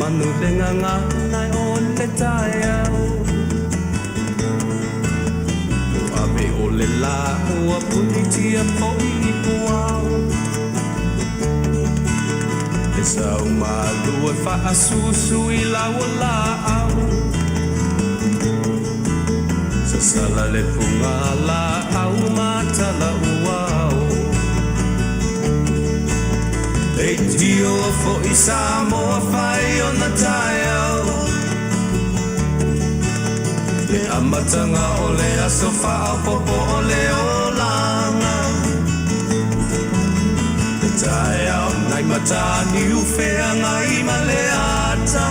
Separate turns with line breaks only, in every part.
manu le gagana o le taeao. Ua ave o le lā ua punitia foi i puao. Le sau malu e faasusu i lau o laau. Sasala le puga laau ma tala uao. Leitio foi Samoa fai ona taeao. Le amataga o le aso faaopoopo o le olaga. Le taeao nai Mataniu Feagai ma le ata.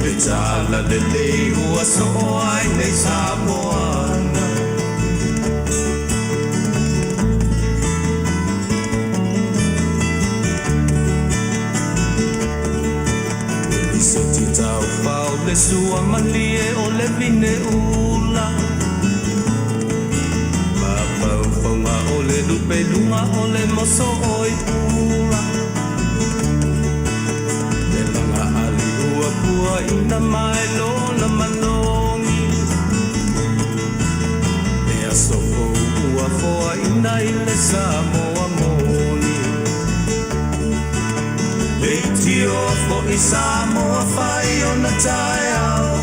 Le talalelei ua soo ai nei Samoana. Lisiti taufao le sua malie o le vine ula. Mafaufauga o le lupeluga o le moso o i pula. Le laga ali ua puaina mai lona manogi. Le aso fou ua foaina i le Samoa moni. Leitio foi Samoa fai ona taeao.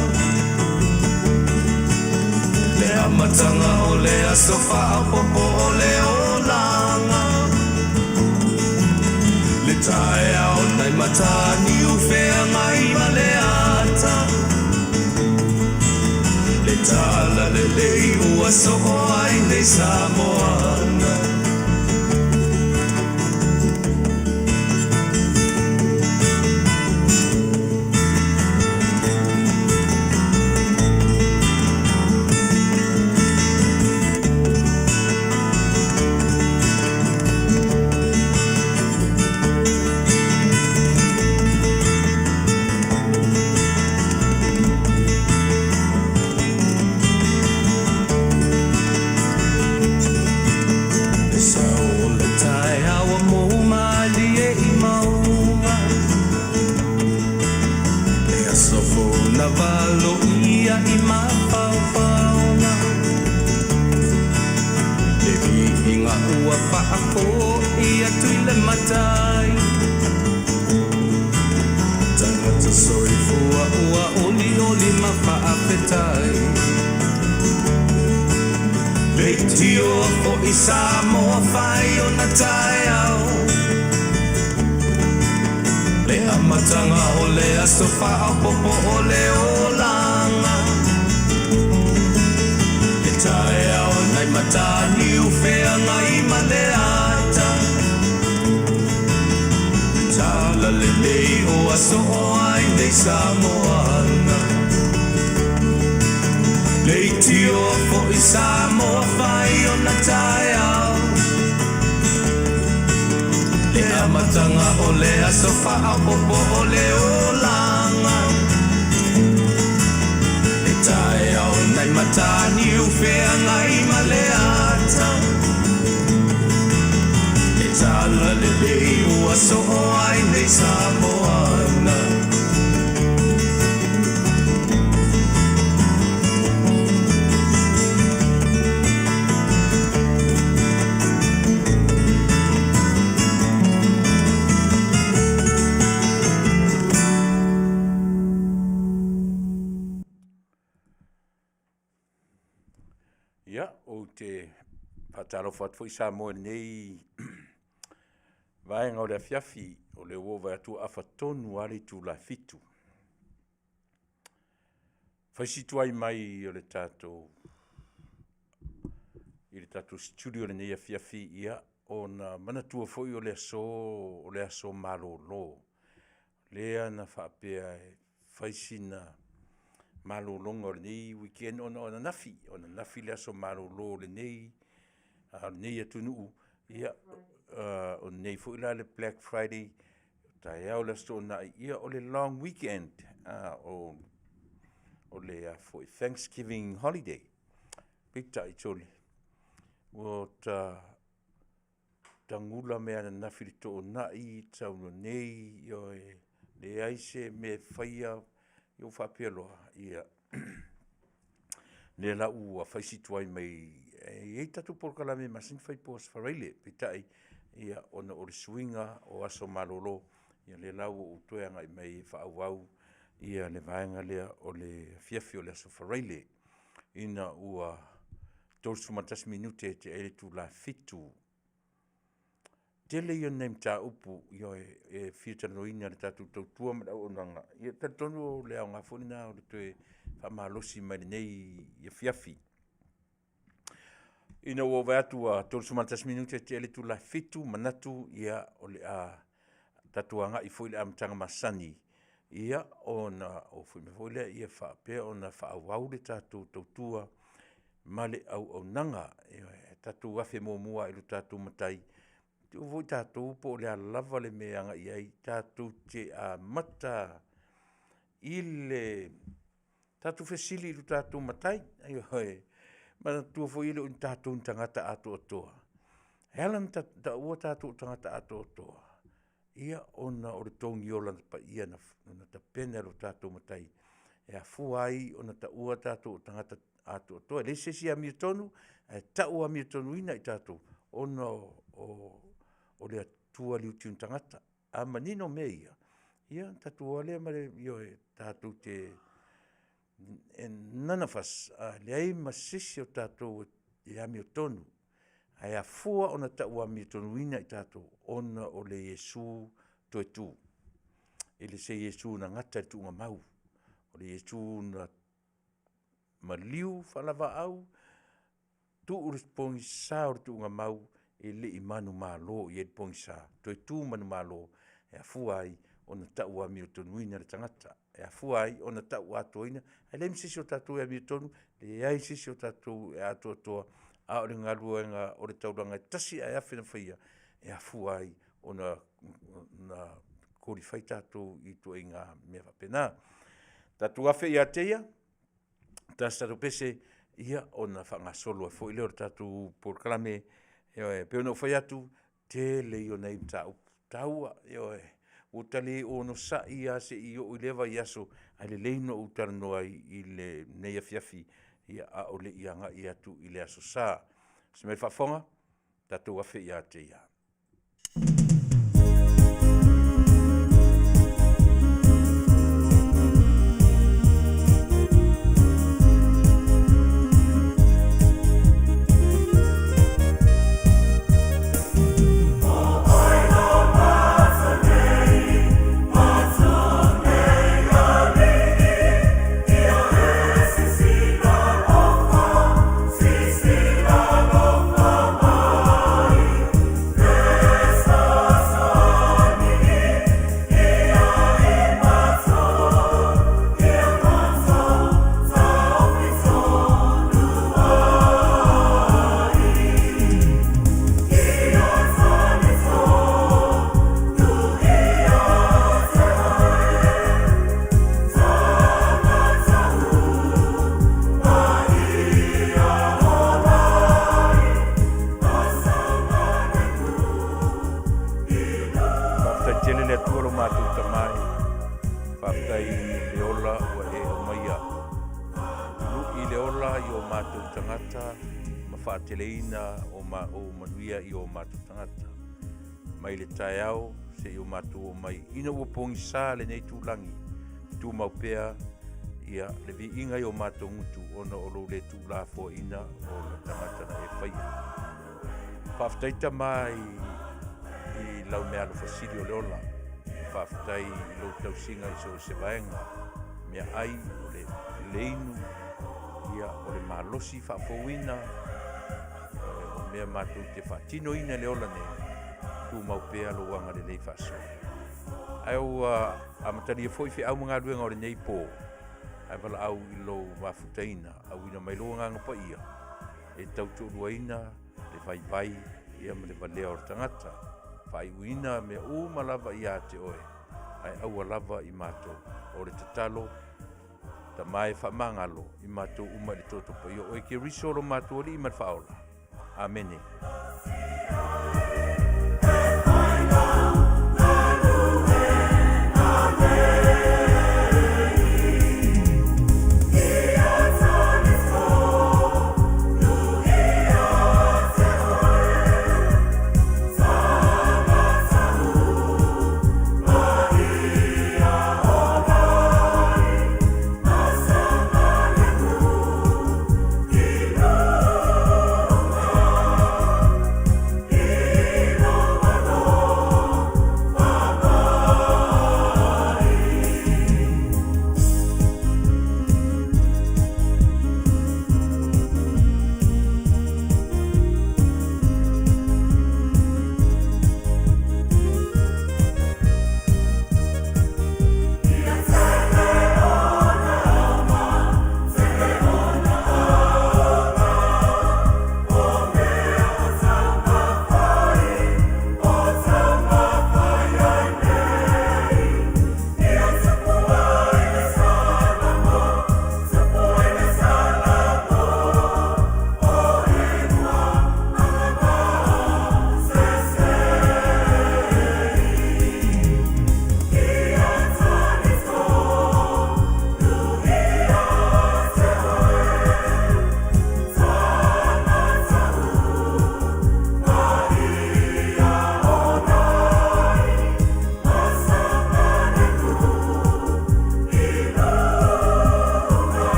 Le amataga o le aso faaopoopo o le olaga. Le taeao nai Mataniu Feagai ma le ata. Le talalelei ua soo ai nei Samoana. Le sau o le taeao ua mou malie i mauga. Le aso fou na valoia i mafaufauga. Le viiga ua faafoi atu i le Matai. Tagata soifua ua olioli ma faafetai. Leitio foi Samoa fai ona taeao. Le amataga o le aso faaopoopo o le olaga. Le taeao nai Mataniu Feagai ma le ata. Le talalelei ua soo ai nei Samoana. Leitio foi Samoa fai ona taeao. Le amataga o le aso faaopoopo o le olaga. Le taeao nai Mataniu Feagai ma le ata. Le talalelei ua soo ai nei Samoana.
Ia, ou te faatalofa atu foi Samoa i lenei vaega o le afiafi, o lea ua ou vaai atu ua afa tonu lava le itula e 7. Fai si tuai mai o le tatou i le tatou studio i lenei afiafi, ia, ona manatua foi o le aso o le aso malolo. Lea na faapea e fai sina malologa o lenei weekend ona o ananafi, o ananafi le aso malolo o lenei lenei atunuu, ia, o lenei foi la le Black Friday, taeao le Aso Toonai, ia o le long weekend, o le a foi Thanksgiving holiday. Peitai, sole, ua ta tagula mai lava ananafi i le toonai, saunoa nei, ioe, leai se mea e faia, ia ou faapea loa, ia lea la ua fai si tuai mai. E i ai tatou polokalame e masani ona fai i po o Aso Faraile, peitai ia ona o le suiga o aso malolo, ia lea la ua ou toe agai mai e faaauau le vaega lea o le afiafi o le Aso Faraile ina ua 31 minute e tea ai le itula e 7:00. Tele ia o nai mataupu, ioe, e fia talanoaina i le tatou tautua ma le auaunaga, ia e talitonu o le aoga foi lena o le toe faamalosi mai i lenei afiafi. Ina ua ou vaai atu ua 31 minute ua tea le itula e 7:00, manatu ia o le a tatou agai foi i le amataga masani ia ona ou foi mai foi lea faapea ona faaauau le tatou tautua ma le auaunaga. Ioe. Tatou afe muamua lava i lo tatou Matai, e o foi tatou po o le a lava le mea e agai i ai, tatou te amata i le tatou fesili i lo tatou Matai. Ioe. Manatua foi e le o tatou ni tagata atoatoa. E ala ona taua tatou o tagata atoatoa, ia ona o le togi ola paia na tapena e lo tatou Matai e afua ai ona taua tatou o tagata atoatoa. E leai se isi e amiotonu, ae tau amiotonuina i tatou ona o le Atua liuliu tagata. A manino mea ia, ia ona tatou o lava lea ma le, ioe, tatou te, none of us, leai ma se isi o tatou e amiotonu, ae afua ona tau amiotonuina i tatou, ona o le Iesu toe tu, e le o se Iesu na gata i le tuugamau, o le Iesu na maliu faalevaau, tuu i le pogisa o le tuugamau, e le i manumalo i ai le pogisa, toe tu manumalo e afua ai ona tau amiotonuina le tagata. E afua ai ona tau atoaina, ae leai ma se isi o tatou e amiotonu, leai se isi o tatou e atoatoa, a o le galuega o le taulaga e tasi ae afe na faia, e afua ai ona qualify tatou i ituaiga mea faapena. Tatou afe ia te ia, tasi se tatou pese, ia ona faagasolo ai foi lea o le tatou polokalame. Ioe, e pei ona ou fai atu, tele ia o nai mataupu taua, ioe. Ua ta le onosai lava se i oo i lea vaiaso, ae lelei ona ou talanoa ai i lenei afiafi a o le i agai atu i le Aso Sa. Lasi mai le faafofoga, tatou afe ia te ia. Faafetai tele i le Atua lo matou Tama e, faafetai i le ola ua e aumaia. Lui le ola i o matou tagata ma faateleina o ou manuia i o matou tagata. Mai le taeao seia o matou oo mai ina ua pogisa lenei itulagi, tumau pea ia le viiga i o matou gutu ona o lou le tuulafoaiina o le tagata na e faia. Faafetai Tama i lau meaalofa sili o le ola. Faafetai i lou tausiga i so o se vaega, meaai, o le inu, ia o le malosi faafouina, o mea matou te faatinoina i le ola nei, tumau pea lou agalelei faasoa. Ae ua amatalia foi feau ma galuega o lenei po, ae valaau i lou mafutaina, auina mai lou Agaga Paia e tautoaluaina le vaivai ia ma le valea o le tagata. Faaiuina mea uma lava ia te oe, ae aua lava i matou. O le tatalo, Tama e faamagalo i matou uma i le toto paia o oe Keriso lo matou Alii ma le Faaola. Amene.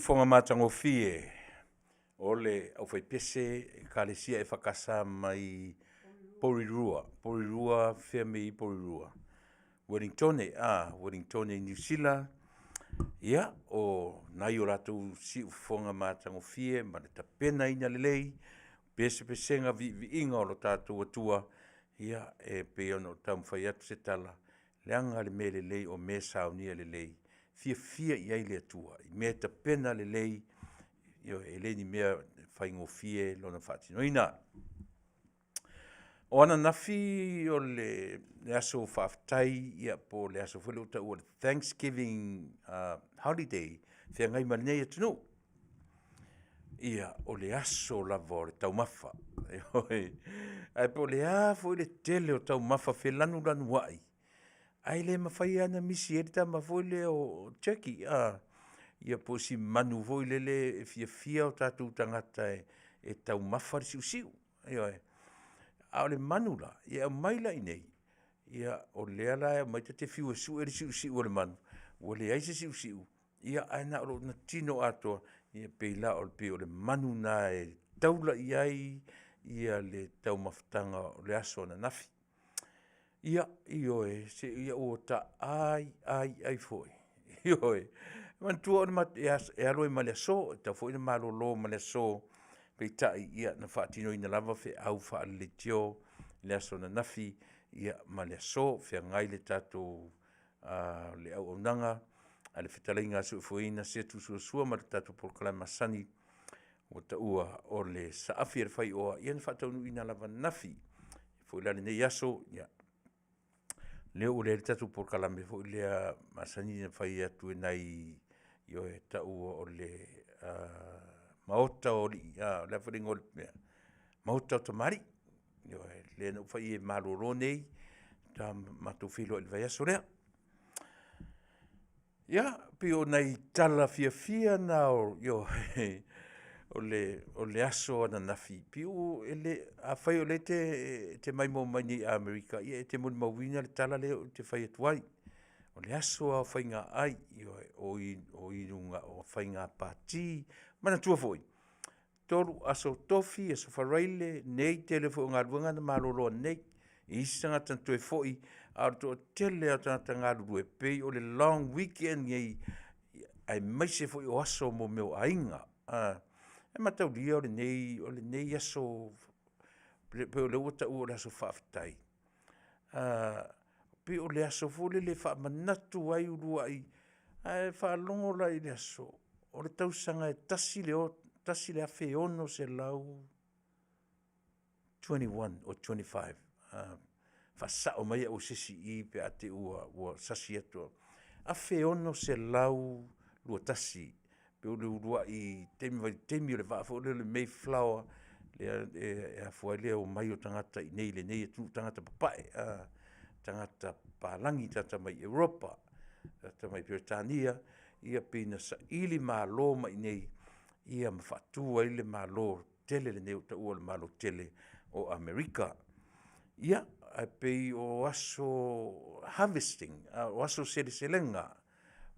siufofoga matagofie o le aufaipese Ekalesia EFKS mai Porirua, Porirua fea mea e i ai Porirua? Ueligitone, Ueligitone i Niu Sila, ia o nai o latou siufofoga matagofie ma le tapenaina lelei, pesepesega viiviiga o lo tatou Atua, ia e pei ona ou taumafai atu se tala, leaga le mea lelei o mea e saunia lelei, fiafia i ai le Atua i mea e tapena lelei, ioe, e le ni mea e faigofie lona faatinoina. O ananafi o le aso faafetai po o le aso foi lea ua taua o le Thanksgiving Holiday e feagai ma lenei atunuu. Ia, o le aso lava o le taumafa, ioe. Ae po o le a foi le tele o taumafa felanulanuai, ae le mafai lava ona misi ai le tama foi lea o turkey, a, ia po o si manu foi lele e fiafia o tatou tagata e taumafa le siusiu, ioe. A o le manu la, e aumai la i inei, ia o lea la e aumai ta te fiu e sue le siusiu o le manu, ua leai se siusiu, ae na o lona tino atoa, e pei la o le manu lena e taula i ai le taumafataga o le aso ananafi. Ia, ioe, ua ta ai ai ai foi, ioe. Manatua e alu ai ma le aso, e tatau foi ona malolo ma le aso, peitai na faatinoina lava feau faale-leitio i le aso ananafi ma le aso, feagai le tatou auaunaga a le fetalaiga a Soifua Setu Suasua ma le tatou polokalame masani ua taua o le Saafi a le Faioa, ia na faataunuuina lava ananafi. E foi la i lenei aso, ia, lea ua leai le tatou polokalame foi lea masani ona fai atu e nai, ioe, taua o le Maota o Alii, o le a foi le igoa o le mea? Maota o Tamalii. Ioe, lea na ou fai ai e malolo nei, faatoa matou feiloai i le vaiaso lea. Ia, pei o nai tala fiafia na ioe, o le aso ananafi, afai o lea e te maimoa mai nei i Amerika, ia e te molimauina le tala lea ou te fai atu ai. O le aso lava o faigaai, ioe, o faiga pati. Manatua foi, 3 Aso Tofi, Aso Faraile nei tele foi o galuega na malolo ananei. E i ai isi tagata na toe foi, a o le toatele lava o tagata galulue, pei o le long weekend lenei, aemaise foi o aso mo mea o aiga. E mataulia o lenei aso pei o lea ua taua o le aso faafetai, pei o le aso foi lele e faamanatu ai uluai… Ae faalogo la i le aso, o le tausaga e 1621 or 25, faasao mai au e se isi i i pe a te i ua sasi atu au, 1621 pei o le uluai taimi vaitaimi o le vaa foi lea o le Mayflower lea e afua ai le omai o tagata i inei i lenei atunuu, tagata papae tagata papalagi, tagata mai Europa, tagata mai Peretania, ia pei na saili malo mai i inei ma faatu ai le Malo tele lenei ua taua o le Malo tele o Amerika. Ia, ae pei o aso harvesting, o aso seleselega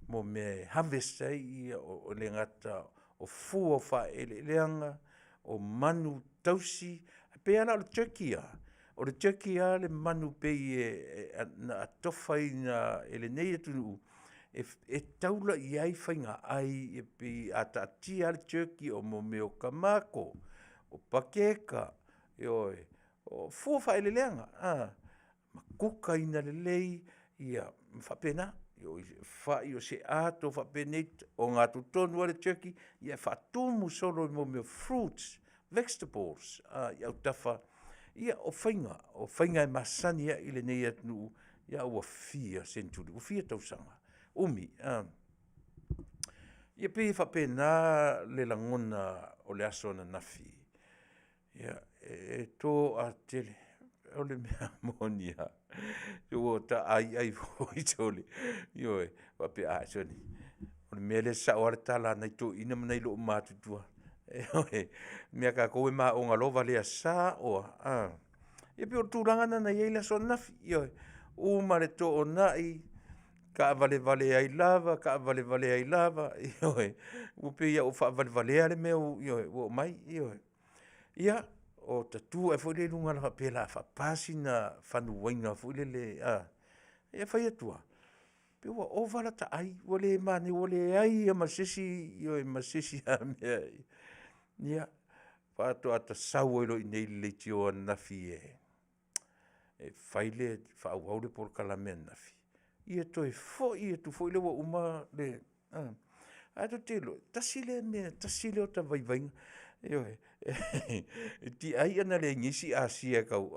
mo mea e harvest ai e le gata o fua o faaeleeleaga, o manutausi. E pei lava la o le turkey lava, o le turkey lava le manu pei na atofaina e lenei atunuu e taula i ai faigaai, e pei a taatia lava le turkey, o mea o tamato, o paketa, ioe, o fua o faaeleeleaga, ma kukaina lelei ma faapena. O fai, o se ato faapenei, ogatotonu lava le turkey, e faatumu solo i mea o fruits, vegetables i autafa. Ia o faiga e masani ai lenei atunuu a ua fia seneturi ua fia tausaga, umi. Ia pei e faapena le lagona o le aso ananafi. E toatele, o le mea moni lava, ua ta ai ai foi sole, ioe, faapea, sole, o le mea lea e sao lava le tala a nai toeaiina ma nai loomatutua, ioe, o le mea a tatou e maona loa valea sao lava. Ia pei o le tulaga lena na i ai le aso ananafi, ioe, uma le toonai, Taavalevale ai lava, taavalevale ai lava, ioe, ua pei lava ua faavalevalea le mea ua aumai, ioe. Ia, ota tu ae foi lea i luga faapea o le a faapa sina fanuaiga foi lele, ia fai atu lava, pei ua ova lata ai, ua le manaia, ua leai lava ma se isi, ioe ma se isi lava mea. Ia, faatoa ta sau ai loa i inei i le leitio ananafi e fai le faaauau le polokalame ananafi, ia toe foi atu foi lea ua uma le… Ae tou te iloa, tasi lea mea tasi lea o ota vaivaiga, ioe, e tiai ana leai nei se asia e tau…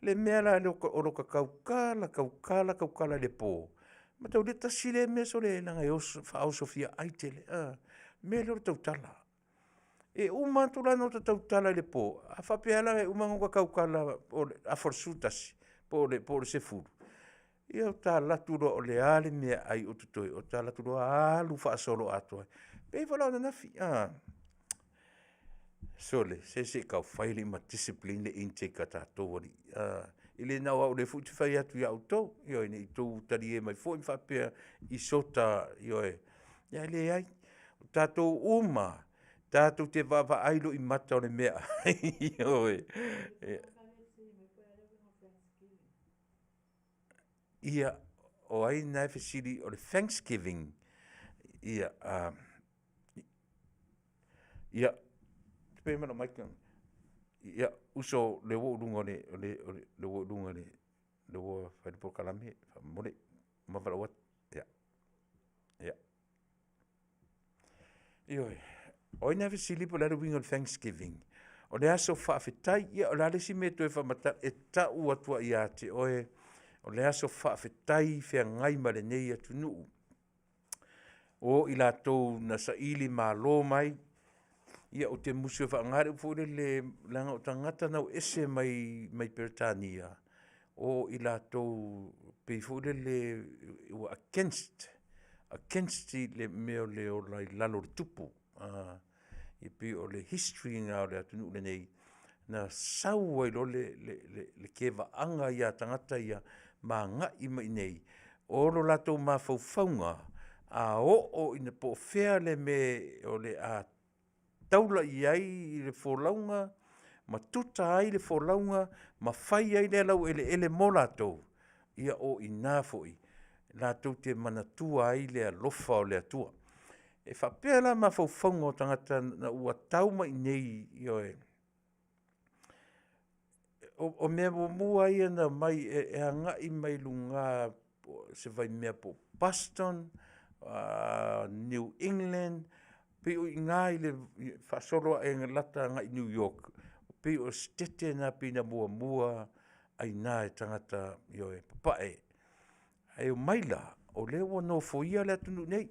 le mea la lea o lota tautala, tautala, tautala i le po, mataulia tasi lea mea sole leaga e faaoso fiaai tele a, le mea lea o le tautala. E uma atu la ona ota tautala i le po, a faapea la e uma ona ota tautala po o le afa i le 11 po o le 10, ia ota alu atu loa o le a le meaai o totoe, ota alu atu loa alu faasoloatoa. E pei foi la o ananafi, sole, se se i taufai alii ma discipline le intake a tatou alii. E le na o au o lea foi ou te fai atu ia outou, ioe, ne i outou talie mai foi ma faapea i so ta… ioe, ae leai. O tatou uma lava, tatou te vaavaai loa i mata o le meaai, ioe. Ia, o ai lena e fesili o le thanksgiving? Ia, uso o lea ua ou i luga o le… lea ua fai le polokalame faamolemole, ua uma ona valaau atu. Ia, ioe, o ai na e fesili po o le a le uiga o le thanksgiving? O le aso faafetai. Ia o le a le isi mea e toe faamatala, e tau atu lava ia te oe, o le aso faafetai feagai ma lenei atunuu, o i latou na sailimalo mai. Ia ou te musu e faaaoga le upu foi lele leaga o tagata na o ese mai Peretania, o i latou pei foi lele ua against, against i le mea o le ola i lalo o le tupu. E pei o le history lena o le atunuu lenei, na sau ai loa le tevaaga ia tagata ia ma agai mai i inei, o lo latou mafaufauga, a oo ina… po o fea le mea o le a taula i ai le folauga ma tuta ai le folauga ma fai ai le laueleele mo latou, ia o i ina foi latou te manatua ai le alofa o le Atua. E faapea la mafaufauga o tagata ina ua tau mai i inei, ioe, o mea muamua ia na omai e agai mai luga o se vaimea po o Boston, New England, pei o i ina i le faasolo ane lata agai i New York, pei o Setete na pei na muamua aina e tagata papae. Ae omai la o lea ua nofoia le atunuu nei,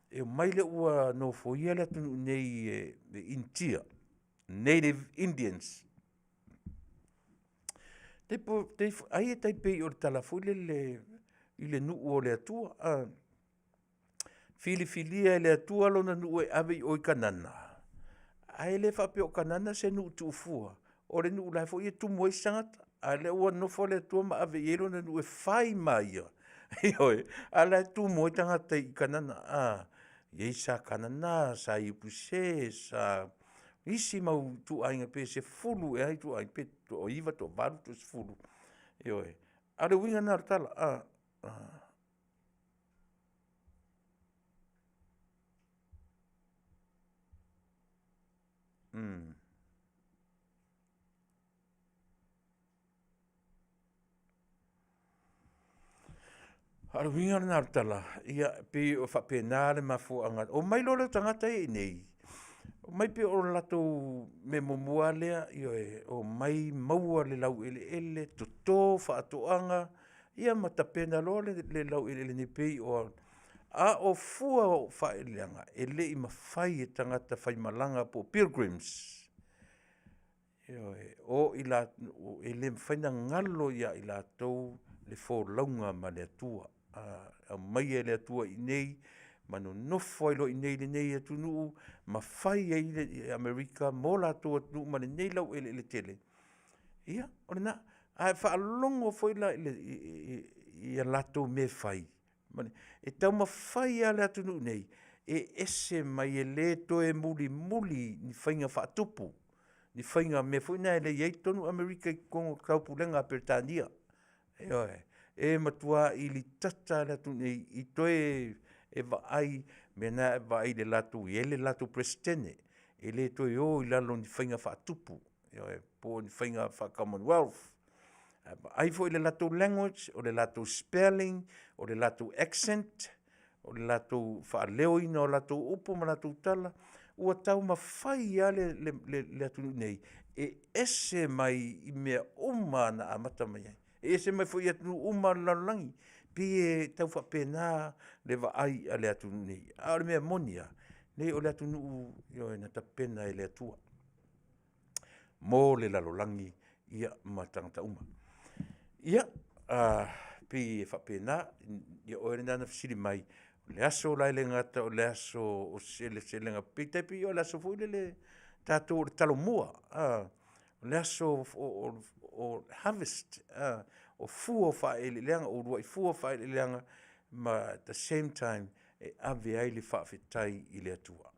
e omai lea ua nofoia le atunuu nei e Initia, Native Indians. Ai e tai pei o le tala foi lele i le nuu o le Atua, filifilia e le Atua lona nuu e ave i o i Kanana, ae le faapea o Kanana se nuu tuufua, o le nuu o la e foi e tumu ai isi tagata, a o lea ua nofo le Atua ma ave i ai Lona nuu e fai ma ia, ioe, a o la e tumu ai tagata i Kanana. E i ai sa Kanana, sa Iepuse, sa isi mau ituaiga pe 10 ea ituaiga pe toa-9 toa-8 toa-10, ioe. A o le uiga lena o le tala. A o le uiga lena o le tala, ia e pei e faapena le mafuaaga, omai loa lea o tagata ia i inei, omai pei o le latou mea muamua lava lea, ioe, omai maua le laueleele, toto faatoaga, ia ma tapena loa le laueleele nei pei o… A o fua o faaeleeleaga, e le i mafai e tagata faimalaga po o pilgrims, ioe, e le mafai ona galo ia i latou le folauga mai le Atua, e aumaia e le Atua i inei ma nonofo ai loa i inei i lenei atunuu ma fai ai Amerika mo latou atunuu ma lenei laueleele tele. Ia, o lena. A e faalogo foi la i i a latou mea e fai, e taumafai lava le atunuu nei e ese mai e le toe mulimuli i ni faiga faatupu, ni faiga mea foi na e le i i ai totonu Amerika i totonu o le Taupulega a Peretania. Ioe, e matuai litata lava le atunuu nei i toe e vaai, mea na e vaai e i ai le latou Peresetene, e le toe o i lalo o ni faiga faatupu, ioe, po o ni faiga faa-commonwealth. A vaai foi i le latou language, o le latou spelling, o le latou accent, o le latou faaleoina o latou upu ma latou tala, ua taumafai lava le atunuu nei e ese mai i mea uma lava na amata mai ai. E ese mai foi i atunuu uma lava o le lalolagi. E pei e tau faapena le vaai a le atunuu nei, ae o le mea moni lava, leai o le atunuu ioe na tapena e le Atua mo le lalolagi ia ma tagata uma. Ia pei e faapena, ia o oe lena na fesili mai, o le aso la e le gata o le aso o seleselega e pei o le aso foi lea a tatou o le Talomua. O le aso o harvest, o fua o faaeleeleaga uluai fua o faaeleeleaga ma at the same time, e ave ai le faafetai i le Atua.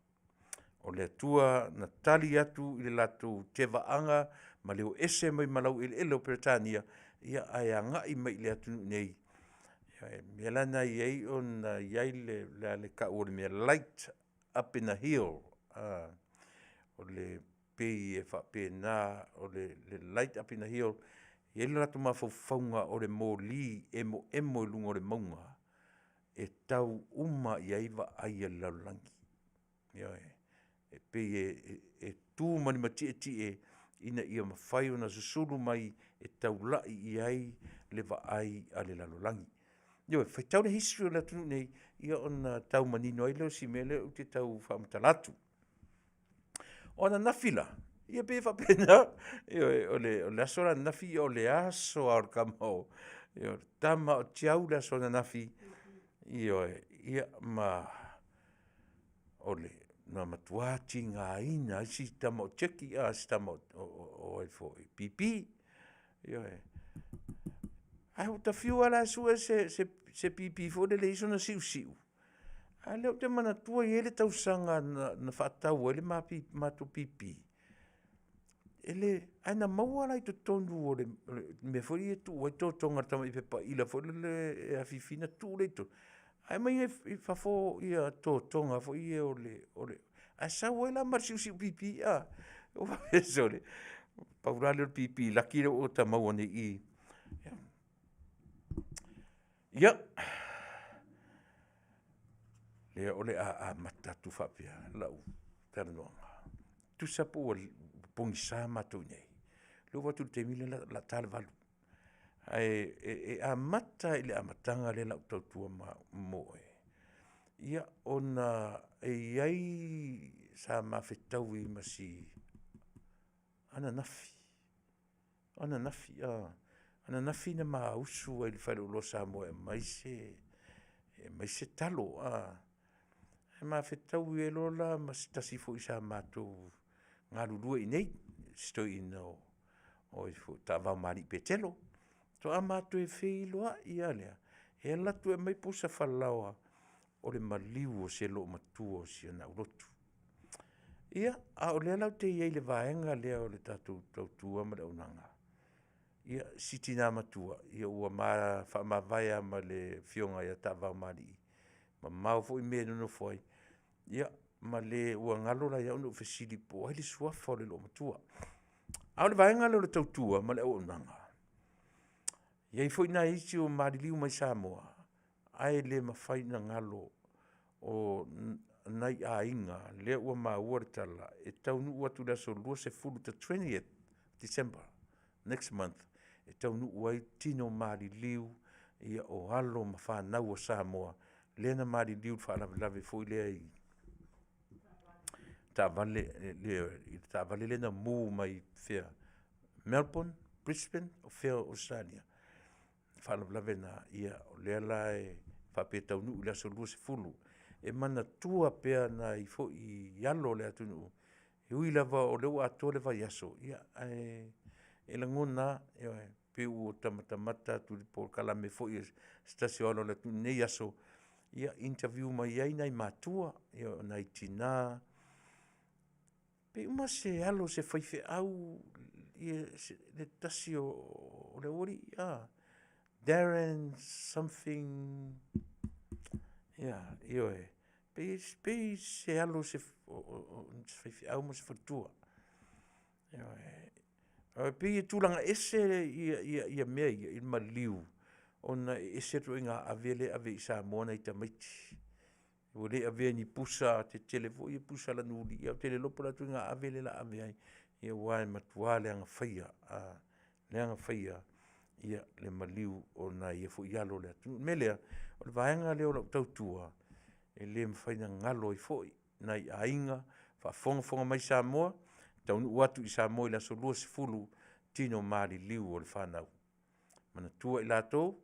O le Atua na tali atu i le latou tevaaga ma le o ese mai ma laueleele o Peretania, ia ae agai mai i le atunuu nei. O le mea la lena e i ai ona i ai le tau o le mea light up in a hill. E pei e faapena o le light up in a hill, e i ai lo latou mafaufauga o le moli emoemo i luga o le mauga, e tau uma i ai vaai a le lalolagi. Ioe, e pei e tu ma le matietie ina ia mafai ona susulu mai e taulai i ai le vaai a le lalolagi. Ioe, faitau le history o le atunuu nei, ia ona tau manino ai lea o si mea lea ou te tau faamatala atu. O ananafi la, ia e pei e faapena, ioe o le aso ananafi o le aso lava o le tama o le tama o Tiau i le aso ananafi, ioe, ia ma na matua tigaina ai si tama o Jeki si tama o Pipi, ioe. Ae ua ta fiu lava la e sue se pipi foi lele e i ai sona siusiu, ae o lea ou te manatua e i ai le tausaga na faatau ai le matou pipi, ae na maua la i totonu o le mea foi lea e tuu ai totoga a le tamai pepa ila foi lele e afifi ona tuu lea i totonu, ae aumai i fafo totoga foi ia ae sau ai la ma le siusiu pipi. Ou faapea, sole, pau la lea o le pipi laki lea ua ta maua nei i i. Ia, lea o le a amata atu faapea lau talanoaga, tusa pe ua pogisa matou i inei, o lea ua ou vaai atu i le taimi lea o le a ta le 8:00. Ae e amata i le amataga lea o lau tautua mo oe, ia ona e i ai, sa ma fetaui ma si ananafi, o ananafi na ma usu ai i le faleoloa o Samoa e aumai se talo. Ma fetaui ai loa la ma se tasi foi sa matou galulue i inei, si toeaina o Ta'avaomaalii Petelo. Faatoa ma toe feiloai lava lea, e alu atu e aumai pusa falaoa o le maliu o se loomatua o si ona aulotu. Ia, a o lea la ou te i ai i le vaega lea o le tatou tautua ma le auaunaga, ia si tina matua, ua ma faamavae lava ma le afioga ia Ta'avaomaalii, mamao foi mea e nonofo ai, ia ma le ua galo la ia au ona ou fesili po o ai le suafa o le loomatua. A o le vaega lea o le tautua ma le auaunaga, e i ai foi nai isi ua maliliu mai Samoa, ae le mafai ona galo, o nai aiga lea ua maua le tala, e taunuu atu i le aso 20, the 20th December next month, e taunuu ai tino maliliu o alo ma fanau a Samoa lea na maliliu i le faalavelave foi lea i le taavale lea na mu mai fea? Melbourne, Brisbane po o fea o Ausetalia, le faalavelave lena. O lea la e faapea e taunuu i le aso 20, e manatua pea nai foi alo o le atunuu, e ui lava o lea ua atoa le vaiaso, ae lagona lava, ioe. pei ua tamatamata atu i le polokalame foi a se tasi o ala o le atunuu i lenei aso, ia interview mai ai nai matua, ia o nai tina, pe uma se alo o se faifeau se tasi o le aualii, Darren something, ioe, pei se alo o se faifeau ma se faletua. Ioe. E pei e tulaga ese ia mea ia i le maliu, ona e ese le ituaiga ave lea e ave ai i Samoa nai tamaiti. Ua le avea i ni pusa tetele foi ia pusa lanuli, ae ou te le iloa po o le a le ituaiga ave lea o le a ave ai, aua e matua leaga faia, leaga faia le maliu o nai ia foi alo o le atunuu. O le mea lea, o le vaega lea o lau tautua, e le mafai ona galo ai foi nai aiga faafogafoga mai Samoa, e taunuu atu i Samoa i le aso 20, tino maliliu o le fanau. Manatua i latou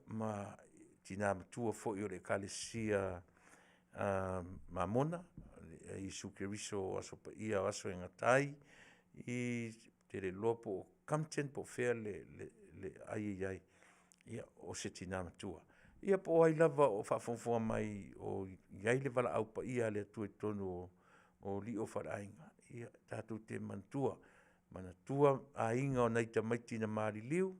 ma tina matua foi o le Ekalesia Mamona Iesu Keriso o Aso Paia o aso e gata ai, ou te le iloa po o Compton po o fea le ai e i ai, ia o se tina matua. Ia po o ai lava o faafogafoga mai o i ai le valaau paia a le Atua i totonu o alii o faleaiga, ia tatou te manatua, manatua aiga o nai tamaiti na maliliu,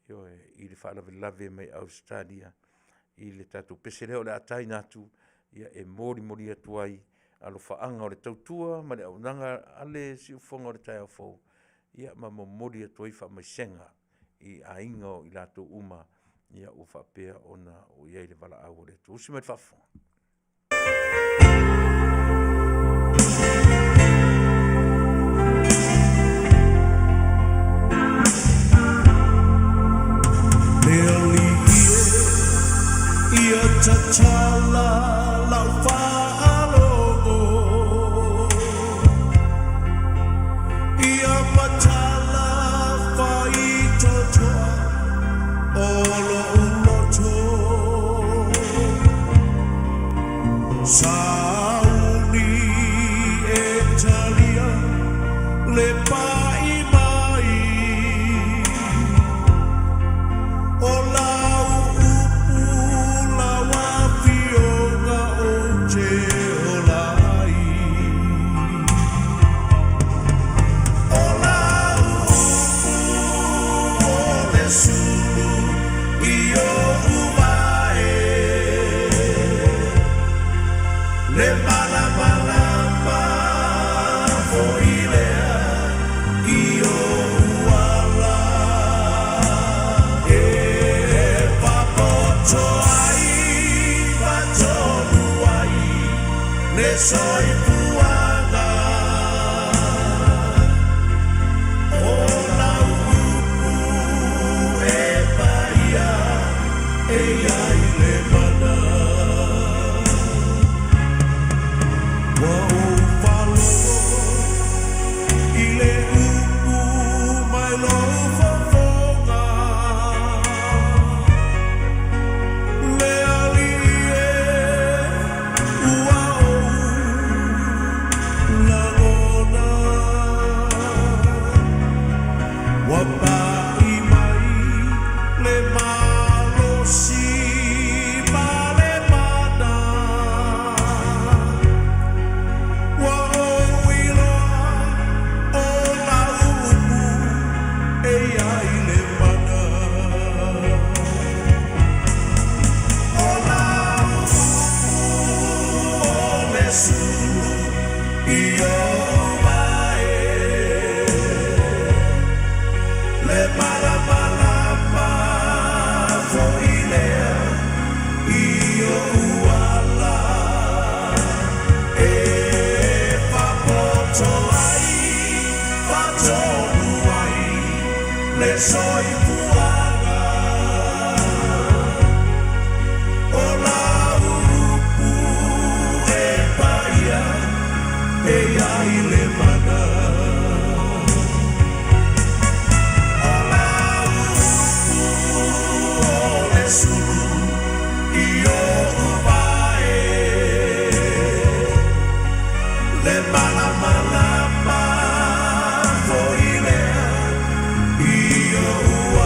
ioe, i le faalavelave mai Ausetalia i le tatou pese lea o le a taina atu e molimoli atu ai alofaaga o le tautua ma le auaunaga a le siufofoga o le taeao fou, ma momoli atu ai faamaisega i aiga o i latou uma ua faapea ona oo i ai le valaau a le Atua. Usi mai le faafofoga.
Le Alii e, ia tatala lau faalogo, Ia matala faitotoa o lo'u loto. Sauni e talia le pa'i mai o lau upu lau afioga ou te ola ai. O lau upu o le sulu i o'u vae, Le malamalama foi lea i o'u ala, E faapoto ai faatonu ai le soifuaga. O lau upu e paia e i ai le mana. Ua ou faalogo i le upu mai lou fofoga, Le Alii e, ua ou lagona. Ua pa'i mai le malosi ma le mana, Ua ou iloa o lau upu e i ai le mana. O lau upu o le sulu i o'u vae, Le malamalama foi lea i o'u ala, E faapoto ai faatonu ai le soifuaga. O lau upu e paia e i ai le mana. O lau upu o le sulu i o'u vae, Le malamalama foi lea i o'u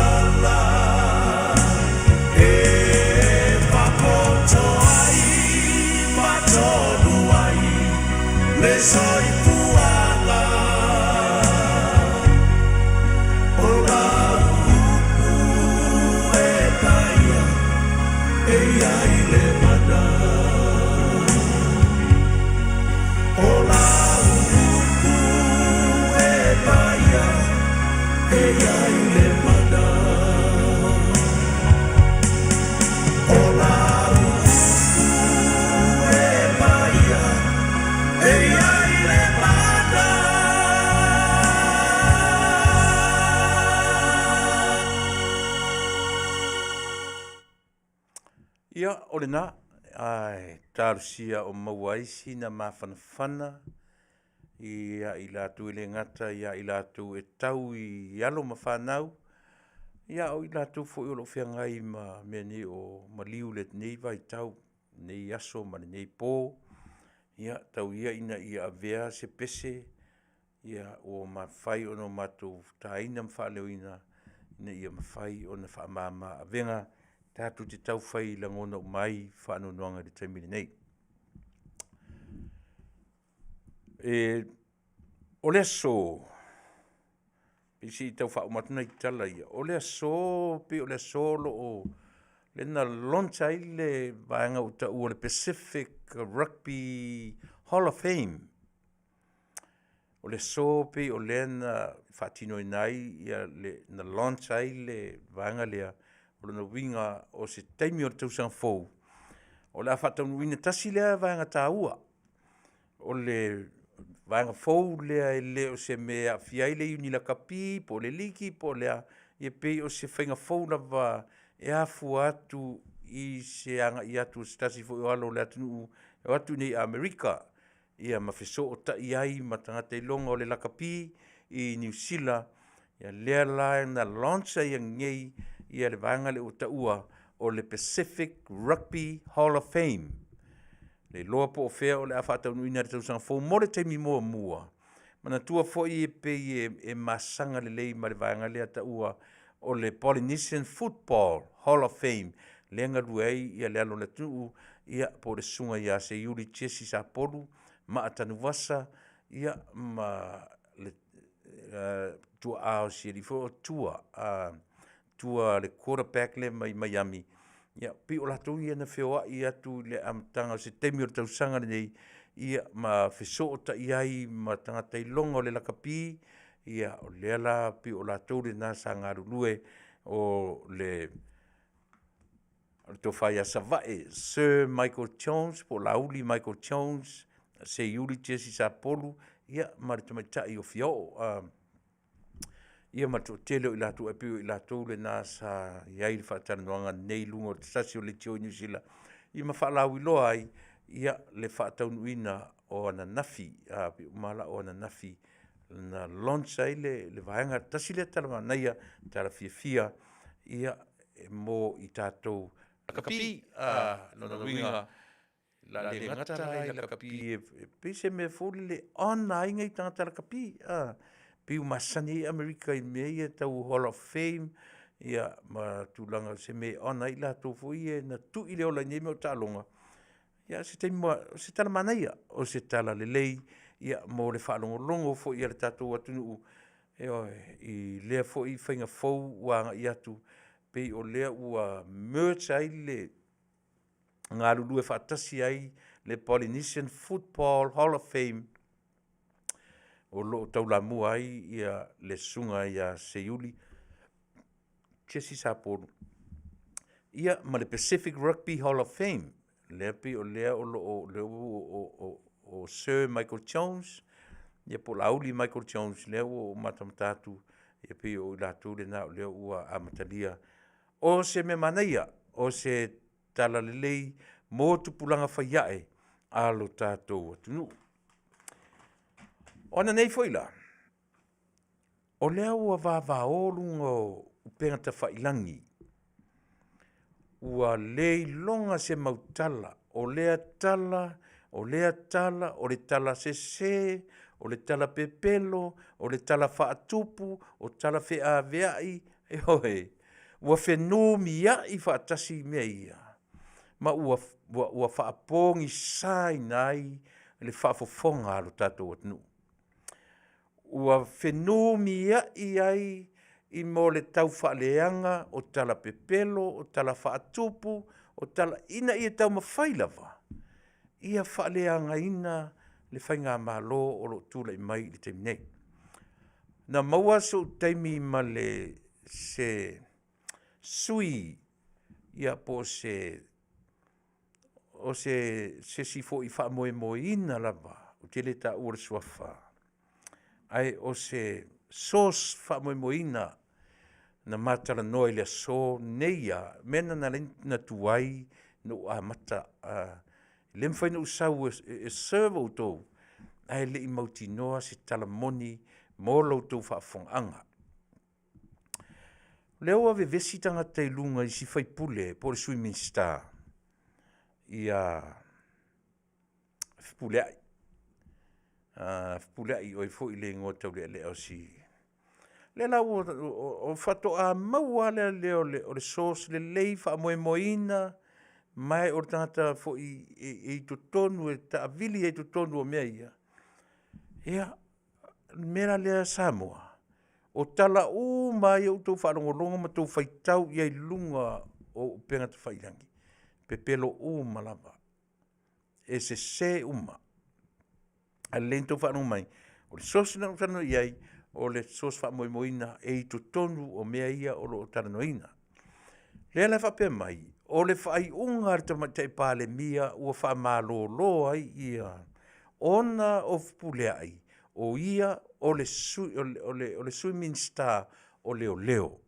i ai le mana. O lau upu e paia e i ai le mana. Ia, o lena, ae talosia o maua ai sina mafanafana ia i latou e le gata ia i latou e tau i alo ma fanau, ia a o i latou foi o lo o feagai ma mea nei o maliu i lenei vaitau, lenei aso ma lenei po. Ia tau ia ina ia avea se pese ua mafai ona matou taina ma faaleoina ina ia mafai ona faamama avega tatou te taufai lagona uma ai faanoanoaga i le taimi lenei. O le aso, se i tau faauma atu nai tala ia. O le aso pei o le aso o lo o lea na launch ai le vaega ua taua o le Pacific Rugby Hall of Fame. O le aso pei o lea na faatinoina ai na launch ai le vaega lea, o lona uiga o se taimi o le tausaga fou o le a faataunuuina. Tasi lea vaega taua o le vaega fou lea e le o se mea e aafia ai le Iuni Lakapi po o le Liki po o le a, ia pei o se faiga fou lava e afua atu i se agai atu o se tasi foi o alo o le atunuu e o atu i inei i Amerika ma fesootai ai ma tagata iloga o le lakapi i Niu Sila. Ia lea la na launch ai nei le vaega lea ua taua o le Pacific Rugby Hall of Fame. Le iloa po o fea o le a faataunuuina i le tausaga fou mo le taimi muamua. Manatua foi e pei e masaga lelei ma le vaega lea e taua o le Polynesian Football Hall of Fame, lea e galue ai le alo o le atunuu po o le Susuga ia Seiuli Jesse Sapolu Maa Tanuvasa, ia ma le tuaa o si alii foi o Tua, Tua le quarterback lea mai Miami. Ia pei o latou ia na feoai atu i le amataga o se taimi o le tausaga lenei ma fesootai ai ma tagata iloga o le lakapi. Ia o lea la pei o latou na sa galulue, o le Tofa ia Savae Sir Michael Jones po o Laauli Michael Jones, Seiuli Jesse Sapolu ia ma le tamaitai o Fiaoo, ia ma le toatele o i latou, ae pei o i latou na sa i ai i le faatalanoaga nei i luga o se tasi o leitio i Niu Sila, ia ma faalauiloa ai le faataunuuina o ananafi, pei uma lava o ananafi na launch ai le vaega. Tasi lea tala manaia, tala fiafia mo i tatou lakapi. Lona uiga, o le a le gata la i lakapi e pei se mea foi lele e honor ai nai tagata lakapi, pei ua masani ai Amerika i mea ia tau Hall of Fame ma tulaga o se mea e honor ai i latou foi ia na tui le ola i nei mea o taaloga. Ia o se taimi, o se tala manaia, o se tala lelei mo le faalogologo foi a le tatou atunuu, ioe, i lea foi faiga fou ua agai atu, pei o lea ua merge ai le galulue faatasi ai le Polynesian Football Hall of Fame o lo o taulamua ai le Susuga ia Seiuli Jesse Sapolu ma le Pacific Rugby Hall of Fame. Lea pei o lea o lo o lea ua o Sir Michael Jones ia po o Laauli Michael Jones, lea ua ou matamata atu, ia pei o i latou lena o lea ua amatalia. O se mea manaia, o se talalelei mo tupulaga faiae a lo tatou atunuu. O ananei foi la, o lea ua vavao luga o upega tafailagi, ua le iloga se mautala, o lea tala, o lea tala, o le tala sese, o le tala pepelo, o le tala faatupu, o tala feaveai, ioe, ua fenumiai faatasi mea ia ma ua faapogisaina ai le faafofoga a lo tatou atunuu. Ua fenumiai ai i mea o le taufaaleaga o tala pepelo, o tala faatupu, o tala ina ia taumafai lava ia faaleagaina le faigamalo o lo o tulai mai i le taimi nei. Na maua so'u taimi ma le se sui ia po o se o se isi foi faamoemoeina lava, ou te le taua le suafa, ae o se source faamoemoeina na ma talanoa i le aso nei lava, mea lena na ala ai ona tuai ona ou amata. E le mafai ona ou sau e serve outou ae le i mautinoa se tala moni mo la outou faafofogaaga. O lea ua vevesi tagata i luga i si sui usufono po o le Sui Minisita ia Fepuleai. Fepuleai oe foi i le igoa taulealea o si... O lea la ua faatoa maua lava lea o le source lelei faamoemoeina, ma o le tagata foi e i totonu e taavili ai i totonu o mea ia. Ia, o le mea la lea Samoa, o tala uma lava ia ua outou faalogologo ma tou faitau i ai i luga o upega tafailagi, pepelo uma lava. E sese uma. Ae lelei ona outou faalogo mai, o le source lea ou te talanoa i ai, o le source faamoemoeina e i totonu o mea ia o lo o talanoaina. O lea la e faapea mai, o le faaiuga a le Tamaitai Palemia ua faamalolo ai ia, ona o Fepuleai, o ia o le Sui Minisita o Leoleo.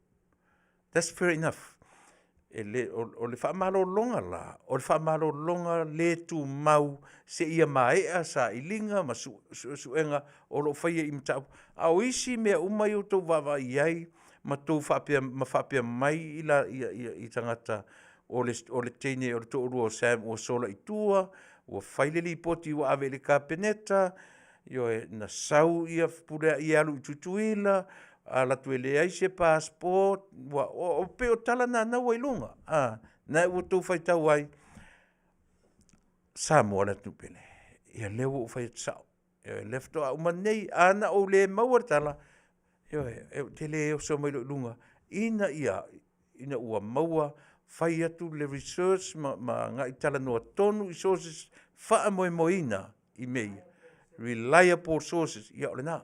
That's fair enough. O le faamalologa la, o le faamalologa le tumau seia maea sailiga ma suesuega o lo o faia i mataupu. A o isi mea uma ia ua outou vaavaai i ai ma faapea mai tagata o le teine o le toalua o Sam ua sola i tua, ua fai le lipoti ua ave i le Kapeneta, ioe, na sau Fepuleai e alu i Tutuila, alu atu e leai se passport, e pei o tala na o lena ua i luga, na ua outou faitau ai, Samoa le atunuu pele. Ia lea ua ou fai atu sao, o lea faatoa uma nei. A na ou le maua le tala, ioe, ou te le oso mai loa i luga ina ua maua, fai atu le research ma agai talanoa tonu i sources faamoemoeina i mea ia, reliable sources, ia o lena.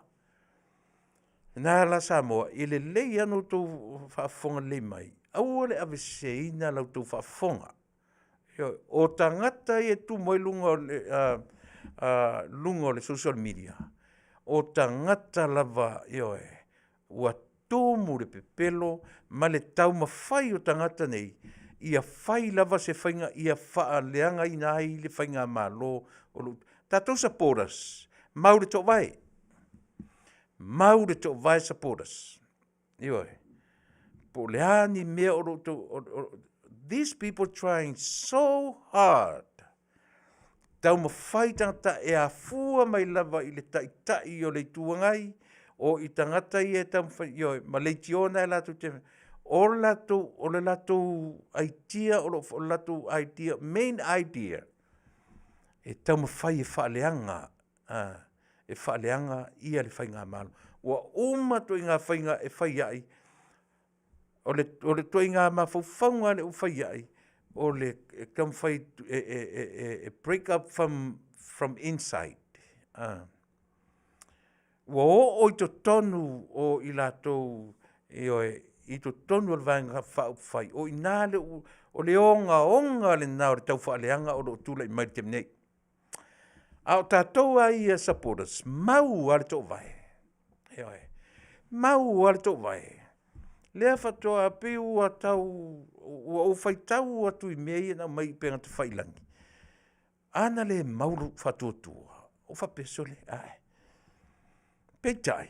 O lena la Samoa, e lelei lava lo outou faafofoga lelei mai, aua le aveseseina la outou faafofoga. Ioe, o tagata ia e tumu ai luga o le social media, o tagata lava ioe, ua tumu i le pepelo ma le taumafai o tagata nei ia fai lava se faiga ia faaleagaina ai le faigamalo. O tatou supporters, mau le toovae, mau le toovae supporters, ioe. Po o le a ni mea o lo o these people trying so hard, taumafai tagata e afua mai lava i le Taitai o le Itu Agai, o i tagata ia e taumafai, ioe, ma leitio na latou te… O le latou aitia, o le latou main idea, e taumafai e faaleaga, e faaleaga le faigamalo. Ua uma ituaiga faiga e fai ai, o le ituaiga mafaufauga lava lea ua fai ai, o le taumafai e break up from inside. Ua oo i totonu o i latou ioe, i totonu o le Vaega Faaupufai, o i ina lea ua… o le ogaoga lena o le taufaaleaga o lo o tulai mai i le taimi nei. A o tatou lava ia supporters, mau lava le toovae, ioe, mau lava le toovae. O lea faatoa pei ua tau, ua ou faitau atu i mea ia na aumai i upega tafailagi, a na le mau lou faatuatua, ou faapea, sole, ae, peitai,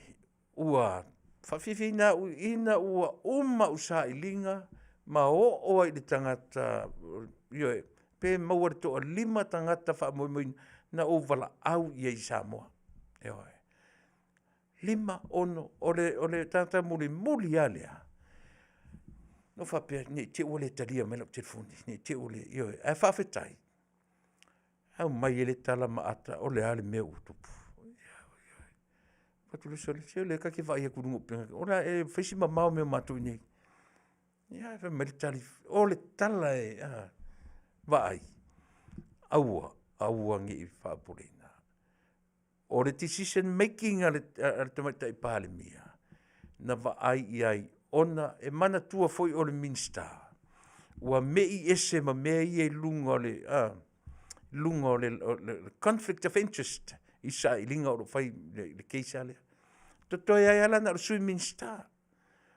ua faafiafiaina au ina ua uma au sailiga ma oo ai i le tagata, ioe, pe maua i le toalima tagata faamoemoeina na ou valaau i ai i Samoa, ioe. 5, 6, o le tagata mulimuli lava lea, na ou faapea ne i te i ua le talia mai lau telefoni, ne i te i ua le… ioe. Ae faafetai, aumai ai le tala ma ata o le a le mea ua tupu. Ou fai atu, sole se o lea ta te vaai atu i luga o upega, o le a ea ua fai si mamao o mea o matou i inei. Ae fai mai le tali, o le tala e a? Vaai, aua, aua ne i faapopoleina. O le decision making a le Tamaitai Palemia, na vaai i ai ona e manatua foi o le Minisita ua me'i ese ma mea ia i luga o le luga o le conflict of interest i sailiga o lo o fai i le case lava lea. Totoe ai lava la na o le Sui Minisita.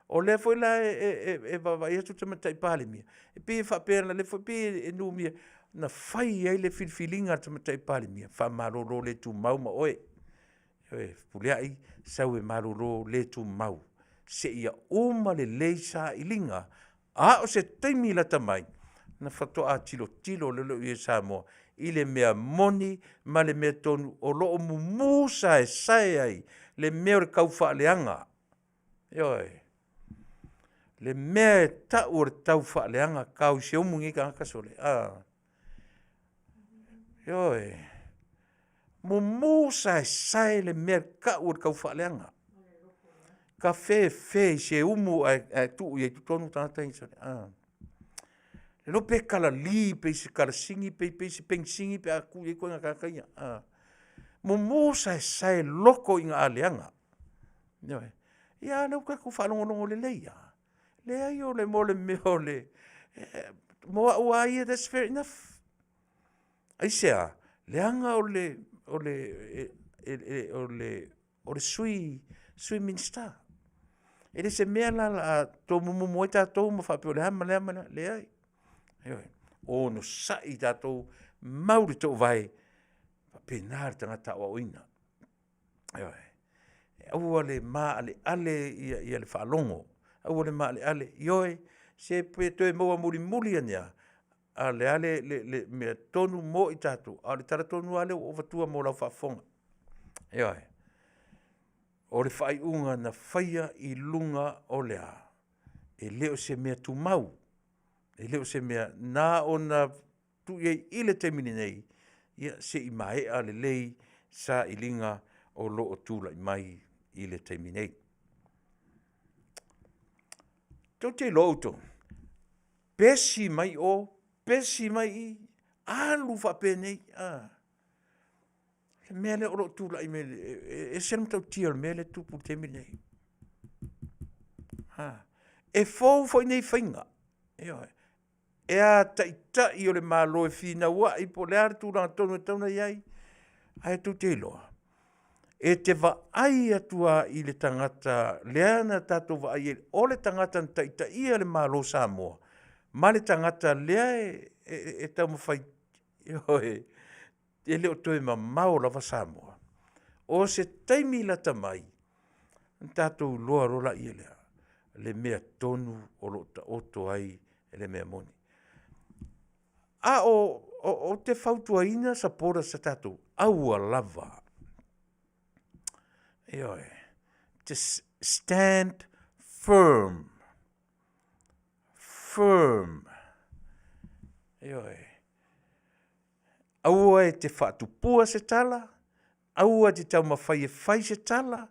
O lea foi la e vaavaai atu le Tamaitai Palemia, e pei e faapea o lea foi e pei e numia na fai ai le filifiliga a le Tamaitai Palemia, faamalolo le tumau ma oe. Ioe, Fepuleai, sau e malolo le tumau seia uma lelei sailiga, a o se taimi lata mai ona faatoa tilotilo lea i ai o Samoa i le mea moni ma le mea tonu o lo o mumu saesae ai le mea o le taufaaleaga. Ioe. Le mea e tau o le taufaaleaga, tau i seumu nei tagata sole, a? Ioe. Mumu saesae le mea e tau o le taufaaleaga. Tafefe i seumu ae tuu i ai i totonu tagata ia sole, a? Le iloa pe kalali pe i se kalasini pe i se penisini pe a tuu i ai ituaiga tagata ia, a? Mumu saesae loko ina a leaga. Ioe. Ia a lea ua tatou faalogologo lelei lava, leai o le mea o le… mo au lava ia, that's fair enough. Aisea? Leaga o le Sui Minisita. E le o se mea la o le a tomumumu ai tatou ma faapea o le a ma le a ma le a, leai. Ioe. Onosai tatou, mau le toovae, e faapena le tagata aoaoina. Ioe. Aua le maaleale le faalogo, aua le maaleale, ioe, se pe toe maua mulimuli ane lava, a o le a le mea tonu mo i tatou, a o le tala tonu lava lea ua ou avatua mo lau faafofoga. Ioe. O le faaiuga na faia i luga o le a? E le o se mea tumau, e le o se mea, na ona tuu i ai i le taimi lenei, ia se i maea lelei sailiga o lo o tulai mai i le taimi nei. Tou te iloa outou, pesi mai o, pesi mai i, alu faapenei, a. Le mea lea o lo o tulai mai nei, e ese le matautia o le mea lea e tupu i le taimi lenei. E fou foi nei faiga, ioe. E a taitai o le Malo e finauai po o le a le tulaga tonu e tatau ona i ai, ae tou te iloa, e te vaai atu lava i le tagata lea na tatou vaai ai, o le tagata na taitaia le Malo o Samoa ma le tagata lea e taumafai, ioe, e le o toe mamao lava Samoa. O se taimi lata mai ona tatou iloa loa lea, le mea tonu o lo o taoto ai le mea moni. A ou te fautuaina supporters a tatou, aua lava, ioe, just stand firm, firm, ioe. Aua e te faatupua se tala, aua e te taumafai e fai se tala,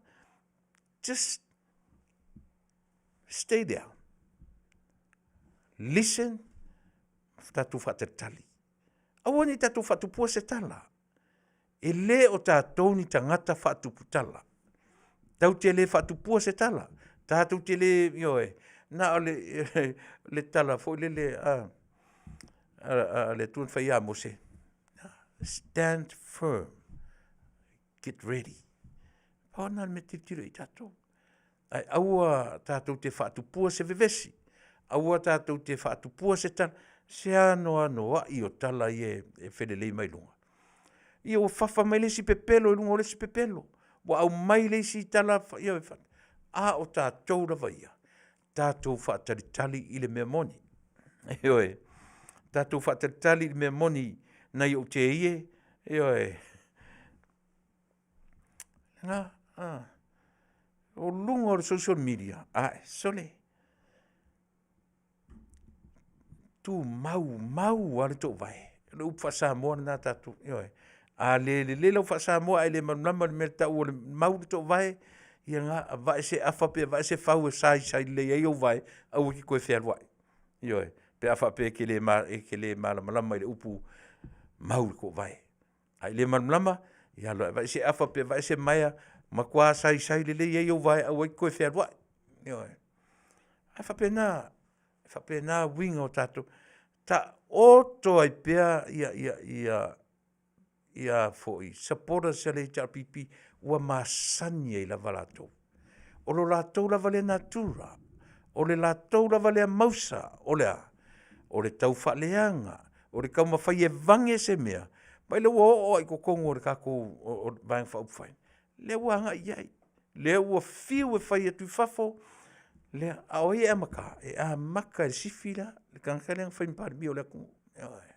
just stay there. Listen, tatou faatalitali. Aua ne i tatou faatupua se tala. E le o tatou ni tagata faatupu tala. Tatou te le faatupua se tala. Tatou te le, ioe, na o le, le tala foi lele a le Atua na fai ia Mose, stand firm, get ready. Pau lena o le mea e tilotilo i ai tatou. Ae aua tatou te faatupua se vevesi, aua tatou te faatupua se tala, se anoanoai o tala ia e felelei mai luga. Ia ua fafa mai le isi pepelo i luga o le isi pepelo, ua aumai le isi tala, ioe, a o tatou lava ia, tatou faatalitali i le mea moni. Ioe, tatou faatalitali i le mea moni nai ou te ie, ioe. Na, a, o luga o le social media, ae, sole, tumau mau lava le toovae. O le upu faa-Samoa lena a tatou, ioe. A le lelei lau faa-Samoa ae le malamalama i le mea e tau o le mau le toovae, ia na, avae se afa pe avae se fau e saisai lelei ai ou vae, aua e te toe fealuai. Ioe. Pe a faapea e te le malamalama i le upu mau le toovae. A e le malamalama, ia alu e aveese afa pe aveese maea, matua saisai lelei ai ou vae aua ai e te toe fealuai. Ioe. Ae faapena, e faapena uiga o tatou. Taoto ai pea ia, ia, ia, ia foi supporters a le HRPP ua masani ai lava latou. O lo latou lava lea natura, o le latou lava lea mausa, o le a? O le taufaaleaga, o le taumafai e vage se mea, mai lea ua oo lava i totonu o le tatou Vaega Faaupufai, lea ua agai i ai, lea ua fiu e fai atu i fafo, lea, a o ai e amataina? E amata e le sifi lea, le tagata lea na fai ma Palemia o le atunuu. Ioe.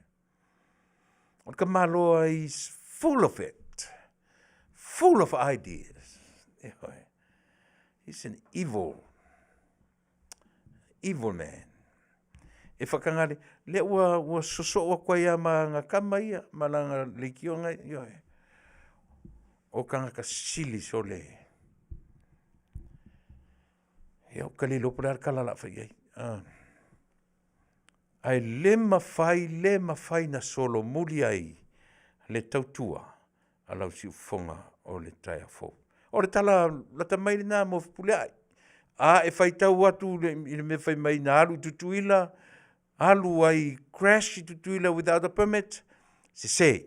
O le tamaloa is full of it, full of ideas. Ioe. He's an evil, evil man. E whakangare, lea ua, ua sosoo atu ai a ma ana tama ia, ma lana leitioga, ioe. O tagata sili sole. Ia, ou te le iloa po o le a le tala o le a fai i ai. Ah. Ae le mafai, le mafai na solomuli ai le tautua a lau siufofoga o le taeao fou. O le tala lata mai lena mo Fepuleai. A e faitau atu i le mea fai mai na alu i Tutuila, alu ai crash i Tutuila without a permit, sese.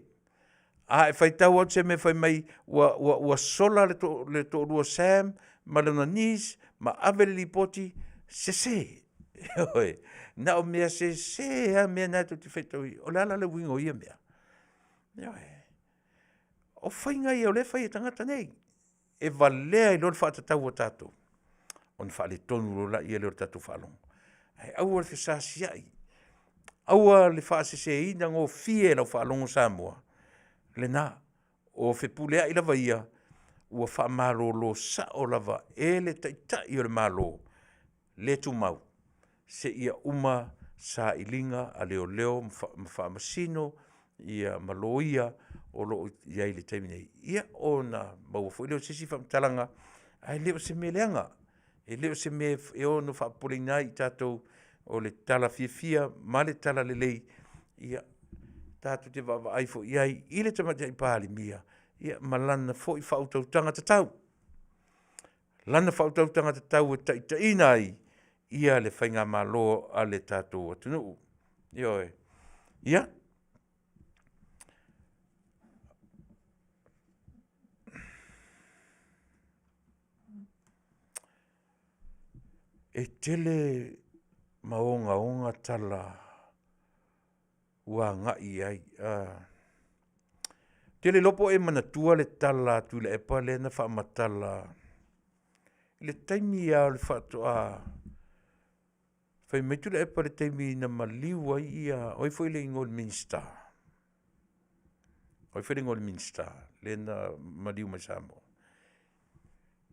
A e faitau atu se mea fai mai ua, ua, ua sola le, to, le toalua o Sam ma lona niece ma ave le lipoti, sese. Ioe, na o mea sese lava mea na tou te faitau ai. O le a la le uiga o ia mea? Ioe. O faiga ia o lea e fai e tagata nei, e valea ai loa le faatatau a tatou, ona faaletonu loa lea o le tatou faalogo. Ae aua le fesasiai, aua le faaseseina gofie e lau faalogo Samoa, lena. O Fepuleai lava ia, ua faamalolo sao lava e le Taitai o le Malo le tumau seia uma sailiga a leoleo ma faamasino ia ma loia o lo o i ai i le taimi nei. Ia ona maua foi lea o se isi faamatalaga, ae le o se mea leaga, e le o se mea e ono faapopoleina ai i tatou o le tala fiafia ma le tala lelei, ia tatou te vaavaai foi i ai i le Tamaitai Palemia ia ma lana foi faautautaga tatau. Lana faautautaga tatau e taitaiina ai ia le faigamalo a le tatou atunuu. Ioe. Ia, e tele ma ogaoga tala ua agai i ai. Ou te le iloa po o e manatua le tala a Tuilaepa lea na faamatala i le taimi lava o le faatoa fai mai Tuilaepa i le taimi na maliu ai ia, o ai foi le igoa o le Minisita? O ai foi le igoa o le Minisita lea na maliu mai Samoa?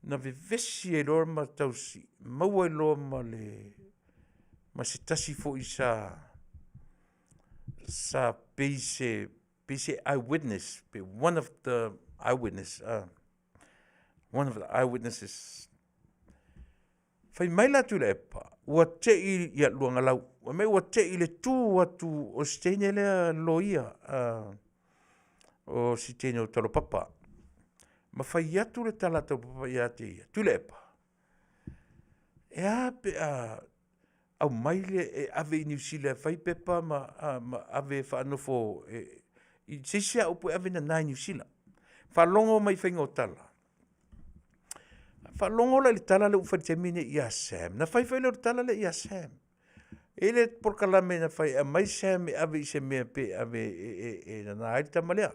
Na vevesi ai loa ma tau maua ai loa ma le ma se tasi foi sa sa pei se pei se eyewitness, pe one of the eyewitness, one of the eyewitnesses. Fai mai la Tuilaepa, ua te i ia Luagalau, fai mai ua te i le tu atu o si teine lea loia, o si teine o Talopapa, ma fai atu le tala a Talopapa ia te ia, Tuilaepa, e a pe a aumai le, e ave i Niu Sila e fai pepa ma, ma ave e faanofo e, i se isi lava upu e ave nana i Niu Sila. Faalogo mai i faiga o tala. Faalogo la i le tala lea ua fai i le taimi lenei ia Sam. Na fai foi lea o le tala lea ia Sam. E i ai le polokalame na fai e aumai Sam e ave i se mea pe ave e, e, e nana ai le tama lea.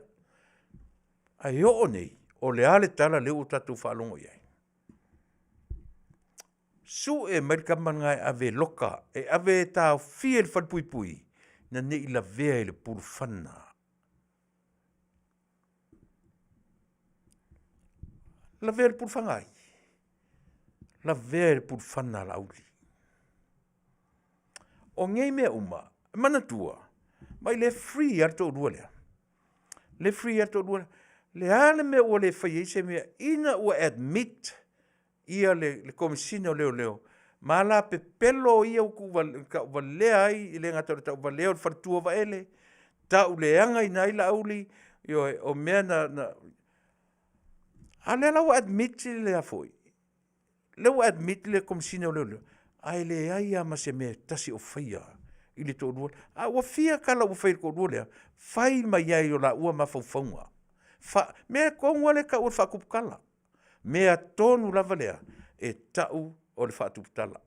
Ae oo nei, o le a le tala lea ua tatou faalogo i ai? Sue mai le tama lena e ave e loka, e ave e taofia i le falepuipui, ina ne i lavea i le pulufana. Lavea i le pulufana a ai? Lavea i le pulufana a Laauli. O nei mea uma, manatua, mai le free lava le toalua lea. Le free lava le toalua lea. Le a le mea ua le fai ai se mea, ina ua admit ia le, le Komesina o Leoleo, ma ala pepelo ia ua tauvalea ai, e le gata o le tauvalea o le faletua o Vaele, tauleagaina ai Laauli, ioe, o mea na, na a o lea la ua admit le a foi, Lea ua admit le Komesina o Leoleo, ae leai lava ma se mea e tasi o faia i le toalua. A ua fia tala ua fai i le toalua lea, fai mai ai o laua mafaufauga. Fa, mea tonu lava lea e tau o le faatuputala. Mea tonu lava lea e tau o le faatuputala.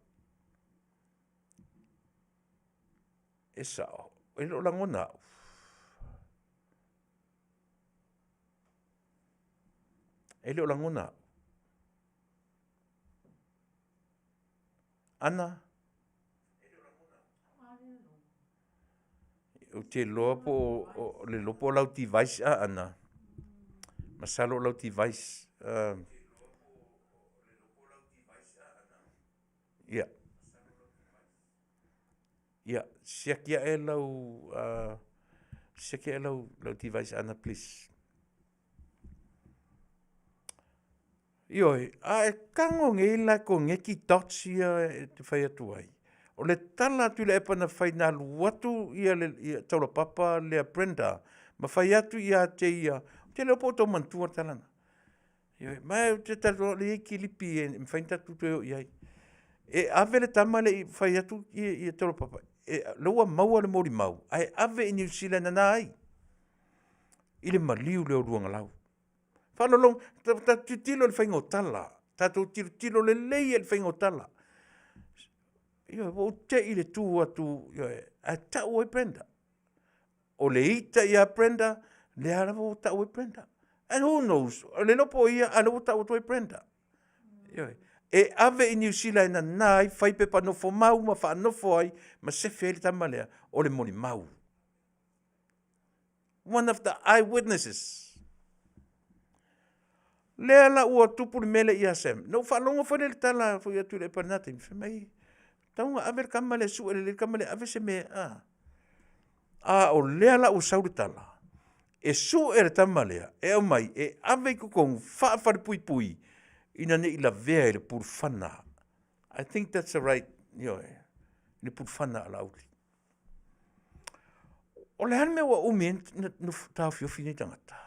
E sao, e le o lagona au, e le o lagona au. Ana, ou te iloa po o le iloa po o lau device a Ana, masalo o lau device. Ia, ia siaki ae lau siaki ae lau device Ana please. Ioe, a e tago nei la e koneti dots ia e te fai atu ai, o le tala a Tuilaepa na fai na alu atu ia le taulapapa lea Brenda ma fai atu ia te ia, ou te le iloa po o outou manatua le tala lena. Ioe, ma ou te talitonu o lea e i ai kilipi e mafai ona tatou toe o i ai. E ave le tama lea e fai atu Taulapapa, o lea ua maua le molimau, ae ave i Niu Sila e nana ai i le maliu lea o Luagalau. Faalologo, tatou tilotilo i le faiga o tala, tatou tilotilo lelei lava i le faiga o tala. Ioe, ua ou te i i le tu atu, ioe, ae tau ai Brenda. O le ita ia Brenda, lea lava ua tau ai Brenda. And who knows, e le iloa po o ia a o lea ua tau atu ai Brenda. Ioe. E ave i Niu Sila e nana ai, fai pepa nofomau ma faanofo ai ma sefe ai le tama lea, o le molimau. One of the eye witnesses. Lea la ua tupu le mea lea ia Sam. Na ou faalogo foi lea i le tala foi a Tuilaepa i lena taimi, fai mai, tatau ona ave le tama lea e sue lelei le tama lea e ave se mea a. A o lea la ua sau le tala, e sue le tama lea e aumai e ave i totonu faafalepuipui ina ne i lavea i le pulufana. I think that's the right, ioe, le pulufana a Laauli. O le a le mea ua umi ai ona taofiofi nei tagata?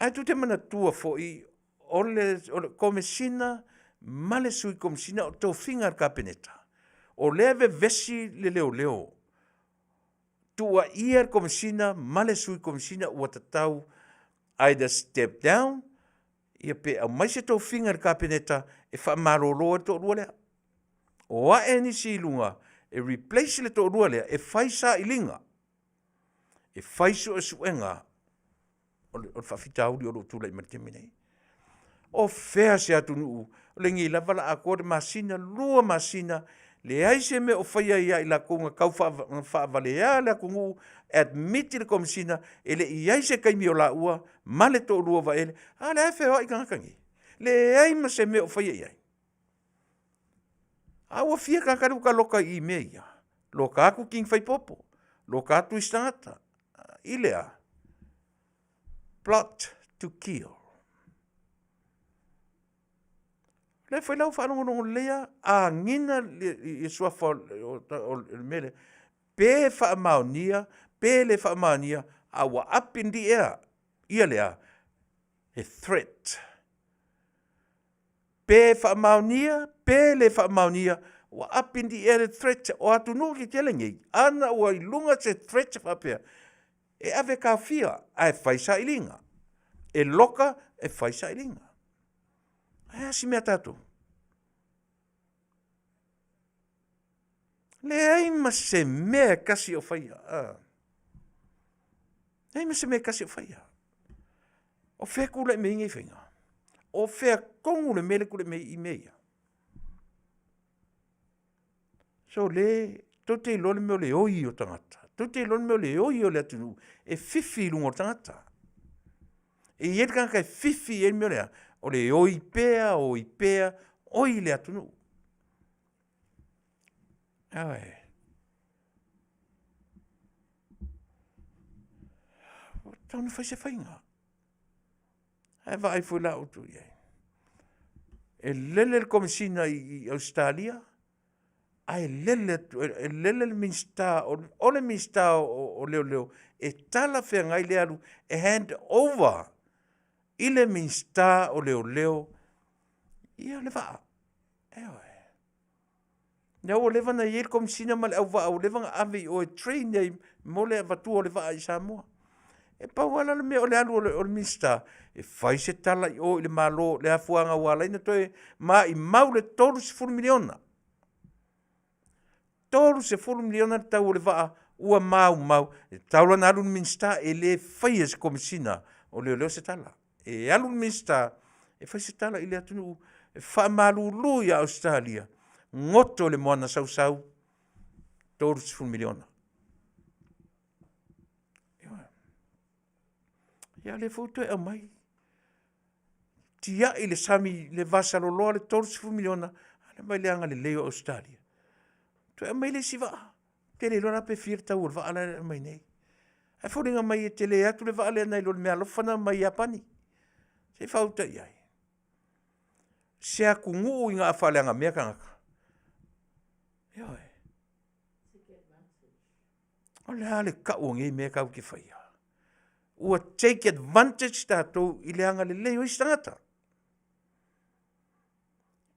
Ae tou te manatua foi o le Komesina ma le Sui Komesina o tofiga a le Kapeneta, o lea e vevesi le leoleo, tuuaia le Komesina ma le Sui Komesina ua tatau either step down ia pe aumai se tofiga i le Kapeneta e faamalolo ai le toalua lea. O ae nisi i luga e replace le toalua lea e fai sailiga, e fai suesuega o le faafitauli o lo o tulai mai i le taimi lenei. O fea se atunuu o lenei lava o le a atoa le masina, 2 masina, leai se mea o faia ia i latou na tau faavalea le atunuu, admit le Komesina, e le i i ai se taimi o laua ma le toalua o Vaele, a o lea lava e feoai tagata nei, leai ma se mea o faia i ai. A ua fia tagata lea ua ta loka i i mea ia? Loka atu King Faipopo, loka atu isi tagata, i le a? Plot to kill. O lea foi la ua faalogologo lelei lava, agiga i suafa o le mea lea, pe faamaonia pe le faamaonia, a ua up in the air ia le a? Le threat. Pe faamaonia pe le faamaonia, ua up in the air le threat. O atunuu tetele nei, ana ua i luga se threat faapea, e ave e taofia ae fai sailiga. E loka e fai sailiga. Ae a si mea tatou? Leai ma se mea e tasi o faia. Leai ma se mea e tasi o faia. O fea e tulai mai ai nei faiga? O fea tonu le mea lea e tulai mai ai i mea ia? So le, tou te iloa le mea o le oi o tagata, tou te iloa le mea o le oi o le atunuu e fifi i luga o le tagata. E i ai le tagata e fifi i ai le mea o le a? O le oi pea, oi pea, oi le atunuu. Ioe. Ua tatau ona fai se faiga. Ae vaai foi la outou i ai. E lele le Komesina i Ausetalia, ae lele atu, e lele le Minisita, o le Minisita o Leoleo e talafeagai le alu e hand over. i le Minisita o Leoleo ia le vaa. Ioe. Lea ua leva ona i ai le Komesina ma le auvaa ua leva ona ave i o e train ai mo le avatua o le vaa i Samoa. E pau lava la le mea o le alu o le Minisita e fai se tala i o i le Malo i le afuaga ua ala ai ona toe maimau le $30 miliona. $30 miliona le tau o le vaa ua maumau, e tatau la ona alu le Minisita, e le faia e se Komesina o Leoleo se tala. E alu le Minisita e fai se tala i le atunuu e faamalulu ia Ausetalia, goto i le moana sausau, $30 miliona. Ia lea foi ua toe aumai, tiai le sami i le vasaloloa le $30 miliona, a lea e vaai i le agalelei o Ausetalia. Toe aumai le isi vaa. Ou te le iloa la pe fia le tau o le vaa la e aumai nei. Ae foliga mai e tele atu le vaa lea nai lo le meaalofa na mai Iapani. Se i faauta i ai. Se atunuu ina a faaleagamea tagata, ioe. O le a le tau o nei mea tatou te faia? Ua take advantage tatou i le agalelei o isi tagata.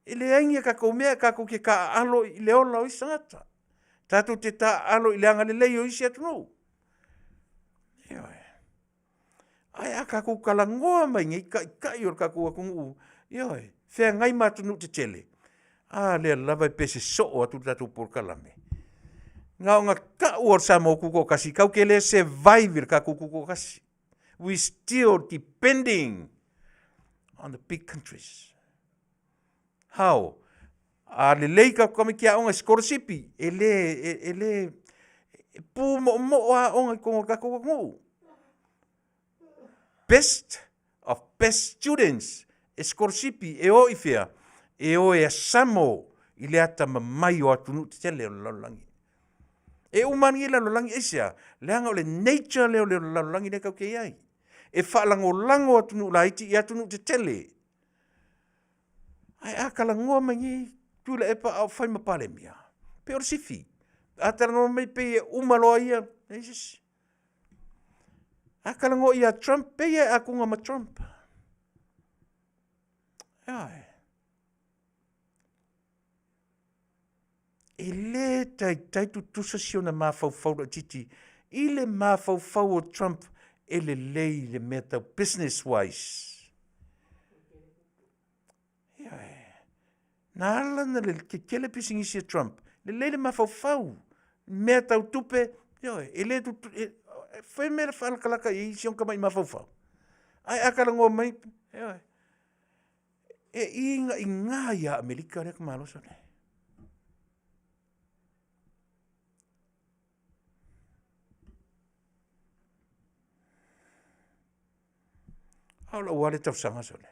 E leai ni a tatou mea tatou te taaalo i le ola o isi tagata. Tatou te taaalo i le agalelei o isi atunuu. Ioe. Ae a tatou talanoa mai nei taitai o le tatou atunuu, ioe, feagai ma atunuu tetele, a lea lava e pese soo atu le tatou polokalame. Na ona tau lava o le Samoa Tutoatasi, tatou te le survive i le tatou tutoatasi. We still depending on the big countries. How? A lelei tatou tamaiti aoga i sikolasipi, e le, e, e le, e pumoomoo aoga i totonu o le tatou atunuu. Best of best students e sikolasipi, e o i fea? E o e asamo i le atamamai o atunuu tetele o le lalolagi. E uma lava lenei lalolagi, aisea? Leaga o le nature lea o le lalolagi lea tatou te i ai. E faalagolago atunuu laiti i atunuu tetele. Ae a talanoa mai nei Tuilaepa a o fai ma Palemia, pei o le sifi. A talanoa mai pei e uma loa ia, leai se isi. A talanoa ia Trump, pei e atunga ma Trump. Ioe. E le taitai tutusa si ona mafaufau laitiiti i le mafaufau o Trump e lelei le mea tau business wise. Ioe. Na ala na le tetele pisinisi a Trump, lelei le mafaufau, mea tau tupe, ioe, e le tutu, e, e fai mea faalatalata i ai si ona tamai mafaufau. Ae a talanoa mai, ioe, e iga'iga iā Amerika lea tamaloa sole. A o lau lava lea talosaga sole,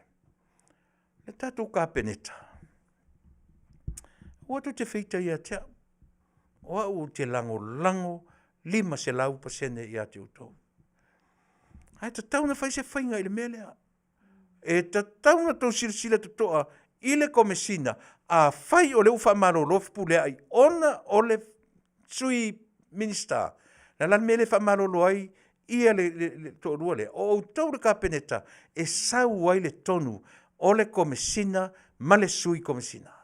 le tatou Kapeneta, aua tou te feita ia te au, o au ou te lagolago 500% ia te outou. Ae tatau ona fai se faiga i le mea lea. E tatau ona outou silasila totoa i le Komesina, afai o lea ua faamalolo Fepuleai ona o le Sui Minisita, o le a la le mea e le faamalolo ai ia le, le, le toalua lea? O outou le Kapeneta e sau ai le tonu o le Komesina ma le Sui Komesina.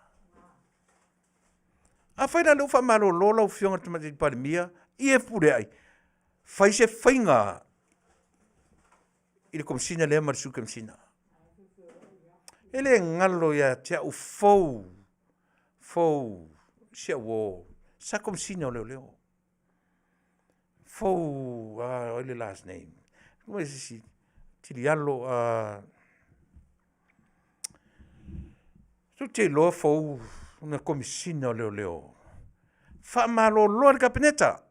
Afai la o lea ua faamalolo lau Afioga i le Tamaitai Palemia ia Fepuleai, fai se faiga i le Komesina lea ma le Sui Komesina. E le galo ia te au fou, fou, si au uo, sa Komesina o Leoleo. Fou, ah, oi le last name. Kuma se isi, Tilialo, ah, tou te iloa fou na Komesina o Leoleo. Faamalolo e le Kapeneta.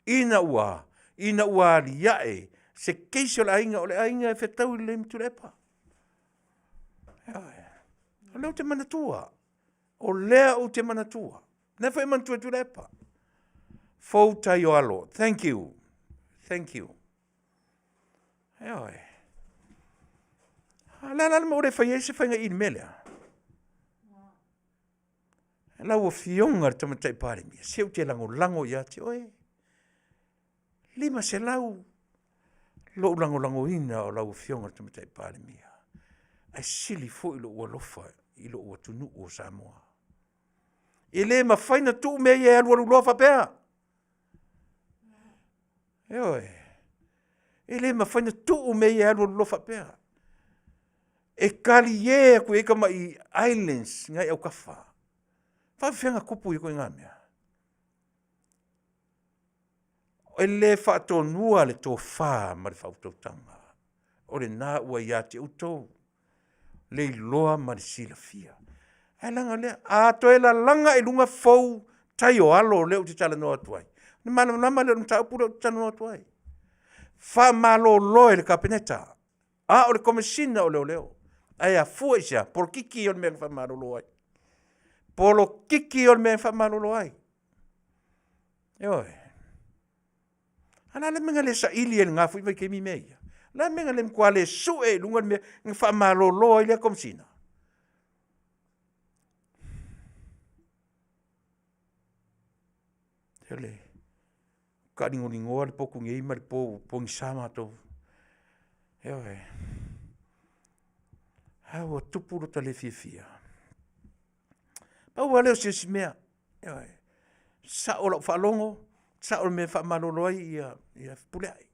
Ina ua, ina ua aliae se keisi o le aiga, o le aiga e fetau lelei ma Tuilaepa. Ioe. O lea ou te manatua. O lea ou te manatua. Lea foi e manatua e Tuilaepa. Fou tai o alo. Thank you. Thank you. Ioe. A le a la le mea ua le fai ai se faiga i le mea lea? Lau Afioga i le Tamaitai Palemia, se ou te lagolago ia te oe. 500. Lou lagolagoina o lau Afioga i le Tamaitai Palemia, ae sili foi lou alofa i lou atunuu o Samoa. E le mafai ona tuu mea ia e alualu loa faapea. Ioe, e le mafai ona tuu mea ia e alualu loa faapea. E talie atu i ai tamai islands na e i autafa. E faapefea ona tupu ia ituaiga mea? E le faatonuina le tofa ma le faautautaga, o lena ua ia te outou le iloa ma le silafia. Ae leaga o lea, a toe lalaga i luga fou tai o alo lea ou te talanoa atu ai, ona malamalama lea i le mataupu lea ou te talanoa atu ai. Faamalolo e le Kapeneta, a o le Komesina o Leoleo. Ae afua i se a? Polokiki ia o le mea na faamalolo ai. Polokiki ia o le mea na faamalolo ai. Ioe. A o le a le mea na le saili ai i lena foi vaitaimi mea ia? O le a le mea na le matua le sue ai i luga le mea na faamalolo ai lea Komesina? O le taaligoligoa le potu nei ma le po ua pogisa matou. Ioe. Ae ua tupu lo ta le fiafia. Pau lava lea o se isi mea, ioe, sao lau faalogo, sao le mea e faamalolo ai Fepuleai.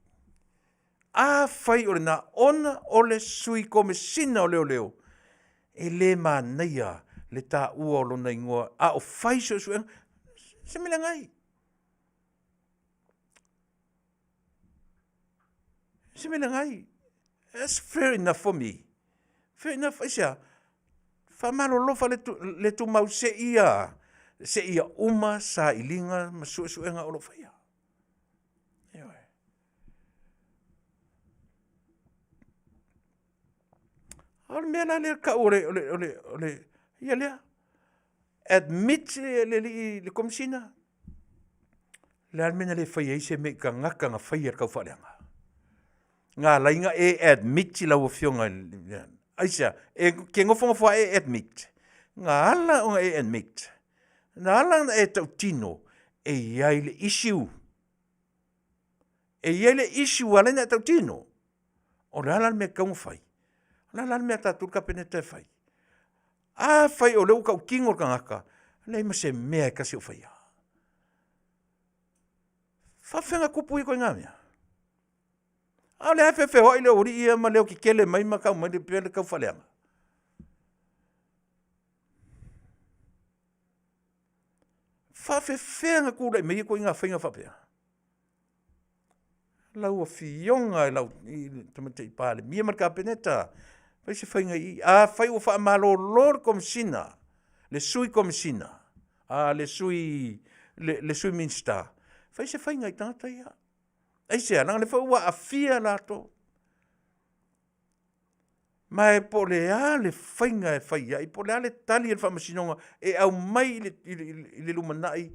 Afai o lena, ona o le Sui Komesina o Leoleo, e le manaia le taua o lona igoa a o fai suesuega. O se mea leaga ai? O se mea leaga ai? That's fair enough for me. Fair enough, aisea? Faamalolo faale-tumau seia uma sailiga ma suesuega o lo o faia. Ioe. A o le mea la lea e tau o le… ia lea, admit le alii le Komesina, o le a le mea na le faia ai se mea i tagata na faia le taufaaleaga? Na ala ai ona e admit lau afioga i le… Aisea? E te nofonofo lava e admit? Na ala ona e admit, na ala ona e tautino, e i ai le issue. E i ai le issue ua ala ai ona e tautino. O le a la le mea e tatau ona fai? O le a la le mea a tatou le Kapeneta e fai? Afai o lea ua tautino le tagata, e leai ma se mea e tasi o faia. E faapefea ona tupu ia ituaiga mea? A o lea lava e feofeoai le aualii ia ma leotetele mai ma tau mai le taufaaleaga. E faapefea ona tulai mai ia ituaiga faiga faapea? Lau Afioga i le Tamaitai Palemia ma le Kapeneta, fai se faiga i i. Afai ua faamalolo le Komesina, le Sui Komesina, le Sui Minisita, fai se faiga i tagata ia. Aisea? Leaga o lea foi ua aafia latou. Ma e po o le a le faiga e fai ai, po o le a le tali a le Faamasinoga e aumai i le lumanai,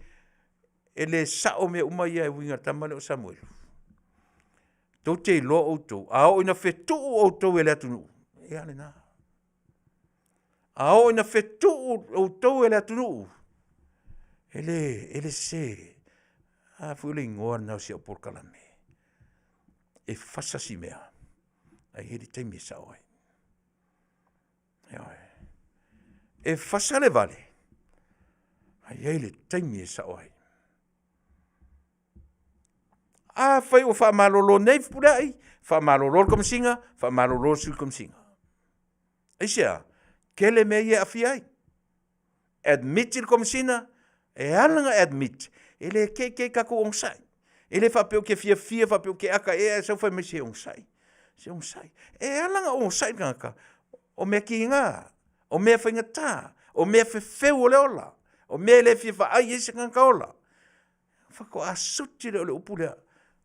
e le sao mea uma ia e uiga i le tama lea o Samuelu. Tou te iloa outou, a oo ina fetuu outou e le atunuu, ia lena. A oo ina fetuu outou e le atunuu, e le sese. A foi o le igoa lena o si au polokalame, e fasa si mea ae i ai le taimi e sao ai. Ioe. E fasa le vale, ae i ai le taimi e sao ai. Afai ua faamalolo nei Fepuleai, faamalolo le Komesina, faamalolo le Sui Komesina. Aisea? Tele mea ia e aafia ai. Admit le Komesina, e ala ona admit, e le te i te i tatou onosai. E le faapea ou te fiafia faapea ou te ata ea ae sau fai mai, se onosai, se onosai. E ala ona onosai le tagata, o mea tiga, o mea faigata, o mea fefeu o le ola, o mea e le fia vaai i ai se tagata ola, faatoa suti lea o le upu lea,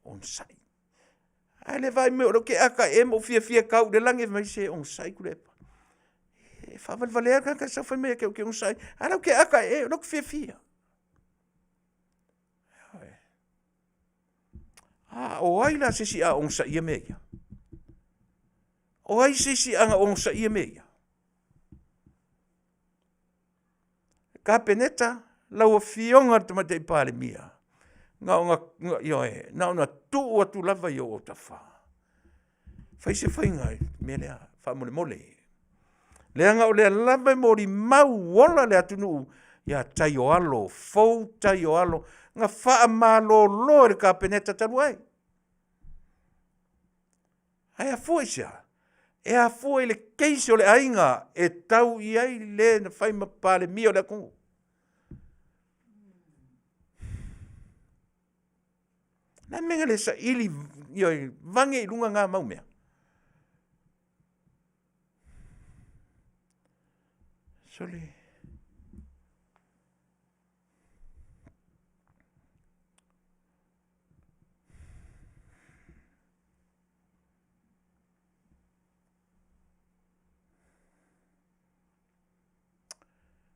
onosai. Ae le vaai mai o lea ou te ata ea ma ou fiafia e tau i le lagi, fai mai se onosai Tuilaepa. E faavalevalea le tagata e sau fai mai ia te au ou te onosai, a o lea ou te ata ee, o lea ou te fiafia. A o ai la se isi a onosaia mea ia? O ai se isi a na onosaia mea ia? Kapeneta, lau Afioga i le Tamaitai Palemia, na ona, ioe, na ona tuu atu lava i ou autafa. Fai se faiga i le mea lea, faamolemole. Leaga o lea lava e molimau ola le atunuu ia tai o alo, fou tai o alo, na faamalolo e le Kapeneta talu ai. Ae afua i se a? E afua i le case o le aiga e tau i ai le na fai ma Palemia o le atunuu. O le a le mea na le saili vage i luga na mau mea? Sole,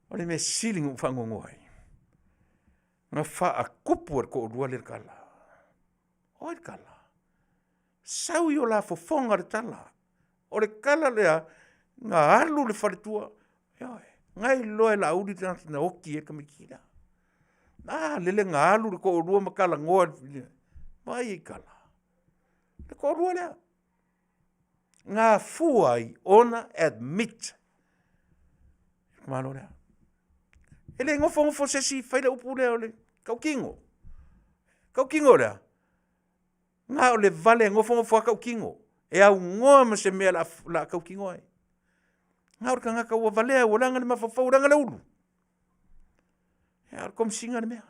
o le mea sili ona ou faanoanoa ai, na faatupu e le toalua lea le tala. O ai le tala? Sau i o la fofoga le tala. O le tala lea, na alu le faletua, ioe, na iloa e Laauli le tagata na oti ai le tamaitiiti lea. A lele na alu le toalua ma talanoa, vaai i tala. Le toalua lea, na afua ai ona admit le tamaloa lea. E le nofonofo se isi fai le upu lea o le tautino. Tautino o le a? Na o le vale e nofonofo lava tautino, e aunoa ma se mea o le a tautino ai. Na o le tagata ua valea ua leaga le mafaufau ua leaga le ulu. A o le Komesina le mea.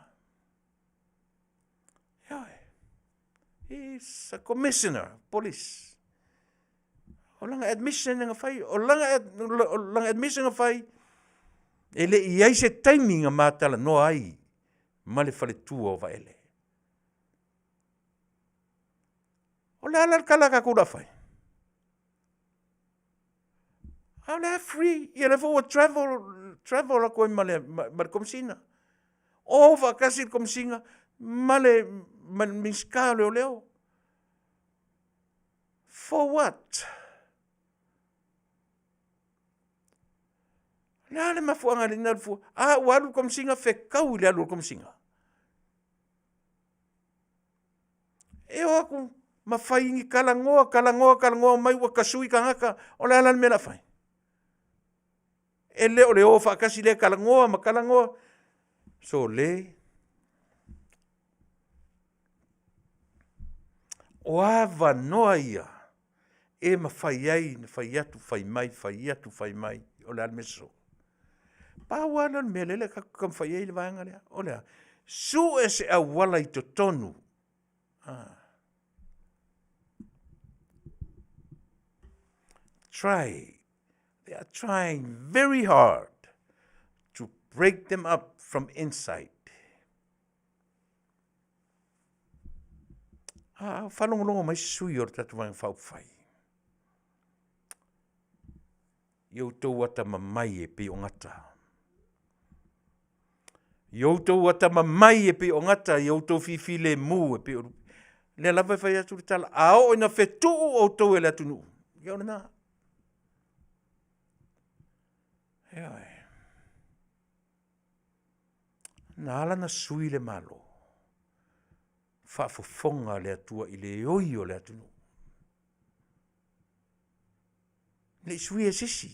Ioe, he is a Commissioner of Police. O lana admission na fai, o lana admission na fai, e le i i ai se taimi na ma talanoa ai ma le faletua o Vaele. O le a la le tala a tatou o le a fai? A o lea e free, ia lea foi ua travel, travel atu ai ma le Komesina. O faatasi le Komesina ma le Minisita o Leoleo. For what? O le a le mafuaaga e ala ai ona alu fua? A ua alu le Komesina, fetau i le alu a le Komesina. E o atu ma fai ni talanoa, talanoa, talanoa, omai ua tasui tagata. O le a la le mea o le a fai? E le o le o faatasi lea e talanoa ma talanoa. Sole, o avanoa ia e mafai ai ona fai atu fai mai, fai atu fai mai, o le a le mea sosoo. Pau lava lea o le mea lea tatou te taumafai i ai le vaega lea, o le a? Sue se auala i totonu. Try, they are trying very hard to break them up from inside. A faalogologo mai sui o le tatou Vaega Faaupufai, i outou atamamai e pei o gata, i outou atamamai e pei o gata, i outou fifilemu e pei o lupe. O lea lava e fai atu le tala, a oo ina fetuu outou e le atunuu, ia o lena. Ioe. Na ala ona sui le Malo, faafofoga le Atua i le oi o le atunuu. E le i suia e se isi.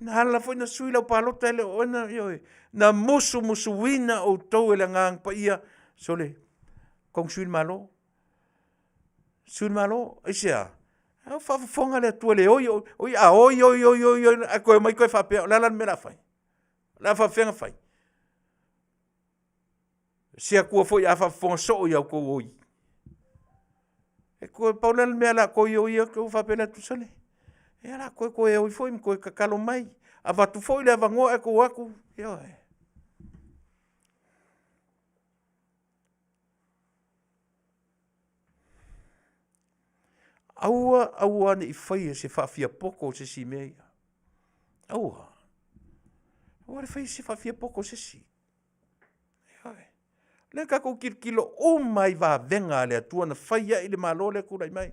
Na ala foi ona sui lau palota e le o oe na, ioe, na musumusuina outou e le Agaga Paia, sole, tatau ona sui le Malo. Sui le Malo, aisea? A o faafofoga le Atua i le oi o, a oi oi oi oi oi ae toe omai toe faapea, o le a la le mea o le a fai? O le a faapefea ona fai? Se Atua foi a faafofoga soo i a outou oi. E pau lea o le mea o le a toe oi atu ou faapea atu, sole, ia o le a toe toe oi foi ma toe tatalo mai, avatu foi le avanoa ae tou o atu, ioe. Aua aua ne i faia se faafiapoto o se isi i mea ia. Aua. Aua le faia se faafiapoto o se isi. Ioe. O lea tatou te tilotilo uma lava i vavega a le Atua na fai ai le Malo lea e tulai mai.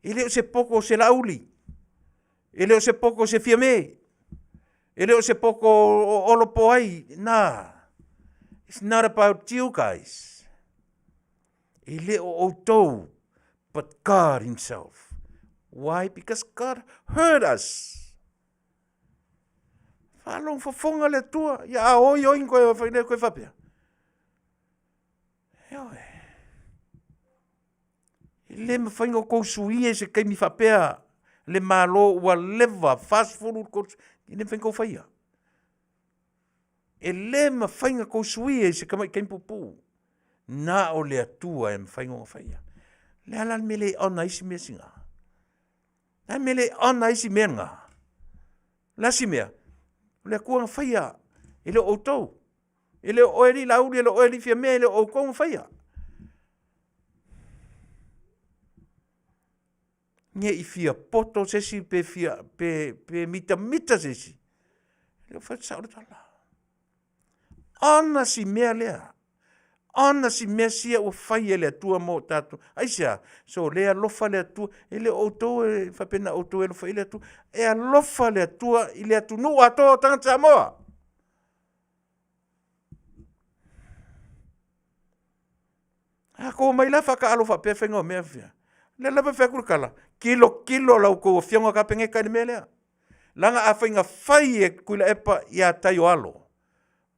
E le o se poto o se Laauli, e le o se poto o se Fiame, e le o se poto o Olo po o ai. Na, it's not about you guys. E le o outou, but God himself. Why? Because God heard us. Faalogo fofoga le Atua, ia a oi oi koe whai le koe whapea. Ioe. E le mawhai ngā kou suia i se kaimi whapea le malo ua leva 40 e le mawhai kou whaia. E le mawhai ngā kou suia i se kamai kaimi pupu. Na o le Atua e mawhai ngā whaia. Le ala mele ona isi mea singa. Le mele ona isi mea ngā. Le asi mea, o le Atua na whaia e le o outou. E le o oe li lauli, e le o oe li fia mea, e le o outou na whaia. Ne i fia poto se isi pe fia, pe, pe mita mita se isi. E le o whai sao le tala. Ona si mea lea. Ona si mea sia ua fai e le Atua mo tatou. Aisea? So le alofa le Atua, e le o outou e faapena outou e alofa i le Atua. E alofa le Atua i le atunuu atoa o tagata Samoa. A kou mai la whakaalo whapea whainga o mea whia. Le lava whai atu le tala, kilo kilo lau kou afioga Kapeneta i le mea lea. Langa a whainga whai e Tuilaepa ia tai o alo.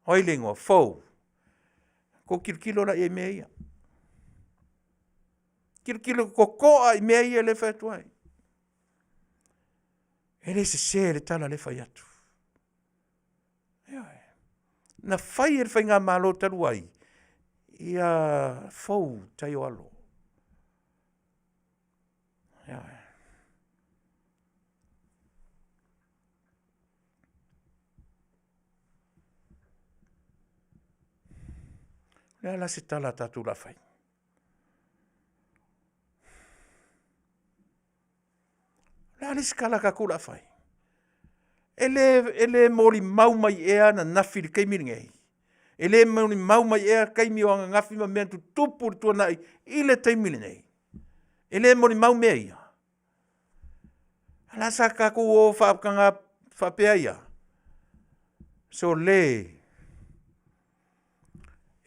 O ai le ingoa, fou. Ko kilo kilo la i mea ia. Kilo kilo kokoa i mea ia le whai atu ai. E le sese le tala le whai atu. Ioe. Na whai e le whainga malo talu ai, ia fou tai o alo. Ioe. Le ala se tala tātou la whai. Le ala se kala ka kula whai. E le, e le moli mau mai ea na nafi le keimi ngei. E le moli mau mai ea keimi o anga ngafi ma mea tutupu le tuanai i le taimi lenei. E le moli mau mea ia. Ala sa ka ku o whaakanga whapea ia. So le,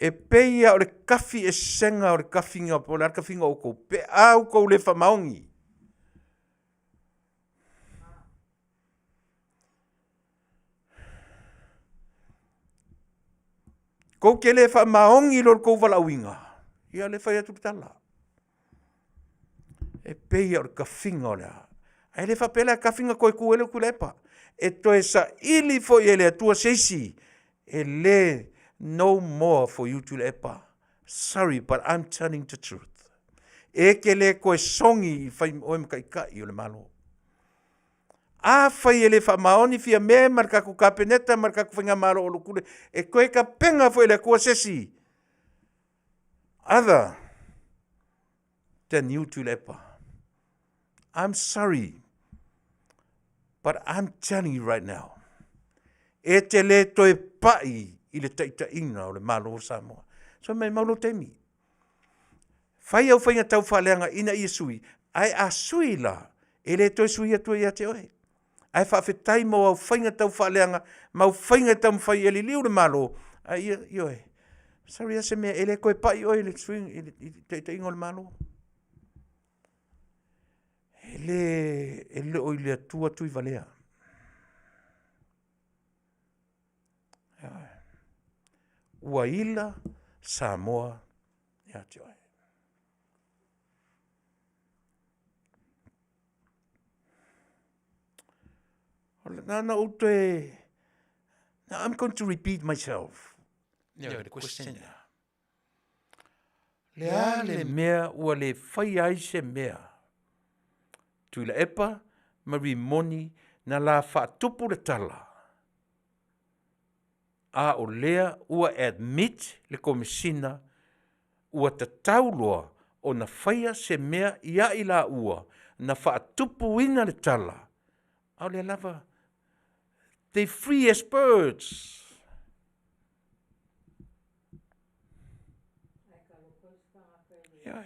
e peia o le kafi e senga o le kafinga po le kafinga o kou pe au kou le whamaongi. Kou ke le whamaongi lo kou walauinga. Ia le whai atu le tala. E peia o le kafinga o lea. Ai le whapela kafinga koe ku ele ku lepa. E toe sa ili fo i ele atua seisi. E le no more for you to lepa. Sorry, but I'm telling the truth. E ke le koe songi i whai oe maka i o le malo. A whai e le whamaoni fia me ma le kaku kapeneta ma le kaku whainga malo o lukule. E koe ka penga fo ele kua sesi. Other than you to lepa. I'm sorry, but I'm telling you right now. E te le toe pai i le taitaiga o le Malo o Samoa. So mai mau lo taimi. Whai au whainga tau whaleanga ina ia sui, ai a sui la, e le toe sui atu ia te oe. Ai whaawhetai mo au whainga tau whaleanga, mau whainga tau mwhai e liliu le malo, ai ia, ioe. Sorry ase mea, e le koe pai oe le sui i le taitaiga o le Malo. E le, e le o i le atua tui valea. Ua ila Samoa ia te oe. Na na ute. Now I'm going to repeat myself. Yeah, the question. Le a le mea ua le whai ai se mea. Tuilaepa ma Rimoni na la whaatupu le tala. A o lea ua admit le komisina ua tatau loa o na whaia se mea ia i la ua na whaatupu ina le tala. A o lea lava, they free as birds. Ia.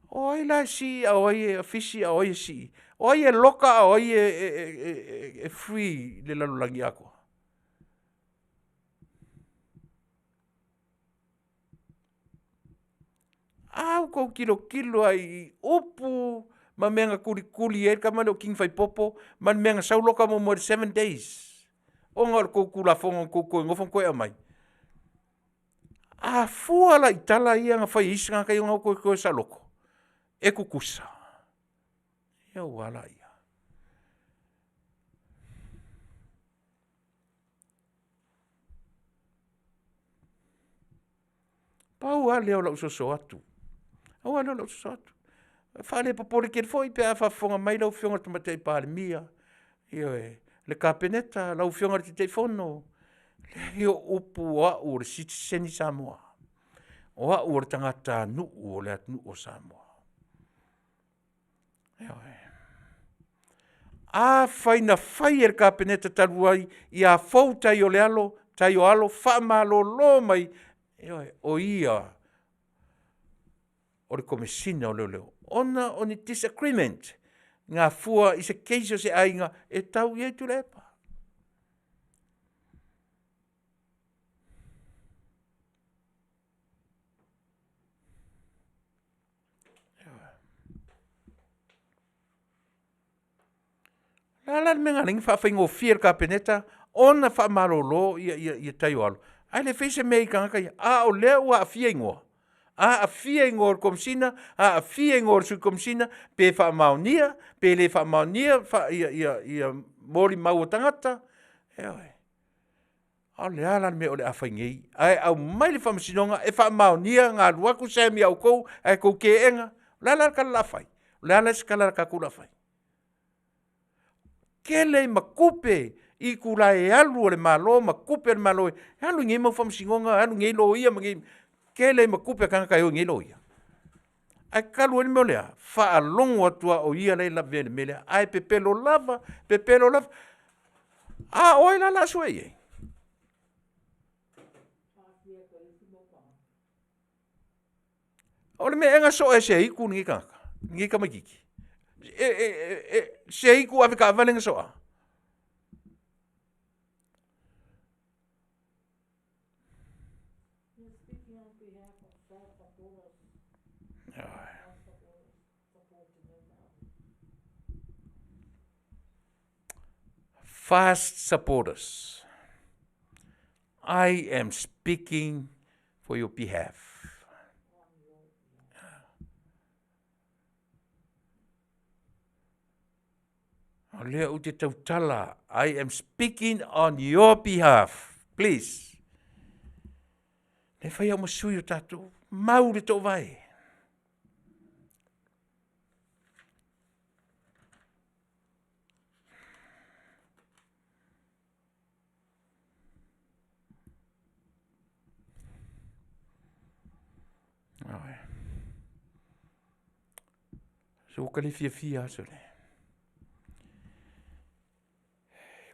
O ai la si a o ai e fisi a o ai e si. O ai e loka a o ai e free le lalolagi atoa. A ua tou tilotilo lava i upu ma mea na tulikuli ai le tama lea o King Faaipopo ma le mea na sau loka muamua i le 7 days ona o le tou Tulafono na tou toe nonofo ma toe aumai. A fua la i tala ia na fai e isi tagata ia ona o toe saoloto, e tutusa? Ia ua a laia? Pau lava lea o lau soso atu, pau lava lea o lau soso atu, e faalepopole tele foi pe a faafofoga mai lau Afioga i le Tamaitai Palemia, ioe, le Kapeneta, lau Afioga i le Taitaifono. Leai o upu o au o le sitiseni Samoa, o au o le tagatanuu o le atunuu o Samoa. Ioe. Afai na fai e le Kapeneta talu ai ia fou tai o Alo faamalolo mai, ioe, o ia o le Komesina o Leoleo ona o ni disagreement na afua i se case a se aiga e tau i ai Tuilaepa. O le a la le mea na ala ai ona faafaigofie i le Kapeneta ona faamalolo Taioalo ae le faia se mea i tagata ia, a o lea ua aafia igoa, aafia igoa o le Komesina, aafia igoa o le Sui Komesina, pe faamaonia pe le faamaonia molimau a tagata. Ioe. A o le a la le mea o le a fai nei ae aumai le Faamasinoga e faamaonia ona alu atu Sam ia outou ae tou teena? O le a la le tala o le a fai? O le a la isi tala a tatou o le a fai? Tele ai ma tupe i itula e alu a le Malo ma tupe a le Malo e alu i nei mau faamasinoga, alu i nei loia ma nei mea, tele ai ma tupe a tagata e o i nei loia. Ae talu ai le mea o le a? Faalogo atu lava o ia la e lavea i le mea lea, ae pepelo lava, pepelo lava. A o ai la o le a sue i ai? O le mea ea na soa e Seaitu lenei tagata, lenei tamaitiiti? Seaitu avetaavale na soa? FAST supporters, I am speaking for your behalf. O lea ou te tautala, I am speaking on your behalf, please. E fai au ma sui o tatou, mau le toovae. Se ua ta le fiafia lava sole,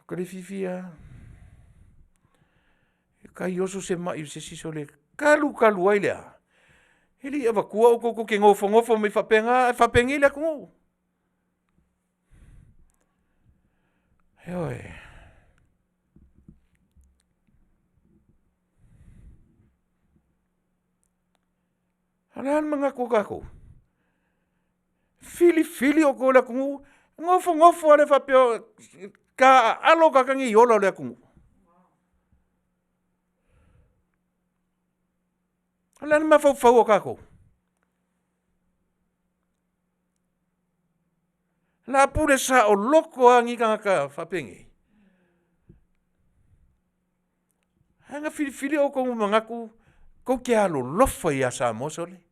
ua ta le fiafia lava. E tai oso se mai o se isi sole, talu talu ai le a? E le i avatua outou tou te nofonofo mai faapena ae faapenei le atunuu. Ioe. A o le a le manatu o tatou? Filifili outou e le atunuu, nofonofo lava lea faapea e taaalo tagata nei i ola o le atunuu. O le a le mafaufau o tatou? O le a pule saoloto lava nei tagata faapenei? Ae na filifili outou ma manatu tou te alolofa ia Samoa sole.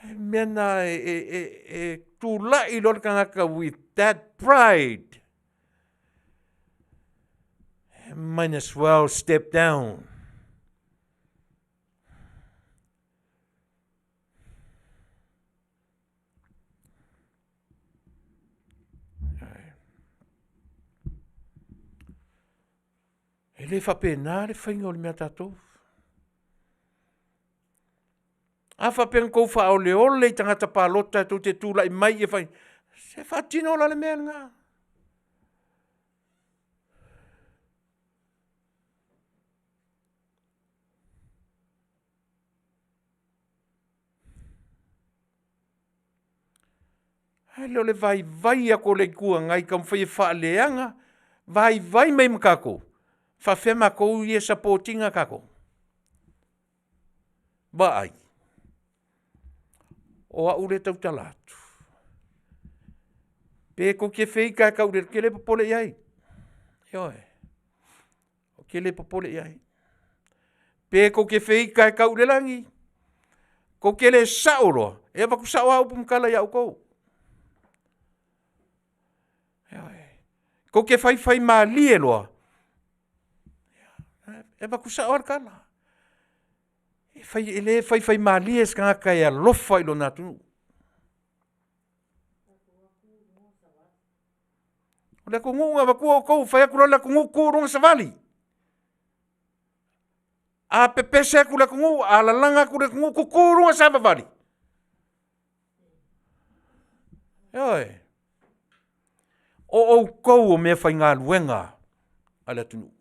O le mea lena e tulai loa le tagata with that pride, might as well step down. E le faapena le faiga o le mea a tatou. A faapea na outou faaoleole i tagata palota tou te tulai mai e fai, se faatino la le mea lena. Ae le o le vaivai atu o le Itu Agai e taumafai e faaleaga, vaivai mai ma tatou, e faapefea matou ia e support ina tatou? Vaai, o au lea e tautala atu, pe tou te feita e tau, ou te le popole i ai, ioe, ou te le popole i ai. Pe tou te feita e tau i le lagi, tou te le sao loa, e avatu sao lava upu ma tala ia outou. Ioe. Tou te faifaimalie loa, e avatu sao lava le tala. E le faifaimalie se tagata e alofa i lona atunuu. O le atunuu na avatua outou, fai atu loa le atunuu tuu i luga savali. A pepese atu le atunuu, a lalaga atu le atunuu, tutu i luga savavali. Ioe, o outou o meafaigaluega a le atunuu.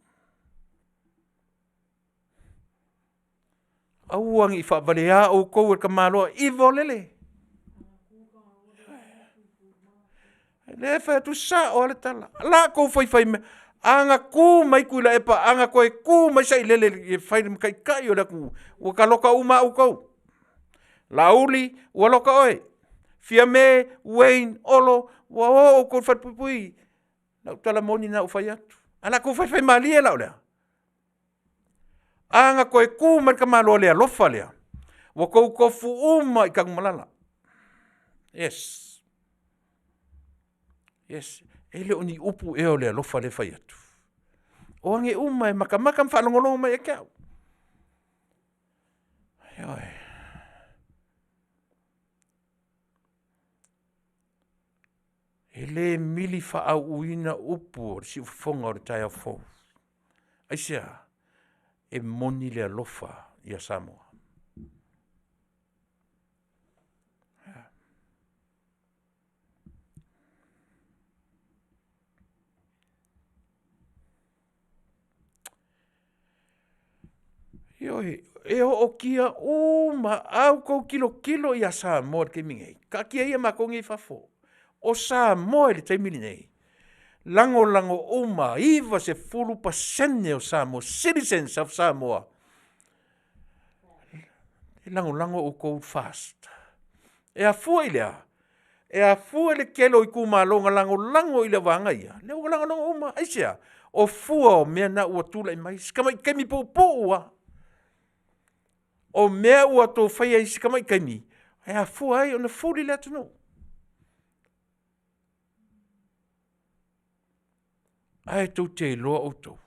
Aua ne i faavalea outou e le tamaloa ivolele. O lea e fai atu sao lava le tala. O le a tou faifai mai, a na tu mai Tuilaepa, a na toe tu mai Sailele e fai ma taitai o le atunuu, ua ta loka uma lava outou. Laauli ua loka oe, Fiame, Wayne Olo, ua o outou i le falepuipui. O lau tala moni lena ua ou fai atu. Ae o le a outou faifaimalie la o le a? A na toe tu mai le tamaloa le alofa lea, ua outou tofu uma lava i Tanumalala. Yes, yes e le o ni upu ea o le alofa lea e fai atu? O age uma e matamata ma faalogologo mai ia te au. Ioe. E le mili faaauuina upu o le siufofoga o le taeao fou. Aisea? E moni le alofa ia Samoa. Ioe, e ootia uma lava, a outou tilotilo ia Samoa i le taimi lenei, taatia ia matou nei e i fafo. O Samoa i le taimi lenei, lagolago uma, 90% o Samoa, citizens of Samoa, e lagolago outou i le FAST. E afua i le a? E afua i le tele o itumalo na lagolago i le vaega ia, lea ua lagolago uma. Aisea? O fua o mea na ua tulai mai i si tamai taimi puupuu lava. O mea ua outou faia i si tamai taimi e afua ai ona fuli le atunuu. Ae tou te iloa outou,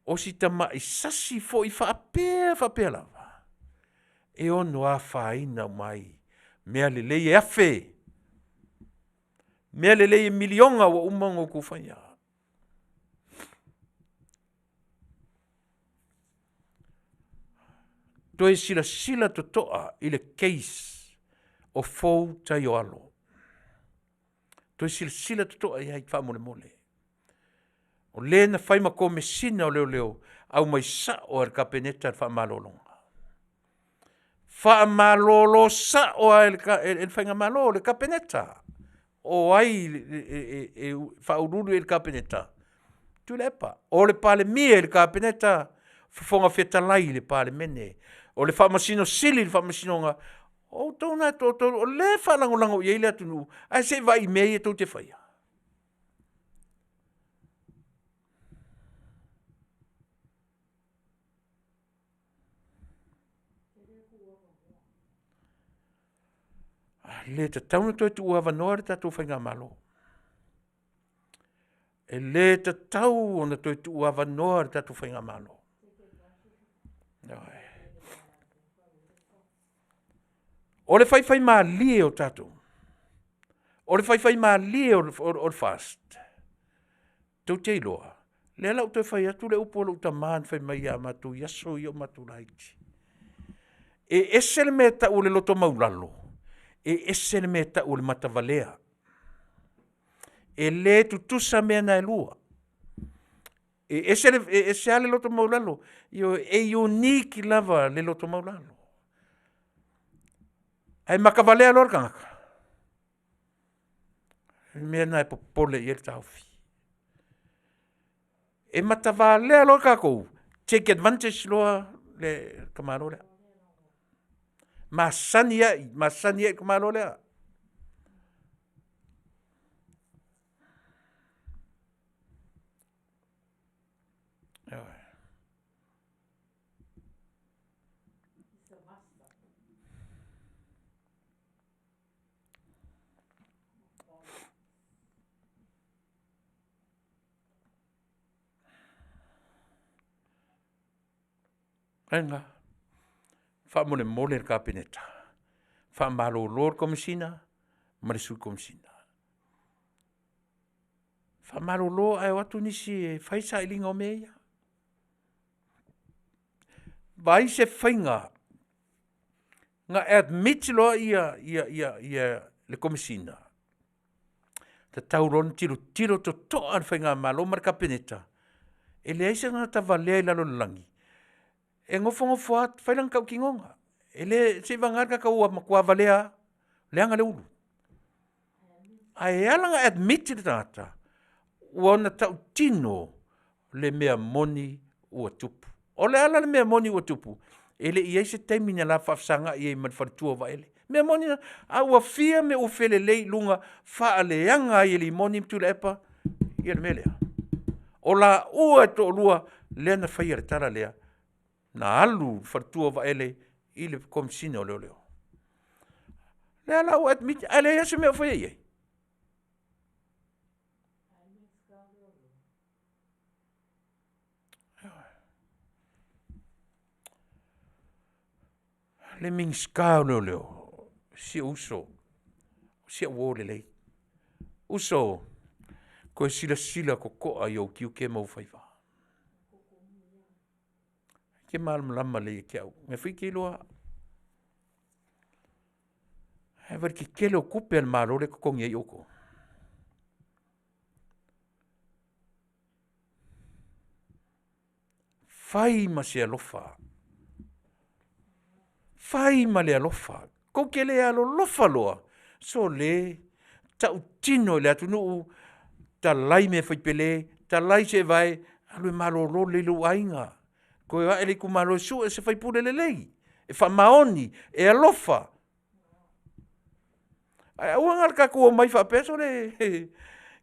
o si tamai sasi foi faapea faapea lava, e ono afaina uma ai mea lelei e afe, mea lelei e miliona ua uma ona outou faia. Toe silasila totoa i le case o Fou Taioalo, toe silasila totoa i ai faamolemole. O le na fai ma Komesina o Leoleo, aumai sao lava i le Kapeneta le faamalologa. Faamalolo sao lava e le Faigamalo, le Kapeneta. O ai e faauluulu i ai i le Kapeneta? Tuilaepa. O le Palemia i le Kapeneta, Fofoga Fetalai i le Palemene, o le Faamasino Sili i le Faamasinoga, o outou na e toatolu o lea e faalagolago i ai le atunuu, ae se i vaai i mea ia tou te faia. E le tatau ona toe tuuavanoa le tatou Faigamalo. E le tatau ona toe tuuavanoa le tatou Faigamalo. Ioe. O le faifaimalie o tatou, o le faifaimalie o le FAST, tou te iloa, o lea o le a ou toe fai atu le upu a lou tama na fai mai ia matou i aso ia a o matou laiti. E ese le mea e tau o le loto maualalo, e ese le mea e tau o le matavalea. E le tutusa mea na e lua. E ese lava le loto maualalo, ioe, e unique lava le loto maualalo. Ae matavalea loa le tagata. Le mea lena e popole i ai le taofi. E matavalea loa tatou, take advantage loa le tamaloa lea. Masani ai, masani ai i le tamaloa lea. Ioe. Aiga, faamolemole le Kapeneta, faamalolo le Komesina ma le Sui Komesina. Faamalolo ae o atu nisi e fai sailiga o mea ia. Vaai se faiga na admit loa le Komesina, tatau loa ona tilotilo totoa le faigamalo ma le Kapeneta, e leai se tagata valea i lalo o le lagi e nofonofo lava fai lana tautinoga. E le, seivagana le tagata ua matua valea lava, leaga le ulu. Ae ala ona admit le tagata, ua ona tautino le mea moni ua tupu. O le a la le mea moni ua tupu? E le i i ai se taimi na la faafesagai ai ma le faletua o Vaele. O le mea moni lena, ae ua fia mea ua felelei i luga faaleaga ai e Rimoni ma Tuilaepa le mea lea. O laua e toalua lea na faia le tala lea, na alu le faletua o Vaele i le Komesina o Leoleo. O lea la ua admit ae leai lava se mea o faia i ai. Le Minisita o Leoleo, si ou uso, o si au uo lelei, uso, toe silasila totoa i ou tiute ma ou faiva. E te malamalama lelei ia te au, o lea foi e te iloa au. Ae vaai i le tetele o tupe a le Malo lea e totogi ai outou. Fai ma se alofa, fai ma le alofa, tou te le alolofa loa, sole, tautino i le atunuu, talai mea fai pele, talai seevae, alu e malolo lelei lou aiga, toe o ae i le itumalo e sue se sui usufono lelei, e faamaoni, e alofa. Ae aua na o le tatou omai faapea, sole,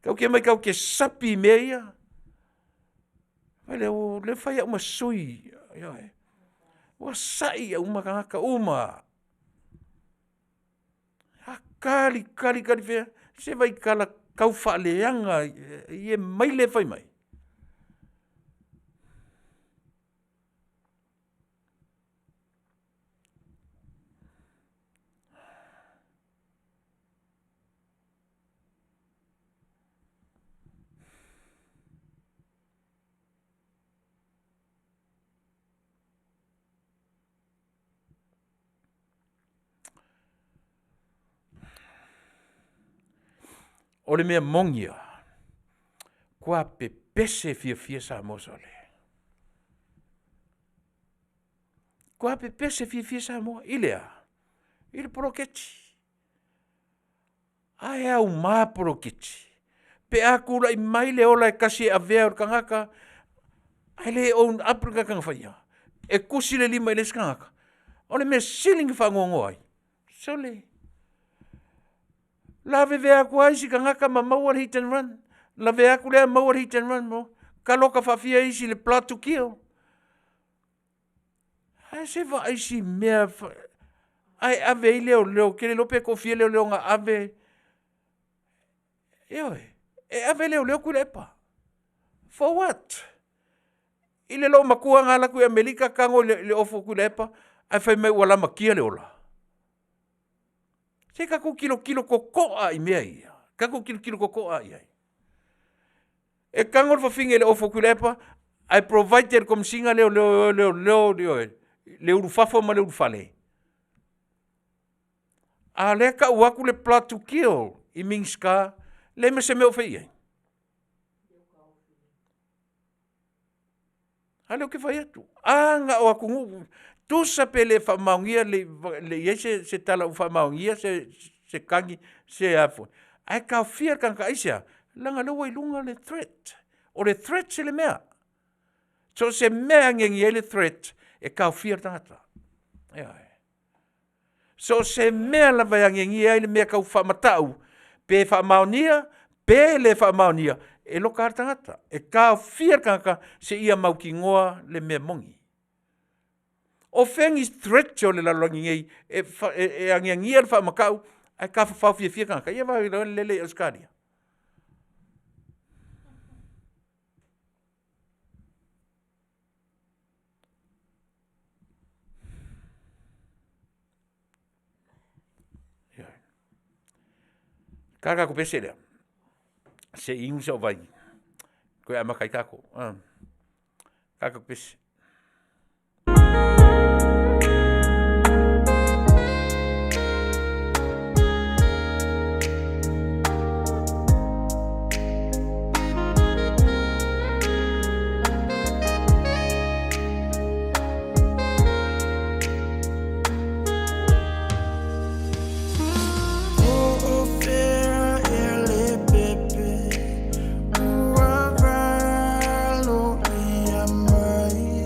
tatou te omai tatou te sapi i mea ia. O lea e fai au ma sui, ioe, ua sai uma tagata uma lava. Tali tali tali fea, se vaai i tala taufaaleaga i emaile e fai mai? O le mea moni lava, matua pepese fiafia Samoa sole, matua pepese fiafia Samoa i le a? I le poloketi. Ae auma poloketi pe a tulai mai le ola e tasi e avea o le tagata ae le own up le tagata na faia, e tusi le lima i le isi tagata. O le mea sili ona faanoanoa ai, sole, lavevea atu lava isi tagata ma maua le hit and run, lavea atu lea maua le hit and run, taloka faafia isi i le plot to kill. Ae se vaai i si mea ae ave ai leoleo, ou te le iloa pe toafia leoleo na ave, ioe, e ave e leoleo Tuilaepa. For what? I le loomatua na alu atu i Amerika tago i le ofu a Tuilaepa ae fai mai ua lamatia le ola. Se tatou tilotilo totoa i mea ia, tatou tilotilo totoa i ai. E tago le fafine i le ofu a Tuilaepa ae provide e le Komesina leoleo e o e leoleo le ulufafo ma le ulufale. A o lea e tau atu le plot to kill i Minisita, leai ma se mea o faia i ai. A lea ou te fai atu, a na o atunuu, tusa pe le faamaonia, le i i ai se tala ua faamaonia se tagi se a foi, Ae taofia le tagata aisea? Leaga o lea ua i luga le threat. O le threat se le mea. So o se mea e agiagi ai le threat, e taofia le tagata. Ioe. So o se mea lava e agiagia ai le mea tau faamatau, pe faamaonia, pe le faamaonia, e loka lava le tagata. E taofia le tagata seia mautinoa le mea moni. O fea ni threat o le lalolagi nei e agiagia le faamatau ae tafafao fiafia tagata? Ia vaai loa i le lele i Ausetalia. Ta le tatou pese lea, se i inu sau vai toe amata ai tatou. Tatou pese.
O fea ea le pepe ua valo ia mai?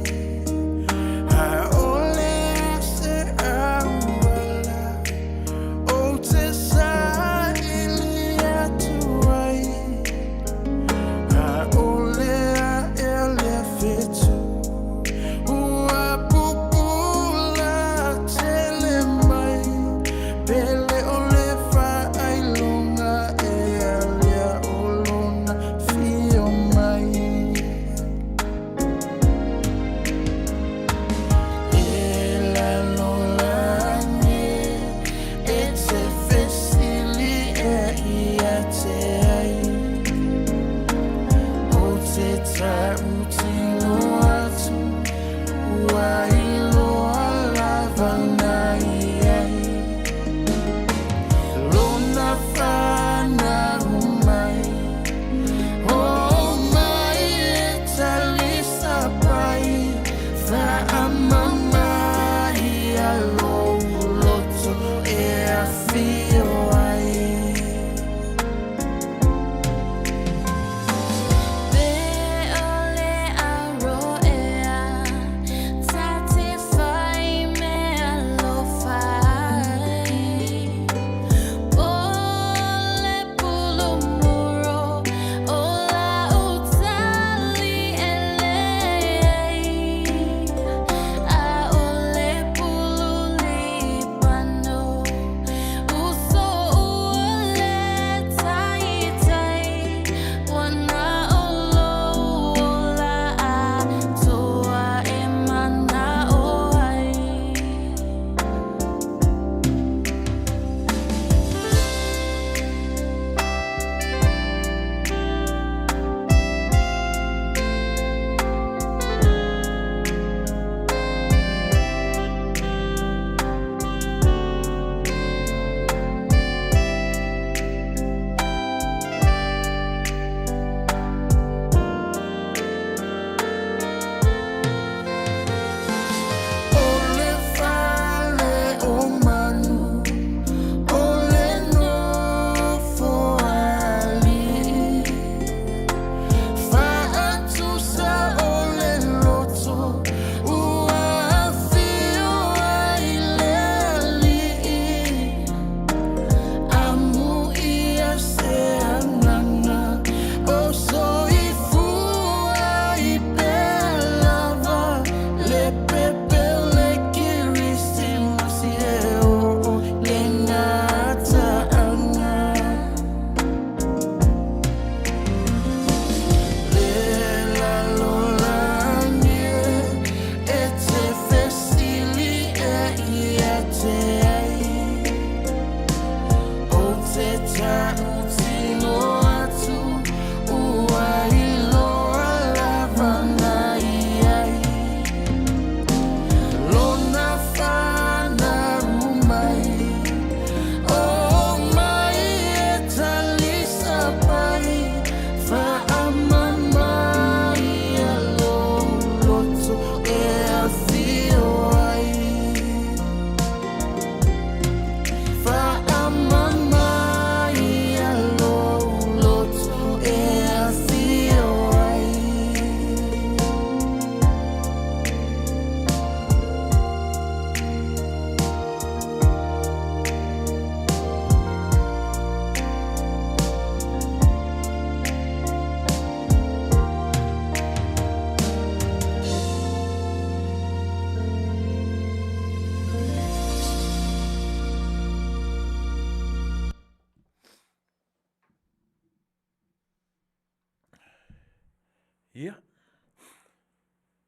Ia,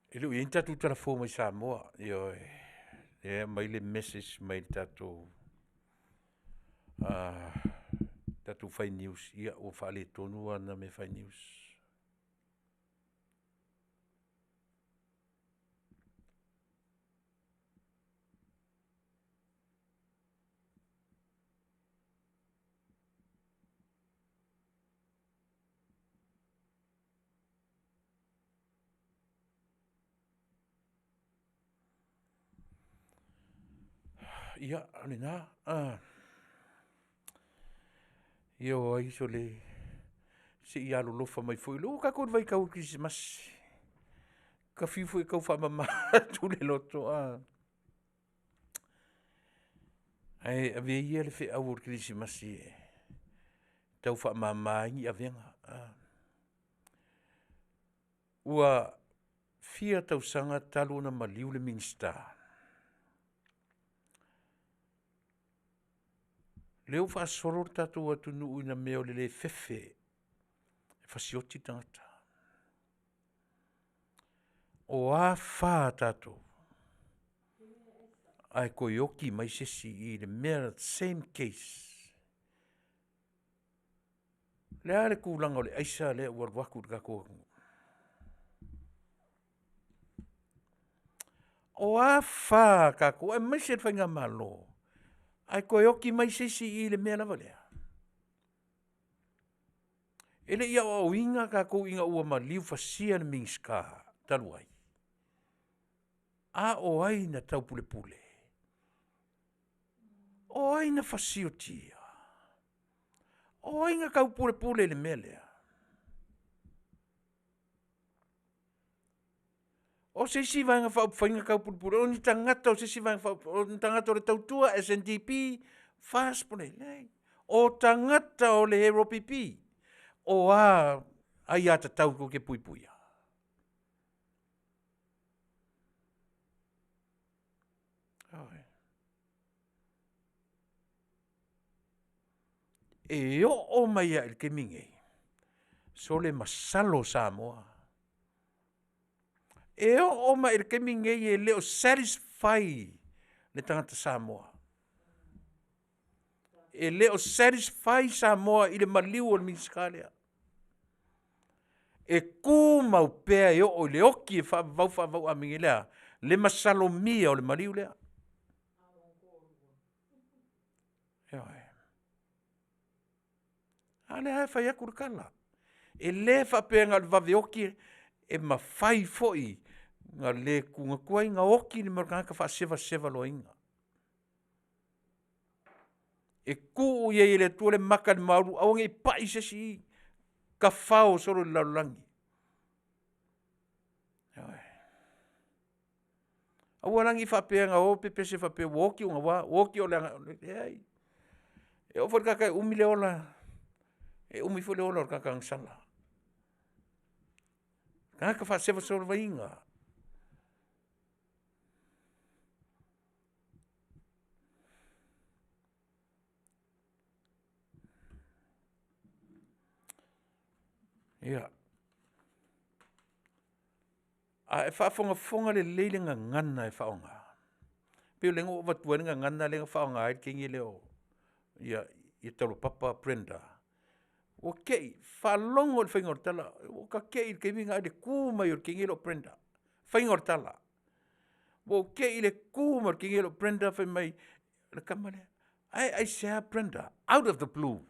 e le o i ai ni tatou tala fou mai Samoa, ioe, lea e aumai le message mai le tatou fai news, ia ua faaletonu lava ana mea fai news. Ia, o lena. Ia o ai sole, se i alolofa mai foi, ua tatou i le vaitau o le Kerisimasi, ta fiu foi e taufaamama atu le loto, a? Ae avea ia le feau o le Kerisimasi e tau faamama ai ni avega. Ua fia tausaga talu ona maliu le Minisita, lea ua faasolo le tatou atunuu i le mea o le le fefe e fasioti le tagata. O a fa a tatou, ae toe oti mai se isi i le mea, same case. O le a le tulaga o le aisa lea ua alu atu i le tatou atunuu? O a fa a tatou aemaise le faigamalo, ae toe oti mai se isi i i le mea lava lea? E le i aoaoina tatou ina ua maliu, fasia le Minisita talu ai? A o ai na taupulepule? O ai na fasiotia? O ai na taupulepule i le mea lea? O se isi Vaega Faaupufai na taupulepulea? O ni tagata o se isi Vaega Faaupufai? O ni tagata o le Tautua SNDP, FAST, leai. O tagata o le LPP. O a aiatatau tou te puipuia? E oo mai lava i le taimi lenei, sole masalo Samoa, e oo mai i le taimi lenei e le o satisfy le tagata Samoa. E le o satisfy Samoa i le maliu o le Minisita lea. E tumau pea e oo i le oti e faavavau, faavavau amene. O le a? Le masalomia o le maliu lea. Ioe. A lea lava e fai atu le tala, e le faapea na o le vave oti, e mafai foi ona le tuai ona oti le mea o le tagata faasevaseva loaina. E tuu i ai e le Atua le mata i le malu aua ne i pai se isi i i, tafao solo i le lalolagi. Ioe. Aua la ne i faapea na o pepese faapea ua oti ona ua a, ua oti ona… Leai. E oo foi i le tagata e umi le ola, e umi foi le ola o le tagata agasala. Tagata faasevasevaloaina. Ia, a e faafogafoga lelei i le gagana e faaaoga, pei o lea na ou avatua ai le gagana lea na faaaoga ai le teine lea o Tauropapa Brenda. Ua te i, faalogo i le faiga o le tala, ua ta te i i le taimi lena i le tu mai o le teine lea o Brenda, faiga o le tala. Ua ou te i i le tu mai o le teine lea o Brenda fai mai le tama lea, ae aisea Brenda? Out of the blue.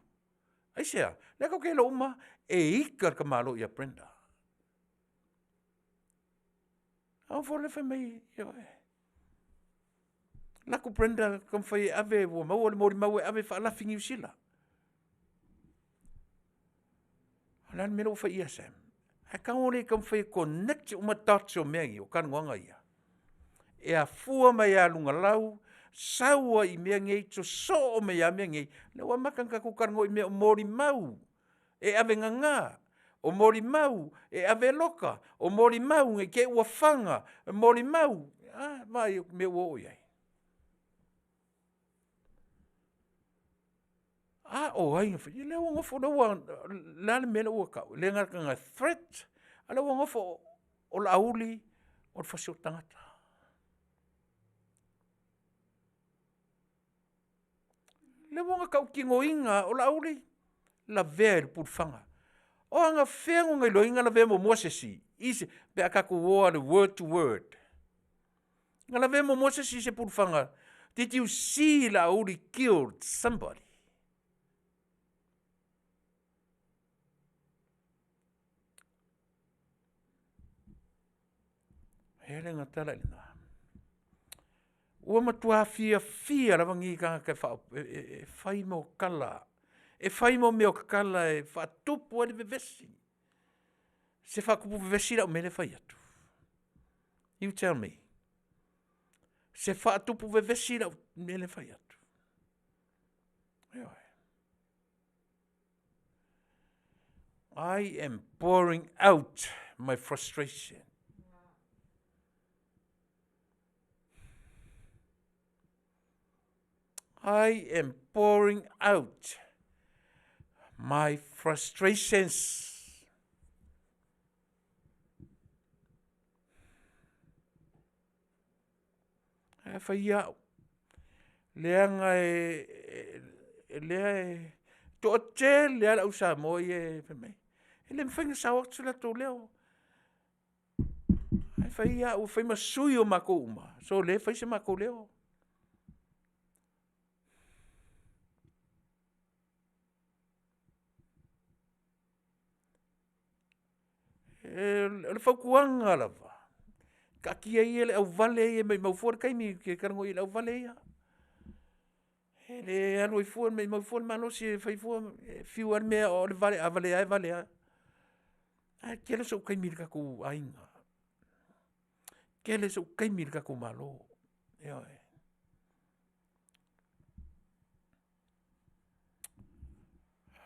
Aisea? O lea tatou te iloa uma lava, e ita le tamaloa ia Brenda. Ona oo foi lea fai mai, ioe, alu atu Brenda taumafai e ave, ua maua le molimau e ave e faalafi i Niu Sila. A o le a le mea lea ua fai ia Sam? Ae tago lea e taumafai e connect uma dots o mea ia, o talanoaga ia, e afua mai lava i lugalau, sau ai i mea nei, sosoo mai lava mea nei, lea ua amata ona tatou talanoa i mea o molimau e ave gaga, o molimau e ave loka, o molimau ne i te i ua fana, o molimau, a, vaai i le mea ua oo i ai? A o ai na faia? Ia lea ua nofo, o le a le mea lea ua tau? E le gata ina threat A lea ua nofo o Laauli o le fasioti tagata. O lea ua na tautinoina o Laauli, lavea i le pulufaga. O anafea na ona iloaina lavea muamua se isi i se, pe a tatou o lava i le word to word. Na lavea muamua se isi i se pulufaga? Did you see Laauli killed somebody? E i ai le tala i ina, ua matua fiafia lava nei tagata e fai mea o tala, e fai mea o tala e faatupu ai le vevesi. Se faatupu vevesi lau mea lea e fai atu? You tell me. Se faatupu vevesi lau mea lea e fai atu? Ioe. I am pouring out my frustration. I am pouring out my frustrations. Ae fai au, leaga e lea e toatele lava le au Samoa ia e fai mai, e le mafai ona sao atu so latou leo. Ae fai au e fai ma sui o matou uma, so o lea e fai so matou leo. O le fautuaga lava, taatia ia le auvale ia maumau fua le taimi ou te talanoa i le auvale ia. E le alu ai fua, maumau fua le malosi e fai fua, e fiu lava le mea o le vale, a vale lava e vale lava. Ae tele sou taimi i lo tatou aiga, tele sou taimi i le tatou Malo, ioe.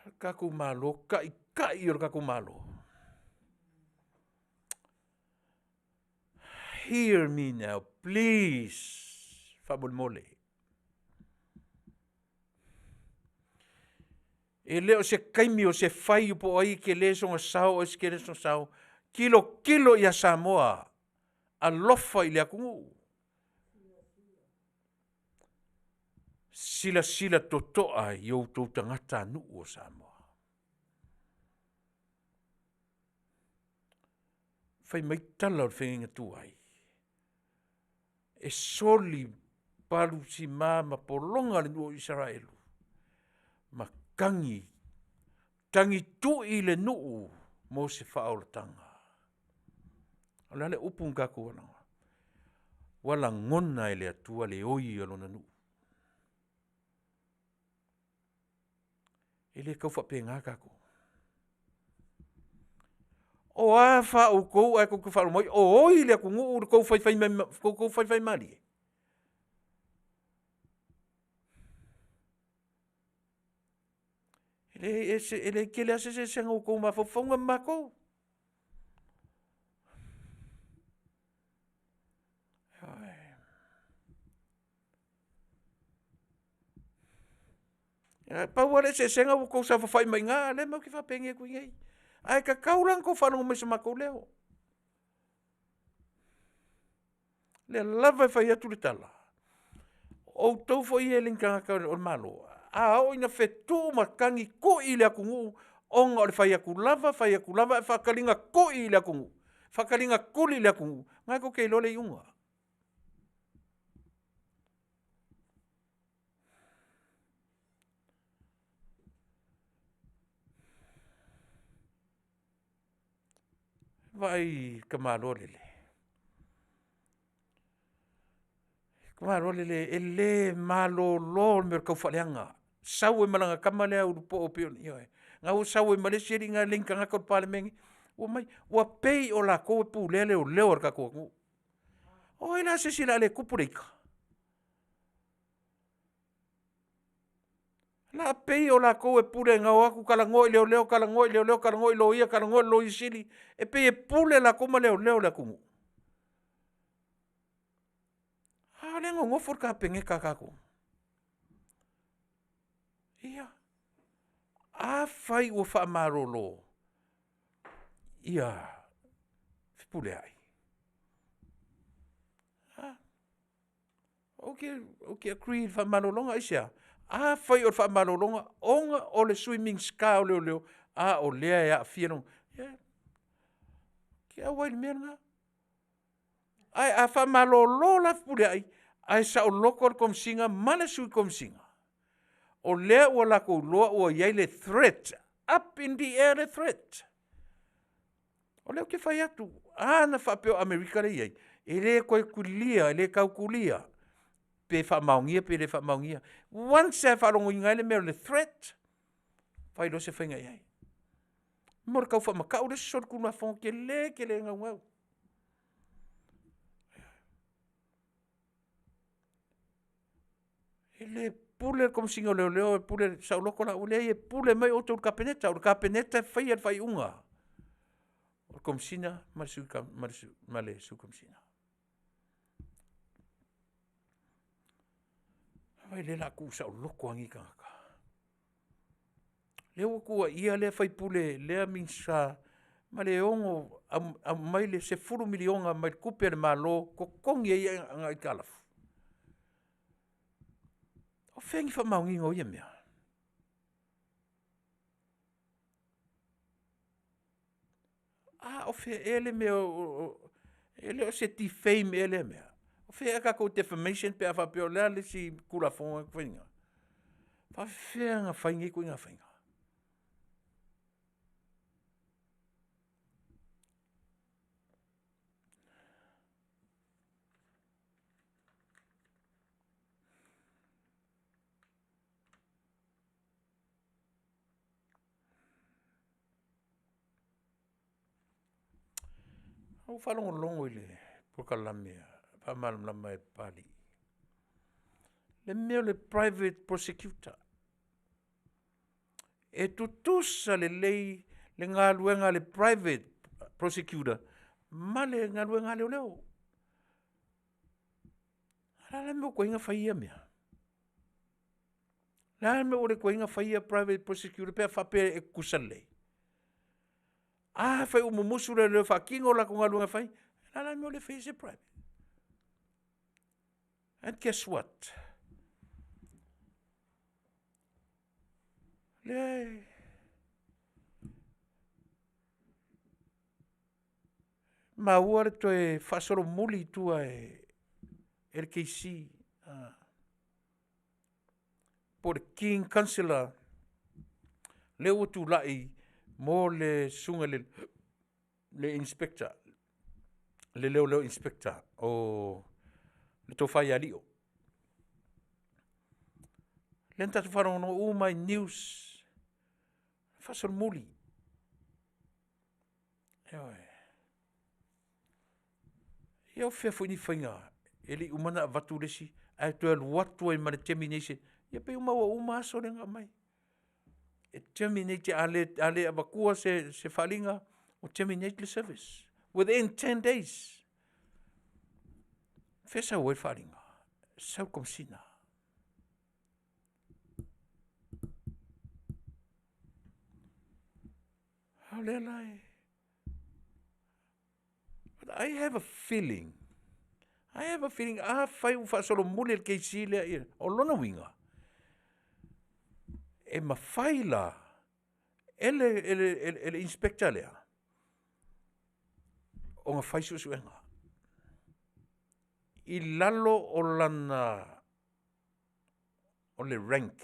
O le tatou Malo, Taitai o le tatou Malo, hear me now please, faamolemole. E le o se taimi o se fai po o ai e tele sona sao a o ai e tele sona sao. Tilotilo ia Samoa, alofa i le atunuu, silasila totoa i o outou tagatanuu o Samoa. Fai mai tala o le feagaiga tuai, e soli palusima ma pologa le nuu o Isaraelu ma tagi, tagitui le nuu mo se faaolataga. O le a le upu na tatou Ua lagona e le Atua le oi o Lona nuu. E le tau faapena tatou. O a fa outou ae tou te faalogo mai o oi le atunuu i lo outou faifaimalie. E le tele lava se eseesega o outou mafaufauga ma matou. Ioe. Pau lava le eseesega ua outou saofafai mai i ina, a o lea matou te faapenei atu i inei. Ae tatau la ona outou faalogo mai i so matou leo. O lea lava e fai atu le tala, o outou foi ia e le ni tagata o le Malo, a oo ina fetuu ma tagitui le atunuu ona o le fai atu lava fai atu lava ae faataliga tui i le atunuu, faataliga tuli i le atunuu, lena tou te iloa le iuga. Vaai i le tamaloa lele, le tamaloa lele e le malolo le mea o le taufaaleaga. Sau ai ma lana tama lea Ulupoo e pei ona, ioe, na ua sau ai ma le isi alii lena e le ni tagata o le Palemene, ua omai, ua pei o latou e pulea leoleo a le tatou atunuu. O ai la se isi o le a le tupu le ita? O le a pei o latou e pule na o atu talanoa i leoleo, talanoa i leoleo, talanoa i loia, talanoa i le Loia Sili, e pei e pule latou ma leoleo i le atunuu. A lea e nonofo le Kapeneta a tatou. Ia, afai ua faamalolo, ia Fepuleai. Ou te agree i le faamalologa. Aisea? Afai o le faamalologa ona o le Sui Minisita o Leoleo, a o lea e aafia lona… ia, ou te auai i le mea lena. Ae a faamalolo la Fepuleai ae saoloto le Komesina ma le Sui Komesina, o lea ua latou iloa ua i ai le threat, up in the air le threat. O lea ou te fai atu, a na faapea o Amerika lea e i ai, e le toe tulia, e le tau tulia pe faamaonia pe le faamaonia. Once lava e faalogoina ai le mea o le threat, fai loa se faiga i ai. Mo le tau faamatau le isi solitulafono tele tele e naunau. E le pule le Komesina o Leoleo e pule saoloto laua, e leai e pule mai outou i le Kapeneta, o le Kapeneta e faia le faaiuga, o le Komesina ma le Sui Komesina. Vaai o lea o le a tuusaoloto lava nei tagata. O lea ua tuuaia lea sui usufono, lea Minisita ma le ono aumai le $10 miliona mai tupe a le Malo totogi ai ana aitalafu. O fea ni faamaoniga o ia mea? A o fea ea le mea e le o se defame ea lea mea? O fea ea a tatou defamation pe a faapea o le a le isi Tulafono lena e fai nei? E faapefea ona fai nei ituaiga faiga? Na ou faalogologo i le polokalame faamalamalama e Papalii, le mea o le private prosecutor. E tutusa lelei le galuega a le private prosecutor ma le galuega a leoleo. A o le a la le mea ua tuai ai ona fai ia mea? O le a le mea ua tuai ai ona fai ia private prosecutor pe a faapea e tutusa lelei? Afai ua mumusu leoleo e faatino a latou galuega e fai, o le a la le mea ua le fai ai se private? And guess what? O lea e maua le toe faasolomuli i tua e le KC po o le King Counsellor lea ua tulai mo le susuga i le Inspector, le Leoleo Inspector o le Tofa ia Lio. Lea na tatou faalogologo uma lava i news, faasolomuli. Ioe. Ia o fea foi ni faiga e le i uma ona avatu le isi ae toe alu atu ai ma le termination. Ia pei ua maua uma aso lea na aumai. E terminate a le avatua se faaaliga, ua terminate le service within 10 days. O fea e sau ai le faaaliga? E sau i le Komesina. A o lea la e… But I have a feeling, I have a feeling afai ua faasolomuli e le KC lea, o lona uiga, e mafai la e le Inspector lea ona fai suesuega i lalo o lana rank.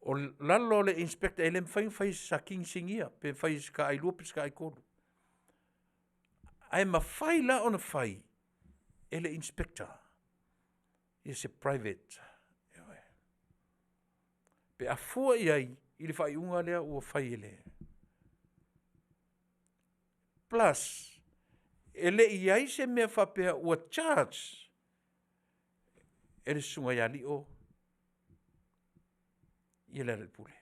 O lalo o le Inspector e le mafai ona fai e se Satini Sinia pe fai e se taailua pe se taaitolu. Ae mafai la ona fai e le Inspector se private pe a fua i ai i le faaiuga lea ua fai e le… Plus e le i i ai se mea faapea ua charge e le susuga ia Lio Lealailepule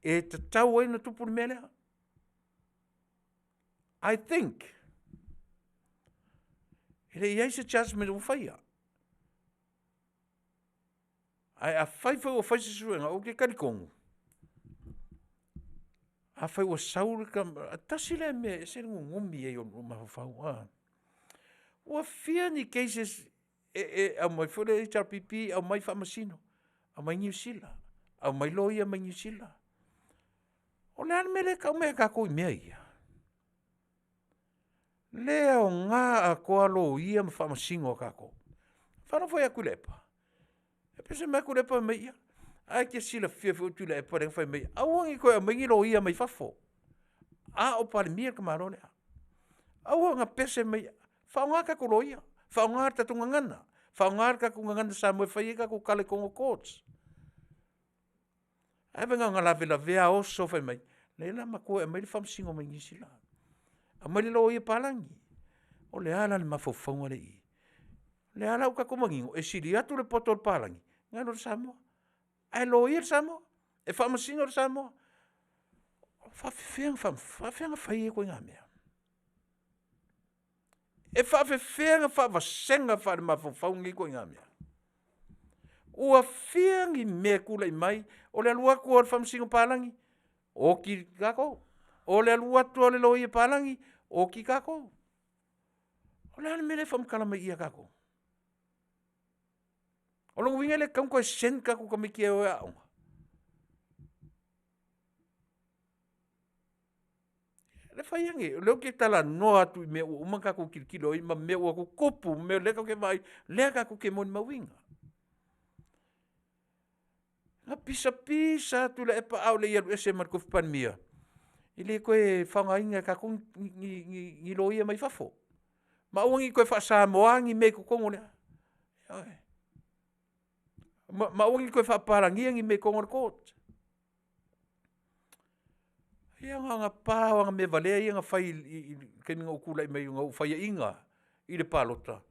e tatau ai ona tupu le mea lea. I think e le i i ai se charge ua faia. Ae afai foi ua fai se suesuega, ou te talitonu, Afai ua sau le tasi lea mea e ese le gugumi ai o lou mafaufau, ua fia ni cases e aumai foi le HRPP aumai Faamasino, aumai Niu Sila, aumai loia mai Niu Sila. O le a le mea lea e tau mai ai e tatou i mea ia? Le aoga atoa loia ma faamasino a tatou. Faalogo foi ia Tuilaepa, na pese mai lava Tuilaepa fai mai, ia, ae te silafia foi Tuilaepa lea na fai mai aua ne i toe aumaia ni loia mai fafo a o Palemia le tamaloa lea. Aua na pese mai ai, faaaoga tatou loia, faaaoga le tatou gagana, faaaoga le tatou gagana Samoa e fai ai tatou tala i totonu o courts. Ae vaai na ona lavelavea oso fai mai, leai la matua e aumai le faamasino mai Niu Sila, aumai le loia palagi. O le a la le mafaufauga lea e i i? O lea la ua tatou manino, e sili atu le poto o le palagi nai lo le Samoa, ae loia le Samoa, e faamasino le Samoa. E faapefea ona fai ia ituaiga mea? E faapefea ona faavasega faalemafaufau nei ituaiga mea? Ua fia ni mea e tulai mai, o le alu atu lava o le faamasino palagi, oti tatou. O le alu atu lava o le loia palagi, oti tatou. O le a le mea lea e faamatala mai i i ia tatou? O lona uiga e le tatau ona toe send tatou tamaiti e o e aooga? O lea ou te talanoa atu i mea ua uma ona tatou tilotilo i ai ma mea ua tutupu ma mea o lea tatou te vaai, lea tatou te molimauina. Na pisapisa lava Tuilaepa a o le i alu ese ma le tofi Palemia, e le toe faaaogaina e tatou ni loia mai fafo, ma aua ne i toe faa-Samoa ni mea i totonu o le… Ioe. Ma aua ne i toe faapapalagia ni mea i totonu o le court. Ia na ona pa o ana mea valea ia na fai i le taimi na ou tulai mai ai ina ua faiaina i le palota,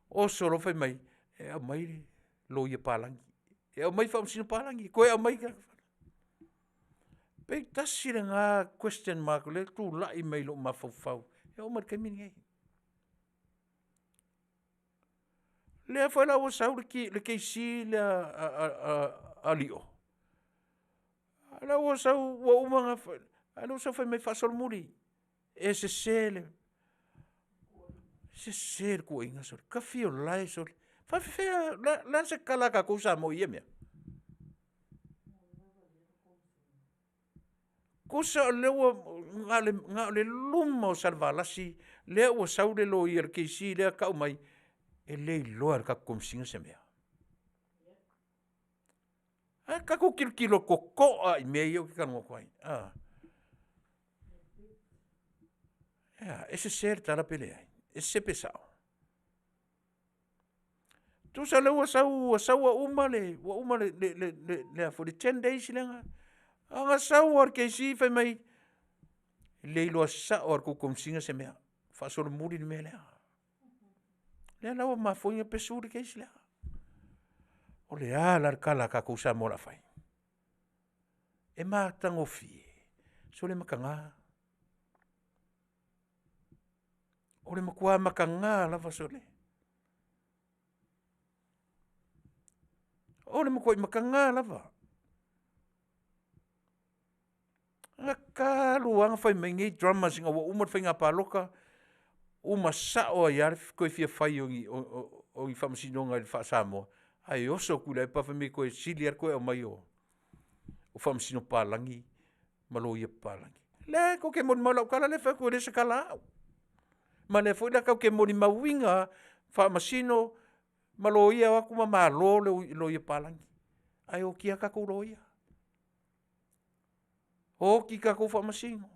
oso loa fai mai e aumai loia palagi, e aumai faamasino palagi, toe aumai. Pei tasi lena question mark o lea e tulai mai i lou mafaufau e oo mai i le taimi lenei. O lea foi la ua sau le case lea a Lio, o lea ua sau ua uma ona fai, a o lea ua sau fai mai e faasolomuli, e sese le tuuaiga sole, tafiolae sole. E faapefea, o le a se tala a tatou Samoa i ia mea? Tusa o lea ua na o le luma o Salevalasi lea ua sau le loia le case lea tau mai, e le iloa e le tatou Komesina se mea. Ae tatou tilotilo totoa i mea ia ou te talanoa atu ai a? E a, e sese le tala pe leai? E sese pe sao? Tusa o lea ua sau ua sau ua uma le 10 days lea, na ona sau lava o le case fai mai, e le iloa sao lava e le tou Komesina se mea, faasolomuli le mea lea. O lea la ua mafua ai ona pesu le case lea. O le a la le tala a tatou Samoa o le a fai? E matagofie? Sole mataga, o le matua mataga lava sole. O le matuai mataga lava. Na talu lava ona fai mai nei dramas ina ua uma le faiga palota, uma sao ai lava le toe fia fai o ni faamasinoga faa-Samoa, ae oso Tuilaepa fai mai toe sili lava le toe aumai o faamasino palagi ma loia palagi. O lea tou te molimau i lau tala lea e fai atu e le o se tala a au. Ma o lea foi la tatou te molimauina lava faamasino ma loia e o atu ma malo loia palagi, ae oti lava tatou loia, oti tatou faamasino.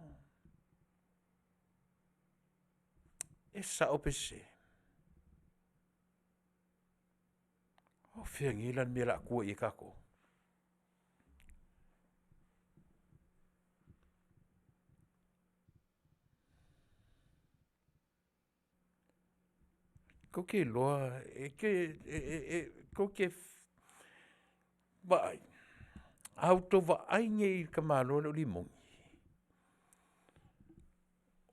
E sao pe sese? O fea nei la le mea o le a tua i ai tatou? Tou te iloa, tou te vaai, a outou vaai nei i le tamaloa lea o Rimoni,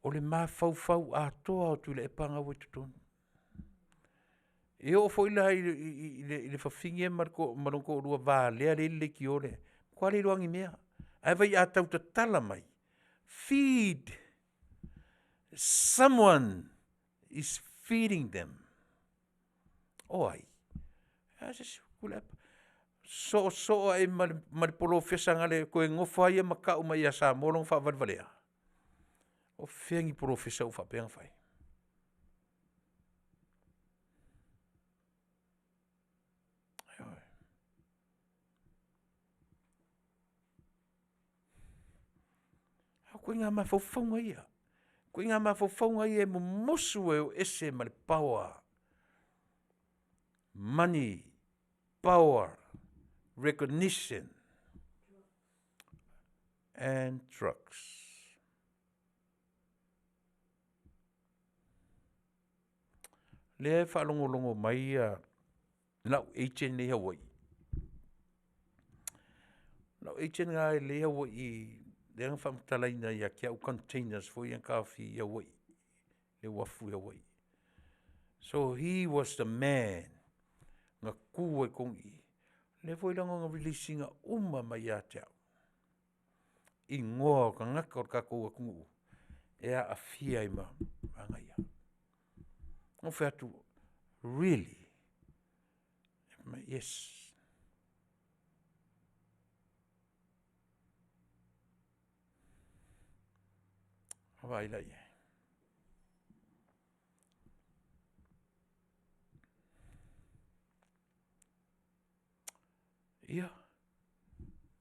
o le mafaufau atoa lava o Tuilaepa lena ua i totonu. E oo foi la i le fafine ma lona toalua valea lea e i le leitio lea, matua le iloa lava ni mea. Ae vaai a tau tatala mai. Feed. Someone is feeding them. O ai? A se isi Tuilaepa. Soosoo ae ma le polofesa na toe nofo lava ia ma tau mai ia Samoa lona faavalevalea. O fea ni polofesa ua faapea ona fai? Ioe. A o ituaiga mafaufauga ia, o ituaiga mafaufauga ia e mumusu e o ese ma le power, money, power, recognition and drugs. O lea e faalogologo mai lau agent lea e i Hawaii. O lau agent lena lea e i Hawaii lea na faamatalaina ia te au containers foi ia na taofi i Hawaii, le uafu i Hawaii. So he was the man na tu ai i totonu i i, lea foi la na ona release ina uma mai ia te au igoa o tagata o le tatou atunuu e aafia ai ma vaega ia. Ou fai atu, really? Fai mai, yes. Ona vaai lea i ai. Ia,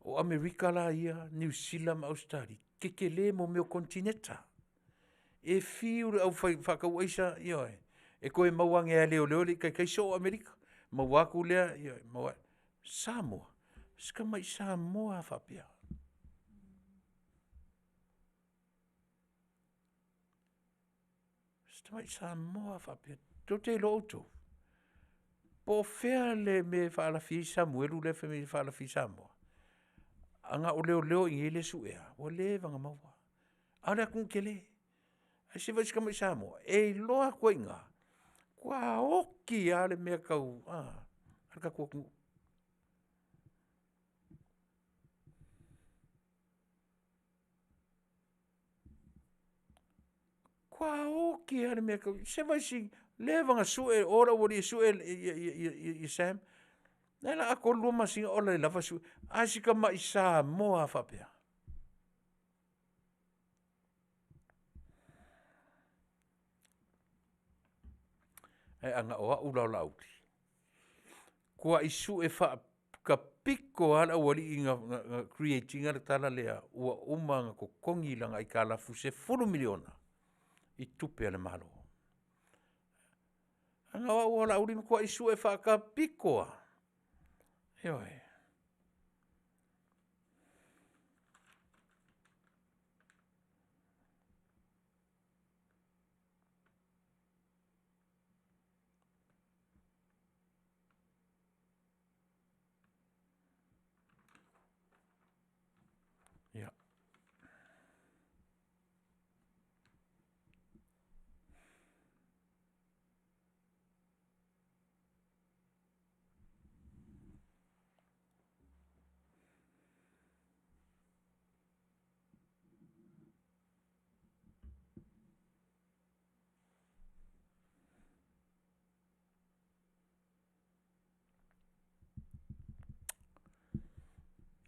o Amerika la ia, Niu Sila ma Ausetalia, tetele mo mea o konitineta. E fiu le au faatau aisa, ioe, e toe maua ane lava e leoleo e le i taitai soo Amerika, maua atu lea, ioe, maua atu. Samoa, o si tamai Samoa lava faapea. Si tamai Samoa lava faapea. Tou te iloa outou, po o fea le mea e faalafi ai Samuelu lea e fai mai e faalafi Samoa? A na o leoleo i inei lea e suea, ua leva ona maua. A o le atunuu tele. Ae se i vaai i si tamai Samoa, e iloa atu lava i ina, matua oti lava le mea tau a le tatou atunuu. Matua oti lava le mea tau, se i vaai si, leva ona sue o le aualii e sue Sam, o lea o le a atoa le 2 masina o la e lava sue, a o si tamai Samoa lava faapea. Ae ana o au la o Laauli, matuai sue faakapito lava le aualii na create ina le tala lea ua uma ona totogi lana aitalafu $10 miliona i tupe a le Malo. Leaga o au o Laauli na matuai sue faakapito lava, ioe. Ia.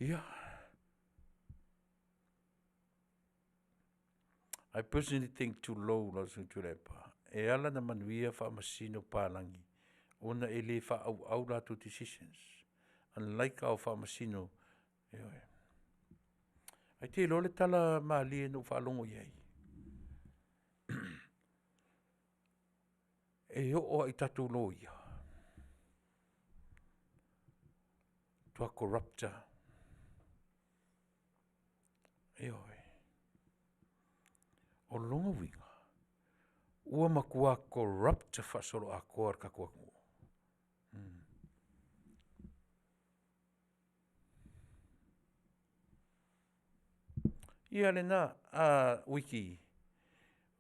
Ia, I personally think tulou lau Susuga Tuilaepa, e ala ona manuia Faamasino palagi ona e le faaauau latou decisions, unlike a o Faamasino, ioe. Ae e te iloa le tala malie na ou faalogo i ai? E oo lava i tatou loia, matua corrupt lava. Ioe. O lona uiga, ua matua corrupt faasoloatoa le tatou atunuu. Ia lena, Uiki,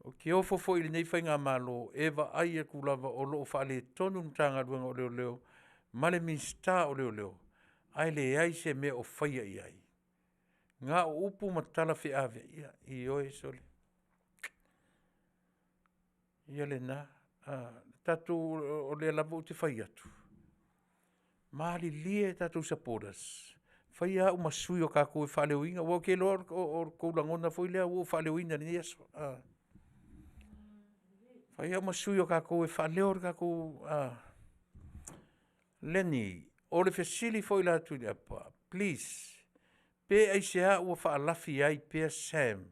ou te ofo foi i lenei faigamalo, e vaai atu lava o lo o faaletonu le Matagaluega o Leoleo ma le Minisita o Leoleo, ae leai se mea o faia i ai. Na o upu ma tala feaveai, ia, ioe sole. Ia lena, tatou, o lea lava ou te fai atu, malilie tatou supporters, faia au ma sui o tatou e faaleoina, aua ou te iloa o le tou lagona foi lea ua ou faaleoina i lenei aso. Fai au ma sui o tatou e faaleo le tatou... Lenny, o le fesili foi la Tuilaepa, please, pe aisea ua faalafi ai pea Sam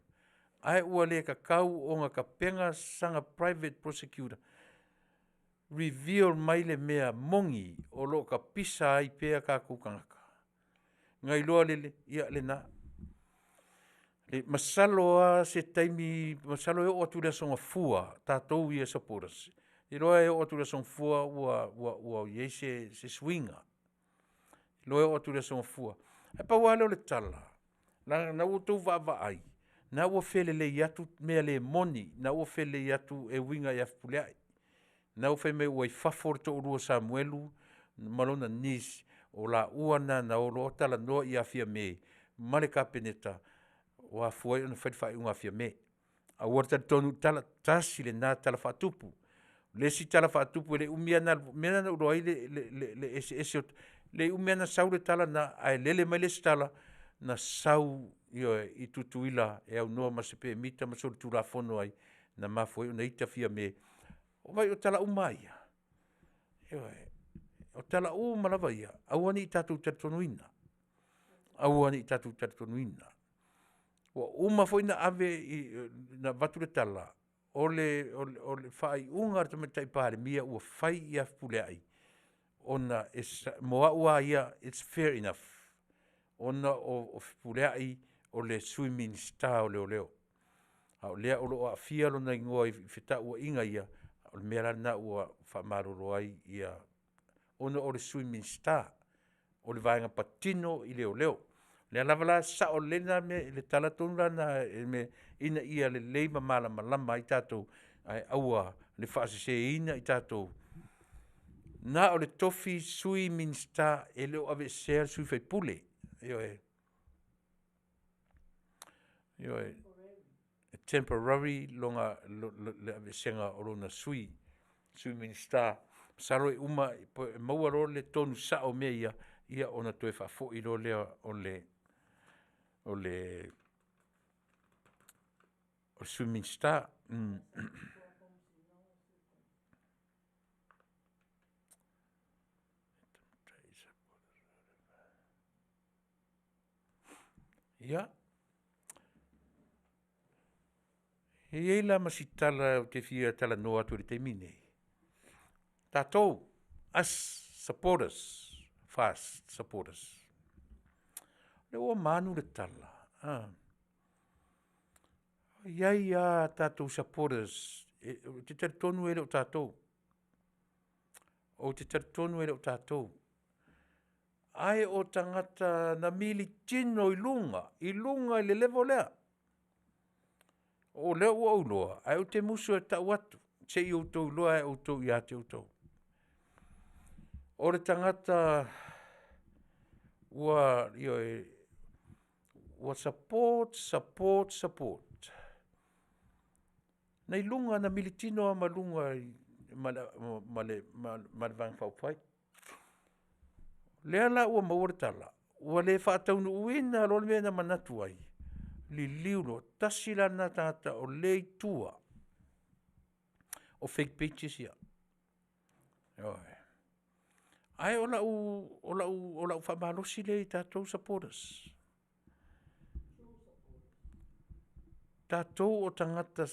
ae ua le tatau ona tapena sana private prosecutor, reveal mai le mea moni o lo o tapisa ai pea tatou tagata. Na iloa lele, ia lena. Masalo lava se taimi, masalo e oo atu i le Aso Gafua tatou ia supporters, iloa e oo atu i le Aso Gafua ua i ai se suiga. Iloa e oo atu i le Aso Gafua. Ae pau lava lea o le tala, leaga o lena ua outou vaavaai, o lena ua felelei atu mea le moni, o lena ua felelei atu e uiga ia Fepuleai. O lena ua fai mai ua i fafo le toalua o Samuelu ma lona niece, o laua na na o loa talanoa ia Fiame ma le Kapeneta ua afua ai ona fai le faaiuga a Fiame. Aua le talitonu i tala, tasi lena tala faatupu. O le isi tala faatupu e le i umi lava o le mea lena na ou iloa ai le eseese, e le i umi lava na sau le tala lena, ae lele mai le isi tala na sau, ioe, i Tutuila e aunoa ma se pemita ma solitulafono ai na mafua ai ona ita Fiame. Vaai o tala uma lava ia, ioe, o tala uma lava ia, aua ne i tatou talitonuina, aua ne i tatou talitonuina. Ua uma foi ona ave ona avatu le tala, o le faaiuga a le Tamaitai Palemia ua fai ia Fepuleai, ona mo au lava ia, its fair enough, ona o Fepuleai o le Sui Minisita o Leoleo, a o lea o lo o aafia lona igoa i fetauaiga ia, o le mea la lena ua faamalolo ai ia, ona o le Sui Minisita, o le vaega patino i leoleo. O lea lava la e sao lelei lena mea, le tala tonu la lena ina ia lelei ma malamalama ai tatou, ae aua le faaseseina i tatou. Na o le tofi Sui Minisita, e le o aveesea le sui usufono. Ioe, ioe, e temporary le aveeseina o lona Sui Minisita. Masalo e uma e maua loa le tonu sao o mea ia, ia ona toe faafoi loa lea o le Sui Minisita. Ia, e i ai la ma si tala ou te fia talanoa atu i le taimi lenei, tatou, us supporters, FAST supporters, o lea ua maanu le tala, e i ai lava a tatou supporters, ou te talitonu e le o tatou. Ou te talitonu e le o tatou, ae o tagata na militino i luga, i luga i le level lea. O lea ua ou iloa, ae ou te musu e tau atu, se i outou iloa lava e outou ia te outou. O le tagata ua, ioe, ua support, support, support nai luga, na militino lava ma luga ma le Vaega Faaupufai. O lea la ua maua le tala ua le faataunuuina loa le mea na manatu ai, liliu loa, tasi la lena tagata o lea e i tua o fake pages ia. Ioe. Ae o lau faamalosi lea i tatou supporters, tatou o tagata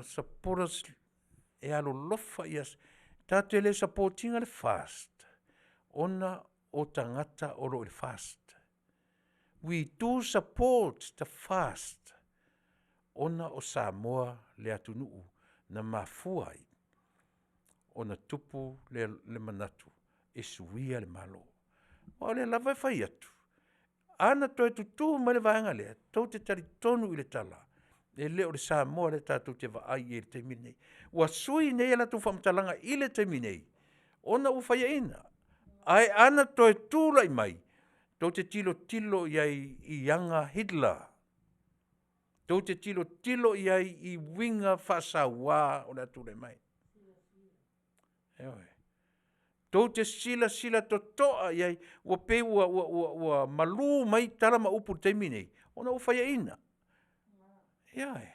supporters e alolofa ia, tatou te le support ina le FAST ona o tagata o lo o i le FAST. We do support the FAST ona o Samoa le atunuu na mafua ai ona tupu le manatu e suia le Malo. Aua o lea lava e fai atu, a na toe tutu mai le vaega lea, tou te talitonu i le tala, e le o le Samoa lea tatou te vaai i ai i le taimi lenei. Ua sui nei a latou faamatalaga i le taimi nei ona ua faiaina. Ae a na toe tulai mai, Tou te tilotilo i ai i aga Hitler. Tou te tilotilo i ai i uiga faasauā o le a tulai mai. Ioe. Tou te silasila totoa i ai, ua pei ua malu mai tala ma upu i le taimi lenei ona ua faiaina. Ioe.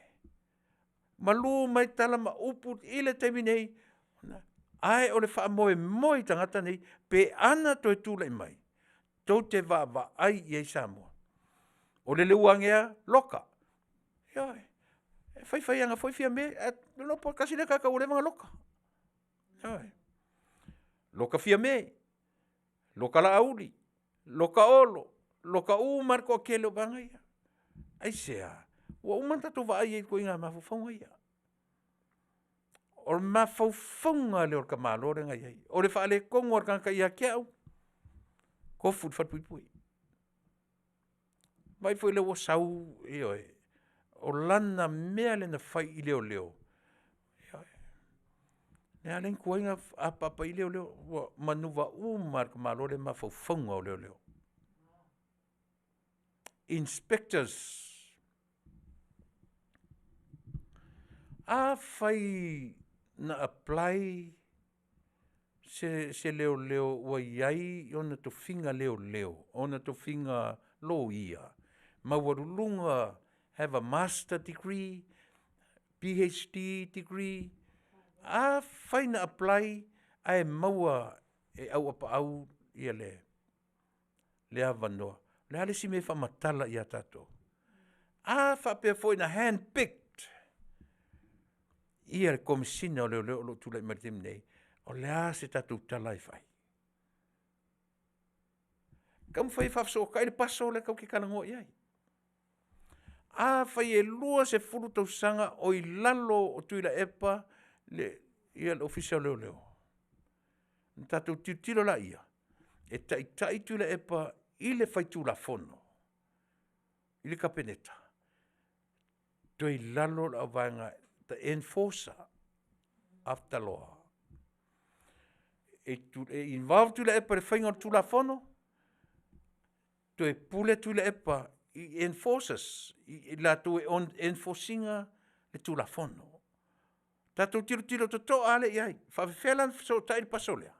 Malu mai tala ma upu i le taimi nei, ae o le faamoemoe i tagata nei pe ana toe tulai mai, tou te vaavaai i ai Samoa. O le leuagea, loka, ioe, e fai fai foi Fiame, ae ou te iloa pe tasi lea tagata ua leva ona loka. Ioe, loka Fiame, loka Laauli, loka Olo, loka uma lava le toatele o vaega ia. Aisea? Ua uma ona tatou vaai i ai i ituaiga mafaufauga ia. O le mafaufauga lea o le tamaloa lea na i ai, o le faaletonu lava o le tagata ia te au, tofu i le falepuipui. Vaai foi o lea ua sau, ioe, o lana mea lea na fai i leoleo, ioe, lea na tuai ona apaapa ai leoleo, ua manuva uma lava e le tamaloa lea mafaufauga o leoleo. Inspectors, afai na apply se leoleo ua i ai ona tofiga leoleo, ona tofiga loia, maualuluga, have a Master Degree, PhD Degree. Afai na apply ae maua e Auapaau lea avanoa, o le a le isi mea e faamatala ia tatou? A faapea foi na handpicked le Komesina o Leoleo o lo o tulai mai i le taimi nei, o le a se tatou tala e fai? Taumafai e faafesootai le puzzle lea tatou te talanoa i ai. Afai e 20 tausaga o i lalo o Tuilaepa le Ofisa o Leoleo, ona tatou tilotilo laia, e taitai Tuilaepa i le faitulafono i le Kapeneta, toe i lalo o le auvaega the enforcer of the law. E involve Tuilaepa i le faiga o le Tulafono, toe pule Tuilaepa i enforcers, i latou e enforce ina le Tulafono. Tatou tilotilo totoa lava lea i ai, e faapefea la ona fesootai le puzzle lea?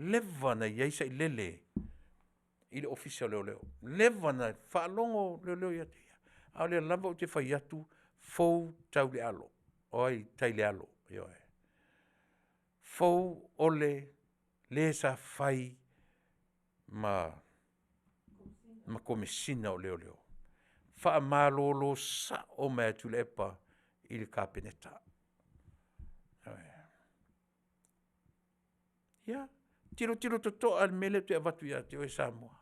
Leva ona i ai sailele i le Ofisa o Leoleo, leva ona faalogo leoleo ia te ia, a o lea lava ou te fai atu, fou tau le alo, oi tai i le alo, ioe. Fou ole le sa fai ma Komesina o Leoleo, faamalolo sao mai lava e Tuilaepa i le Kapeneta. Ia, tilotilo totoa i le mea lea ou te avatu ia te oe Samoa.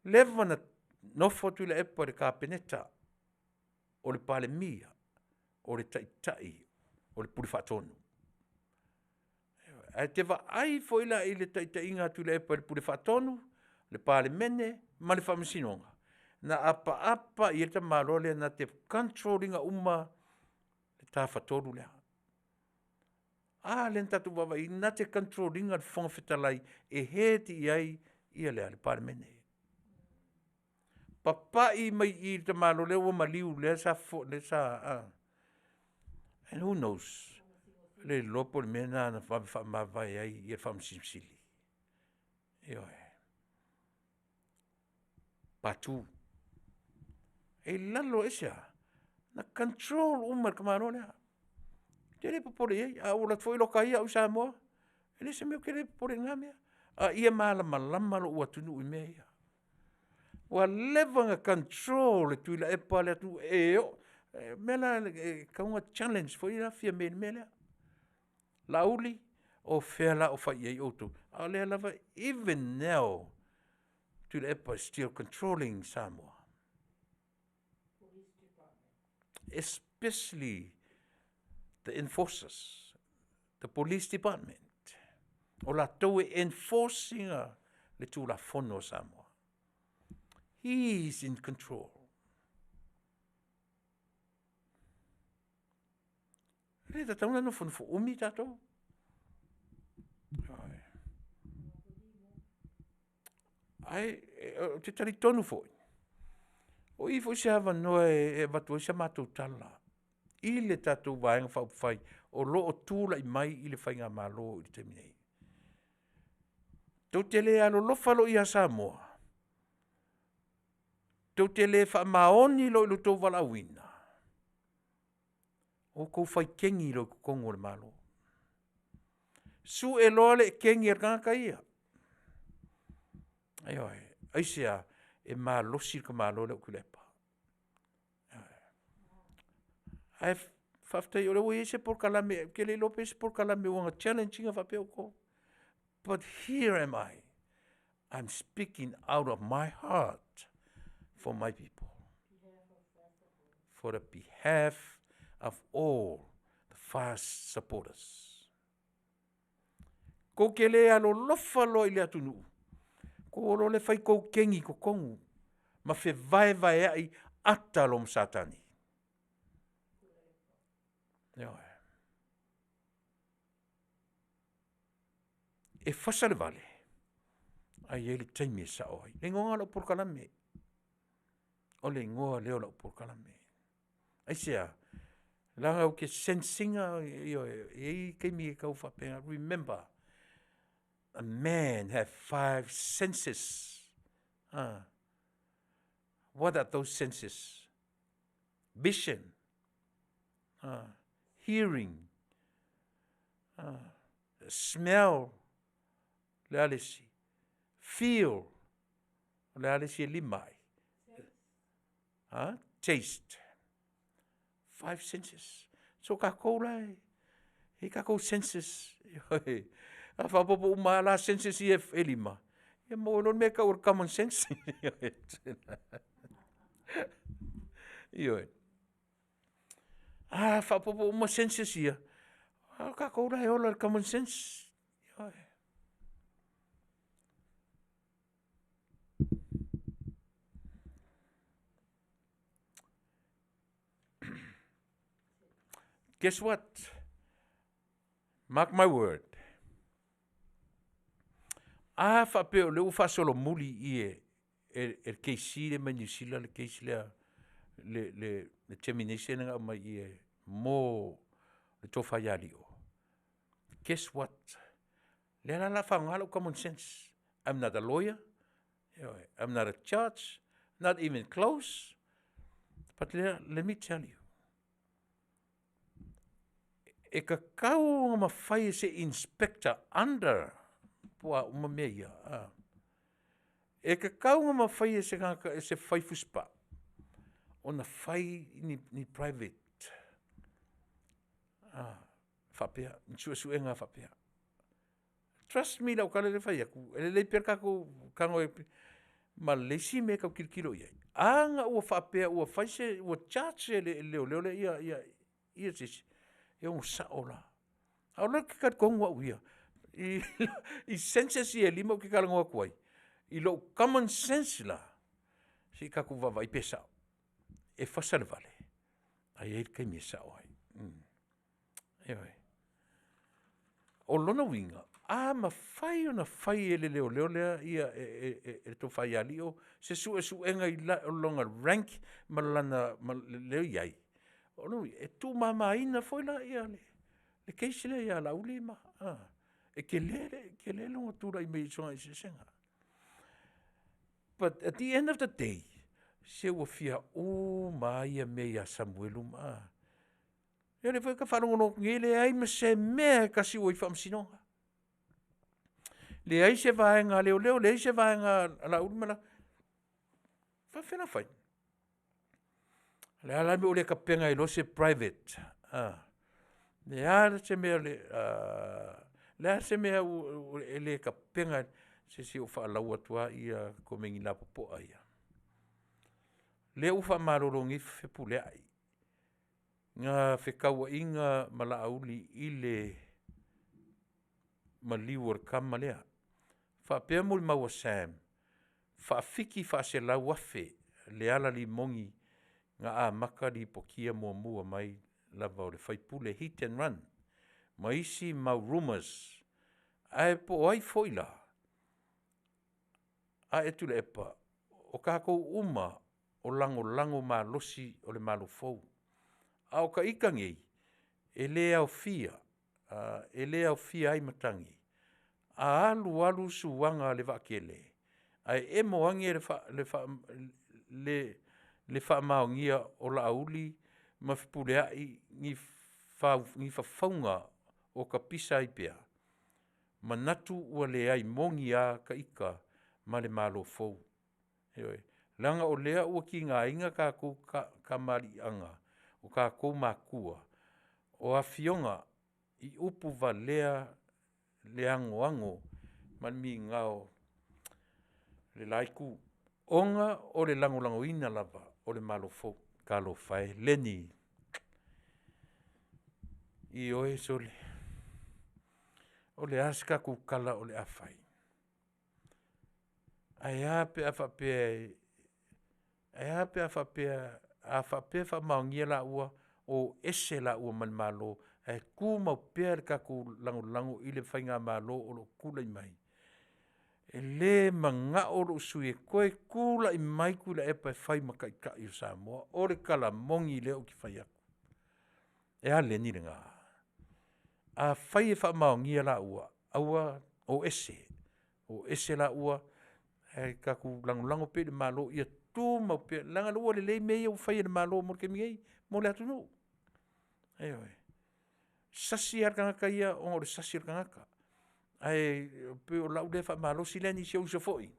Leva ona nofo Tuilaepa i le Kapeneta, o le Palemia, o le Taitai o le Pule Faatonu. Ae e te vaai foi la i le taitaiga a Tuilaepa i le Pule Faatonu, le Palemene ma le Faamasinoga, na apaapa i ai le tamaloa lea na te control ina uma le Tafatolu lea. A lea na tatou vaavaai i ai na te control ina le Fofoga Fetalai e head i ai le Palemene. Papai mai i i le tamaloa lea ua maliu lea sa and who knows? Le iloa po o le mea lena na vave faamavae ai le Faamasino Sili. Ioe. Patu. E i lalo, aisea? Na control uma e le tamaloa lea. Ou te le popole i ai, a ou alu atu foi lokaia au i Samoa, e leai se mea ou te le popole ai i na mea, a ia malamalama lou atunuu i mea ia. Ua leva ona control e Tuilaepa le atunuu, e oo… o le mea la e tatau ona challenge foi Fiame i le mea lea. Laauli, o fea la o fai i ai outou? A o lea lava, even now, Tuilaepa is still controlling Samoa, especially the enforcers, the Police Department, o latou e enforce ina le Tulafono a Samoa. He is in control. E le tatau ona nofonofo umi tatou. Ae ou te talitonu foi, o i foi se avanoa e avatu ai sa matou tala i le tatou Vaega Faaupufai o lo o tulai mai i le faigamalo i le taimi nei. Tou te le alolofa loa ia Samoa, tou te le faamaoni loa i lo outou valaauina, outou fai kegi loa i totonu o le Malo. Sue loa le kegi a le tagata ia. Ioe, aisea? E malosi le tamaloa lea o Tuilaepa. Ae faafetai o lea ua i ai se polokalame, ou te le iloa pe i ai se polokalame ua na challenge ina faapea outou. But here am I, I'm speaking out of my heart for my people, for the behalf of all the FAST supporters. Tou te le alolofa loa i le atunuu, outou o loa lea fai tou kegi i totonu ma fevaevaeai ata loa ma Satani. Ioe. E fasa le vale, ae i ai le taimi e sao ai. O le igoa lena o lau polokalame, o le igoa lea o lau polokalame. Aisea? Leaga ou te sense ina, ioe, e i ai taimi e tau faapena, remember a man have five senses. What are those senses? Vision, hearing, smell, le a le isi? Feel, o le a le isi e lima ai? Taste. Five senses. So tatou la e i ai tatou senses. A faaopoopo uma lava la senses ia e 5, ia maua ai loa le mea e tau o le common sense. Ioe. A faaopoopo uma senses ia, a o tatou la e ola i le common sense. Ioe. Guess what? Mark my word. A faapea o lea ua faasolomuli i i e le KC lea mai Niu Sila le case lea, le termination lea na aumai i i mo le Tofa ia Lio. Guess what? O lea la o le a faaaoga lau common sense. I'm not a lawyer, I'm not a judge, not even close, but let me tell you, e tatau ona mafai e se inspector under po o a uma mea ia, e tatau ona mafai e se tagata e se fai fusipaa ona fai ni private faapea, ni suesuega faapea. Trust me i lau tala lea e fai atu, e lelei pea le tatou tago ma le isi mea e tau tilotilo i ai, a na ua faapea ua fai se ua charge e le leoleo lea ia se isi, e ono sao la. A o lea ou te talitonu au ia i senses ia e 5 ou te talanoa atu ai, i lou common sense la, se i tatou vaavaai pe sao. E fasa le vale, ae i ai le taimi e sao ai. Ioe. O lona uiga, a mafai ona fai e le leoleo lea ia e le Tofa ia Lio se suesuega i lona rank ma lana lea e i ai, o lona uiga, e tuumamaina foi la le case lea ia Laauli ma… e tele, tele lona tulai mai i sona eseesega. But at the end of the day, se ua fia uma lava ia mea ia Samuelu ma… a? Ia o lea foi ou te faalogologo atu nei, e leai ma se mea e tasi o i ai i le Faamasinoga. Leai se vaega a leoleo, leai se vaega a Laauli ma latou, e faapefea ona fai? O le a la le mea ua le tapena ai loa se private a? Le a se mea e le tapena ai? Se se i ou faalau atu lava komeni lapopoa ia. O lea ua faamalolo nei Fepuleai, na fetauaiga ma Laauli i le maliu o le tama lea, faapea molimau a Sam, faafiki faaselau,000 le ala limoni na amata lipotia muamua mai lava o le faipule hit and run ma isi mau rumors. Ae po o ai foi la? Ae Tuilaepa, o tatou uma o lagolago malosi o le Malo fou. A o ta ita nei, e le aofia, e le aofia ai matagi. A alu alu suaga a le vaatele, ae emo ane le faamaonia o Laauli ma Fepuleai ni ni fafauga o tapisa ai pea, manatu ua leai moni lava ta ita ma le Malo fou. Ioe, leaga o lea ua tigaina tatou tamaliiaga o tatou matua, o afioga i upu valea le anoano ma le migao i le la Itu, ona o le lagolagoina lava o le Malo fou. Talofa e. Lenny, ioe sole, o le a se tatou tala o le a fai? Ae a pe a faapea e, ae a pe a faapea a faapea e faamaonia laua, o ese laua ma le Malo ae tumau pea le tatou lagolago i le faigamalo o lo o tulai mai. E le manao lou sui usufono e toe tulai mai Tuilaepa e fai ma Taitai o Samoa. O le tala moni lea ou te fai atu. E a Lenny lena? Afai e faamaonia laua, aua, o ese, o ese laua ae tatou lagolago pea i le Malo ia tumau pea, leaga o lea ua lelei mea ia ua fai e le Malo mo le taimi nei mo le atunuu. Ioe. Sasi lava le tagata ia ona o le sasi o le tagata, ae pei o lau lea faamalosi Lenny si ou uso foi.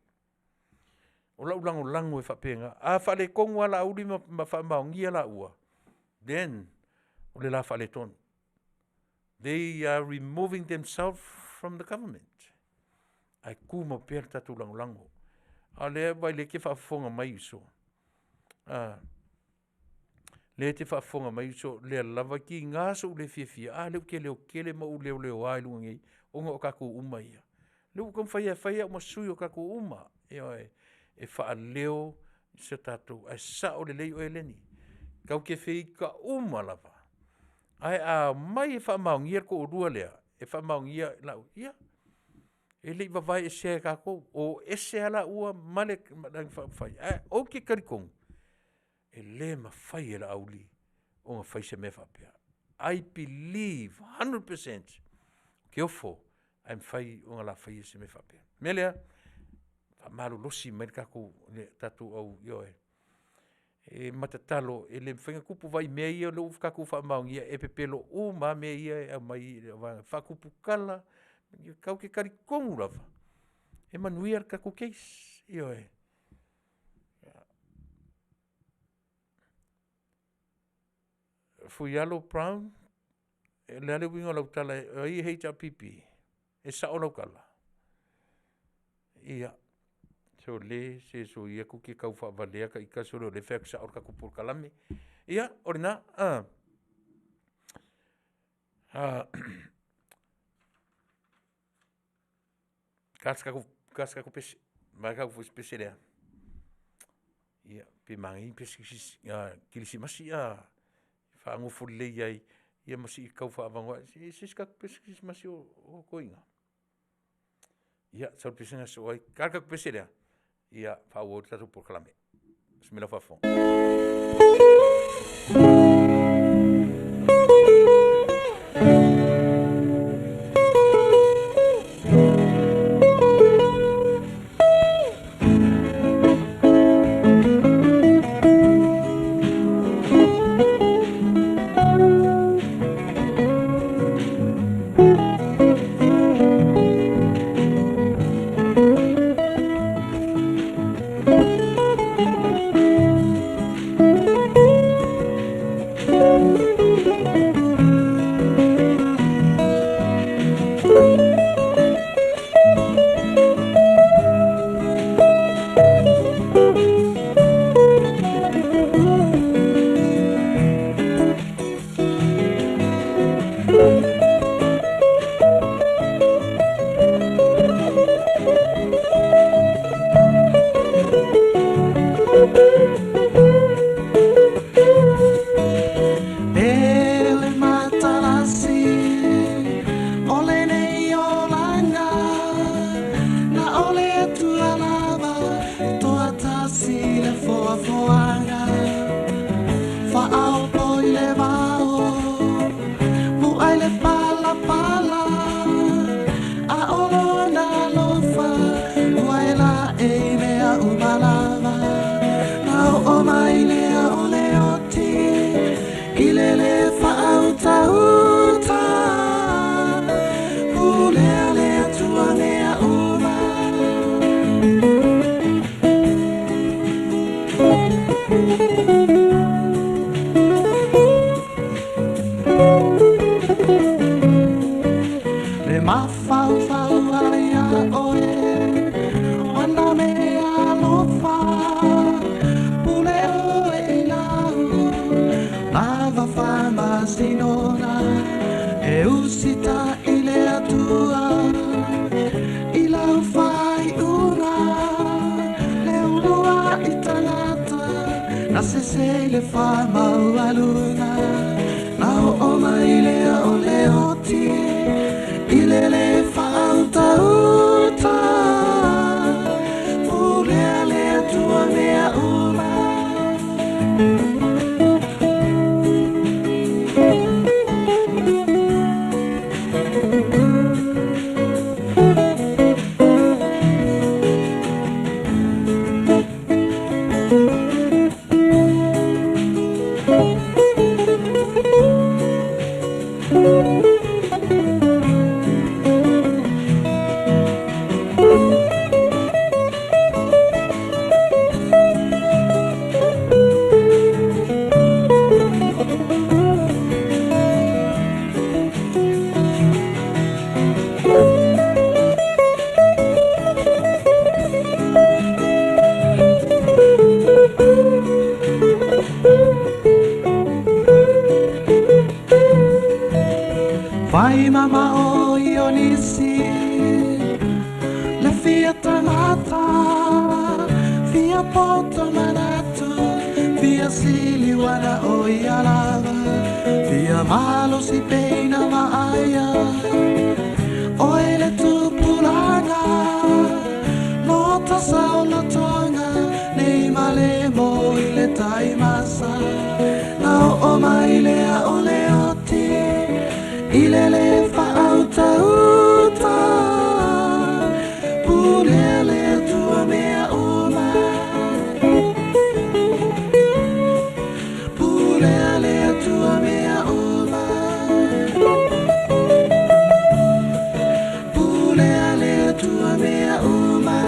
O lau lagolago e faapena. A faaletonu lava Laauli ma faamaonia laua, then o le la faaletonu. They are removing themselves from the government ae tumau pea le tatou lagolago. A o lea vaai o lea e te faafofoga mai uso, a? Lea e te faafofoga mai uso, o lea lava e tiga sou le fiafia, a lea ou te leotele ma ou leoleoa i luga nei ona o tatou uma ia. O lea ua ou taumafai e fai au ma sui o tatou uma, ioe, e faaleo se tatou… Ae sao lelei oe Lenny, tatou te feita uma lava, ae a omai e faamaonia le toalua lea e faamaonia Laauli, ia, e le i vavaeesea e tatou, o ese lava laua ma le Vaega Faaupufai. Ae ou te talitonu, e le mafai e Laauli ona fai se mea faapea. I believe 100 percent ou te ofo, ae mafai ona la faia se mea faapea. O le mea lea, faamalolosi mai le tatou au, ioe, e ma tatalo, e le mafai ona tupu. Vaai i mea ia ua tatou faamaonia, e pepelo uma lava mea ia e aumai e le faatuputala. Tatou te talitonu lava e manuia le tatou case, ioe. Fuialo Brown, o le a le uiga o lau tala, o ai e HRPP? E sao lau tala? Ia, sole se soia tou te tau faavalea ta ita sole o lea e fai atu sao le tatou polokalame. Ia, o lena. Ta se tatou pese, vaeatu foi i se pese lea. Ia, pe manaia ni pese kerisimasi a? Faagofo lelei ai ma sii tau faaavanoa ese se tatou pese kerisimasi o totoe i ina? Ia, sau le pese lena e sosoo ai. Ta le tatou pese lea, ia faaauau ai le tatou polokalame. Onosai mai lau faafofoga.
Na sese i le faamaualuga, na oo mai lea o le oti i le lē faautauta. Pulea le Atua mea uma. Fai mamao i o nisi le fia tagata, fia poto manatu, fia siliuana o ia lava, fia malosi peina vaaia. Oe le tupulaga, lota saolotoga, nei male mo i le taimasa. Na oo mai lea o le oti i le lē faautauta. Pulea le Atua mea uma. Pulea le Atua mea uma. Pulea le Atua mea uma.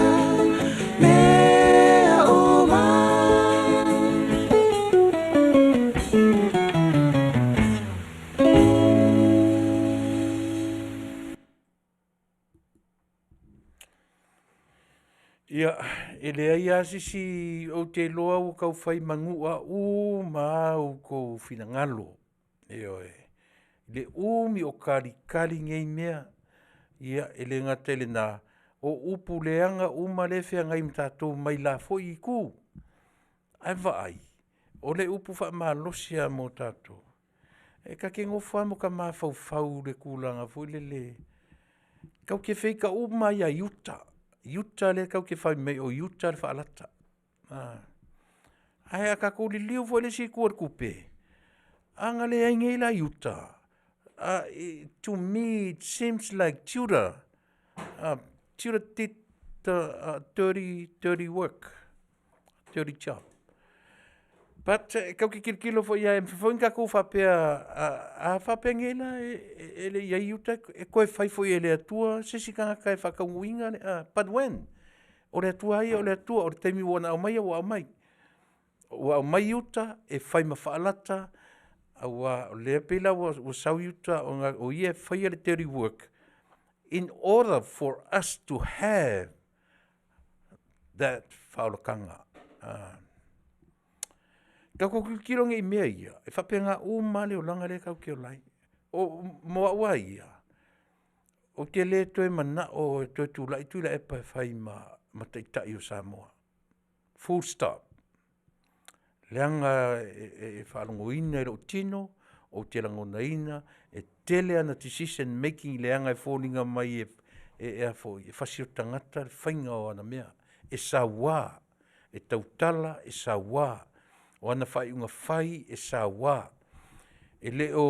Mea uma.
Ia, e leai lava sisi ou te iloa ua tau fai manu'a uma lava outou finagalo. Ioe. Le umi o kalikali nei mea, ia e le gata i lena, o upu leaga uma lea e feagai ma tatou mai la foi itu. Ae vaai, o le upu faamalosi lava mo tatou, e ta te nofo lava ma ota mafaufau i le tulaga foi lele, tatou te feita uma lava ia Iuta. Iuta lea tatou te fai mai o Iuta le faalata. Ae a tatou liliu foi i le isi itu o le tupe, a na leai nei la Iuta, to me it seems like Judah, Judah did the dirty, dirty work, dirty job. But tatou te tilotilo foi lava, e mafai foi ona tatou faapea, a faapea nei la e le i i ai Iuta, e toe fai foi e le Atua se isi tagata e faataunuuina le… But when? O le Atua lava ia o le Atua, o le taimi ua na aumaia ua aumai. Ua aumai Iuta e fai ma faalata, aua o lea pei la ua sau Iuta ona o ia e faia le dirty work in order for us to have that faaolataga. Tatou tilotilo nei i mea ia, e faapena uma lava le olaga lea tatou te ola ai. O, mo au lava ia, ou te le toe manao e toe tulai Tuilaepa e fai ma taitai o Samoa. Full stop. Leaga e faalogoina i lou tino, ou te lagonaina e tele ana decision making leaga e foliga mai e fasioti tagata le faiga o ana mea. E saua, e tautala e saua, o ana faaiuga fai e saua. E le o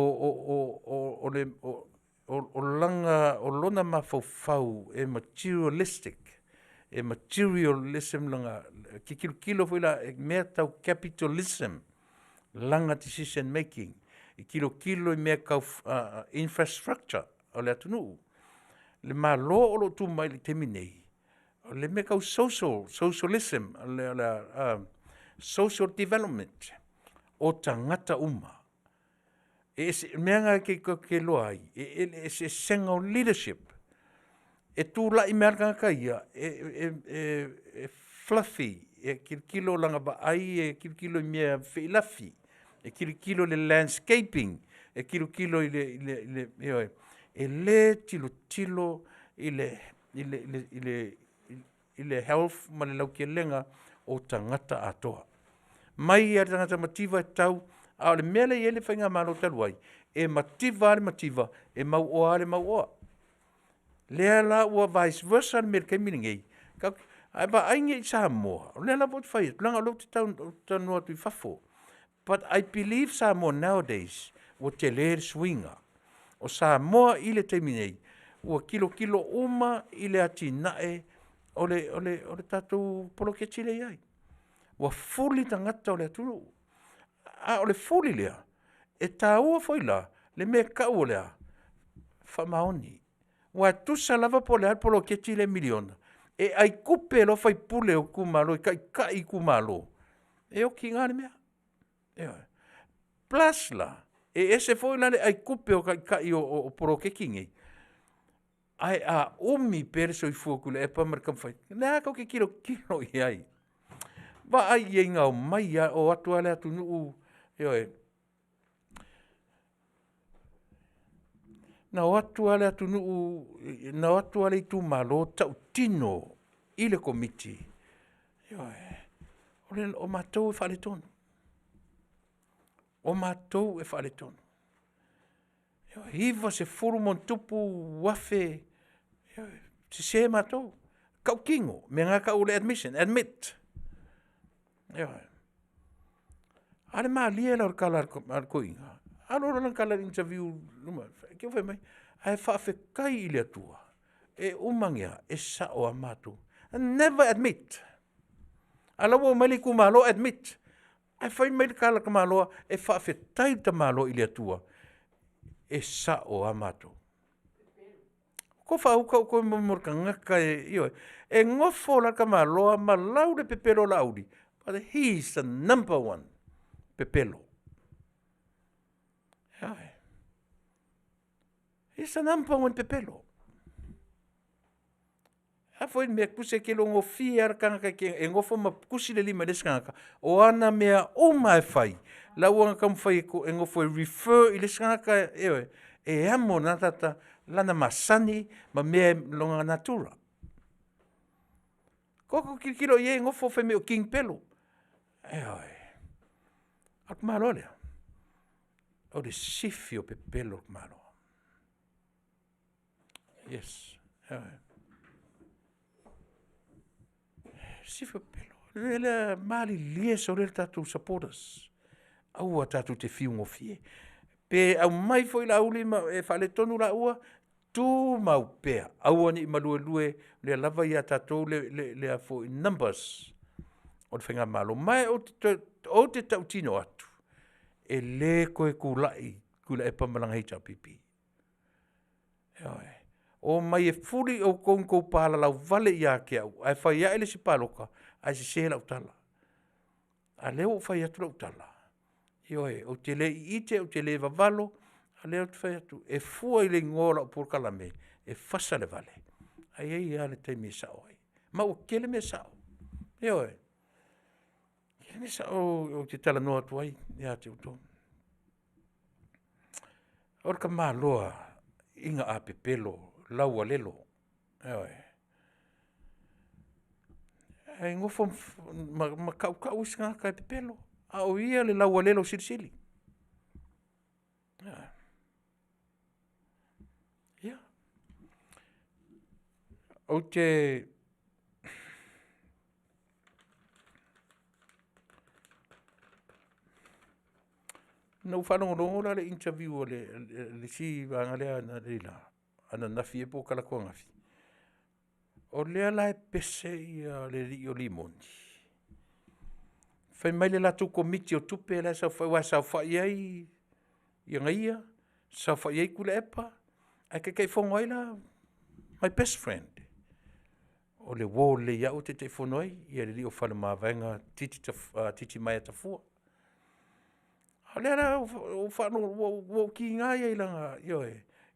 o lona mafaufau e materialistic, e materialism lona… e te tilotilo foi la i mea tau capitalism lana decision making. E tilotilo i mea tau infrastructure o le atunuu. Le Malo o lo o tu mai i le taimi nei, o le mea tau social, socialism, social development o tagata uma. E ese, o le mea lena tatou te iloa ai, e le eseesega o leadership. E tulai mai lava le tagata ia, e fluffy, e tilotilo lana vaai e tilotilo i mea feilafi, e tilotilo i le landscaping, e tilotilo i le… ioe, e le tilotilo i le health ma le lautelega o tagata atoa. Mai lava i le tagata mativa e tau, a o le mea lea e i ai le faigamalo talu ai, e mativa lava le mativa, e mauoa lava le mauoa. Lea la ua vice versa le mea i le taimi lenei, a e vaai nei i Samoa, o lea lava ou te fai atu, leaga o lea ou te talanoa atu i fafo, but I believe Samoa nowadays ua tele le suiga. O Samoa i le taimi nei, ua tilotilo uma i le atinae o le tatou poloketi lea e i ai. Ua fuli tagata o le atunuu, a o le fuli lea, e taua foi la le mea e tau o le a? Faamaoni. Aua e tusa lava po o le a le poloketi lea miliona, e ai tupe loa sui usufono o itumalo e taitai itumalo, e oti i ina le mea. Ioe. Plus la, e ese foi la le ai tupe o taitai o poloketi nei, ae a umi pea le soifua o Tuilaepa ma le taumafai, o lea lava tou te tilotilo i ai, vaai i ai na omai lava, o atu lava le atunuu, ioe, na o atu lava le atunuu, na o atu lava le itumalo tautino i le Komiti, ioe, o matou e faaletonu, o matou e faaletonu. E 90+ afe, sese matou, tautino, o le mea lena e tau o le admission, admit. Ioe. A o le malie la o le tala a le toeaina, alu alu lana tala i le interview i luma, fai mai, ae faafetai i le Atua, e uma ane lava, e sao lava matou. Never admit, a o la e ua omai le itumalo admit. Ae fai mai le tala a le tamaloa, e faafetai le tamaloa i le Atua, e sao lava matou. Ua outou faauta outou i le tagata e, ioe. E nofo la le tamaloa ma lau le pepelo o Laauli, but he is the number one pepelo. Ioe. He is the number one pepelo. O le a foi le mea, tusa e te iloa gofie lava le tagata e nofo ma tusi le lima i le isi tagata, o ana mea uma lava e fai, o la ua taumafai e nofo e refer i le isi tagata, ioe, e amo e lena tagata lana masani ma mea i lona natura. Tou tilotilo i ai e nofo fai mai o King Pelo, ioe, a o le tamaloa lea, o le sifi o pepelo le tamaloa. Yes, ioe. Sifi o pepelo. O le mea lea, malilie sole le tatou supporters, aua tatou te fiu gofie. Pe aumai foi Laauli ma e faaletonu laua, tumau pea, aua ne i maluelue, o lea lava e ia tatou le numbers o le faigamalo. Ma ou te tautino atu, e le toe tulai Tuilaepa ma lana HRPP, ioe. Omai e fuli outou ni tou palalau vale ia te au, ae fai ae le isi palota ae sese lau tala. A o lea ua ou fai atu lau tala, ioe, ou te le iite ou te le vavalo, a o lea ou te fai atu, e fua i le igoa o lau polokalame, e fasa le vale, ae i ai lava le taimi e sao ai. Ma ua tele mea sao, ioe, tele mea sao ou te talanoa atu ai ia te outou. O le tamaloa ina a pepelo laualelo, ioe. Ae nofo ma tautau isi tagata e pepelo, a o ia le laualelo silisili. Ia, ou te Na ou faalogologo la i le interview a le isi vaega lea analeila, ananafi ea po o talaatu ananafi, o lea la e pese le alii o Rimoni, fai mai le latou Komiti o Tupe la e saofai aua e saofai ai ia, saofai ai Tuilaepa, ae Taitaifono ai la my best friend. O le uo lelei ia au e Taitaifono ai le alii o Faleomavaega Titimaea Tafua. A o lea la ua ou tiga ia i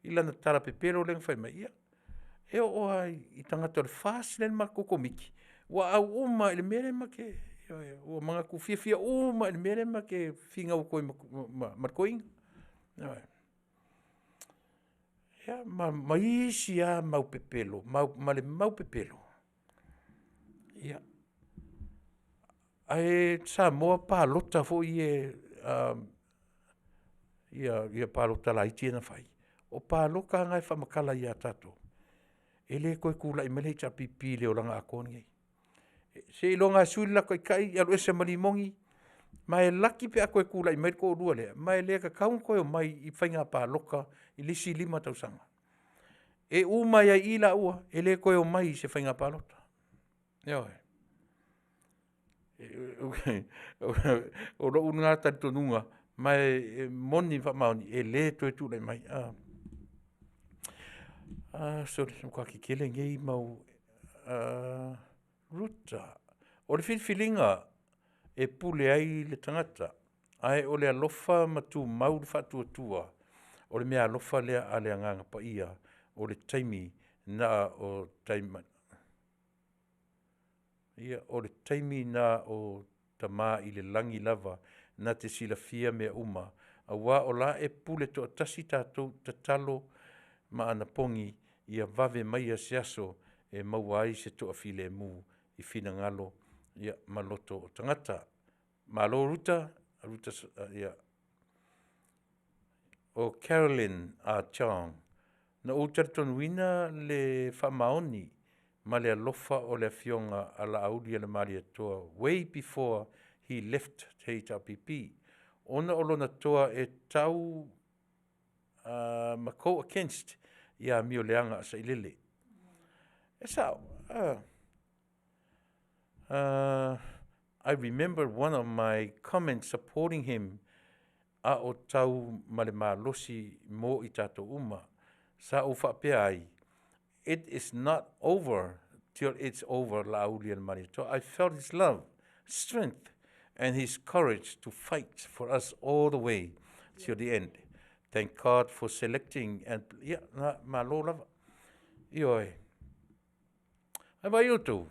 lana tala pepelo lea na fai mai. Ia, e oo lava i tagata o le FAST lea e i le matou Komiti, ua au uma lava i le mea lea ma te, ioe, ua manatu fiafia uma lava i le mea lea ma te finau atu ai ma le toeaina. Ioe. Ia, ma isi lava mau pepelo ma le mau pepelo, ia. Ae Samoa palota foi ia ia palota laiti ia na fai, o paloka na e faamatala ia tatou, e le toe tulai mai le HRPP i le olaga atoa lenei. Seiloga lava e sui le latou taitai alu ese ma rimoni, ma e laki pe a toe tulai mai le toalua lea, ma e le tatau ona toe omai i faiga palota i le isi 5 tausaga. E uma ai lava i i laua, e le toe omai i se faiga palota. Ioe. O lou lena talitonuga, ma e moni ma faamaoni, e le toe tulai mai. Sole, e matua tetele nei mau... Ruta, o le filifiliga e pule ai le tagata, ae o le alofa ma tumau le faatuatua, o le meaalofa lea a le Agaga Paia, o le taimi na o taimi na o Tama i le lagi lava na te silafia mea uma, aua o la e pule toatasi tatou, tatalo ma anapogi ia vave maia se aso e maua ai se toafilemu i finagalo ma loto o tagata. Malo Ruta, Ruta ia. O Carolyn Ah Chong, na ou talitonuina le faamaoni ma le alofa o le Afioga a Laaulialemalietoa way before he left HRPP, ona o lona toa e tau ma go against i amio leaga a Sailele. E sao, I remember one of my comments supporting him a o tau ma le malosi mo i tatou uma. Sa ou faapea ai, it is not over till it's over Laaulialemalietoa. I felt his love, strength and his courage to fight for us all the way till the end. Thank God for selecting and ia, na, malo lava. Ioe. Ae vaai outou,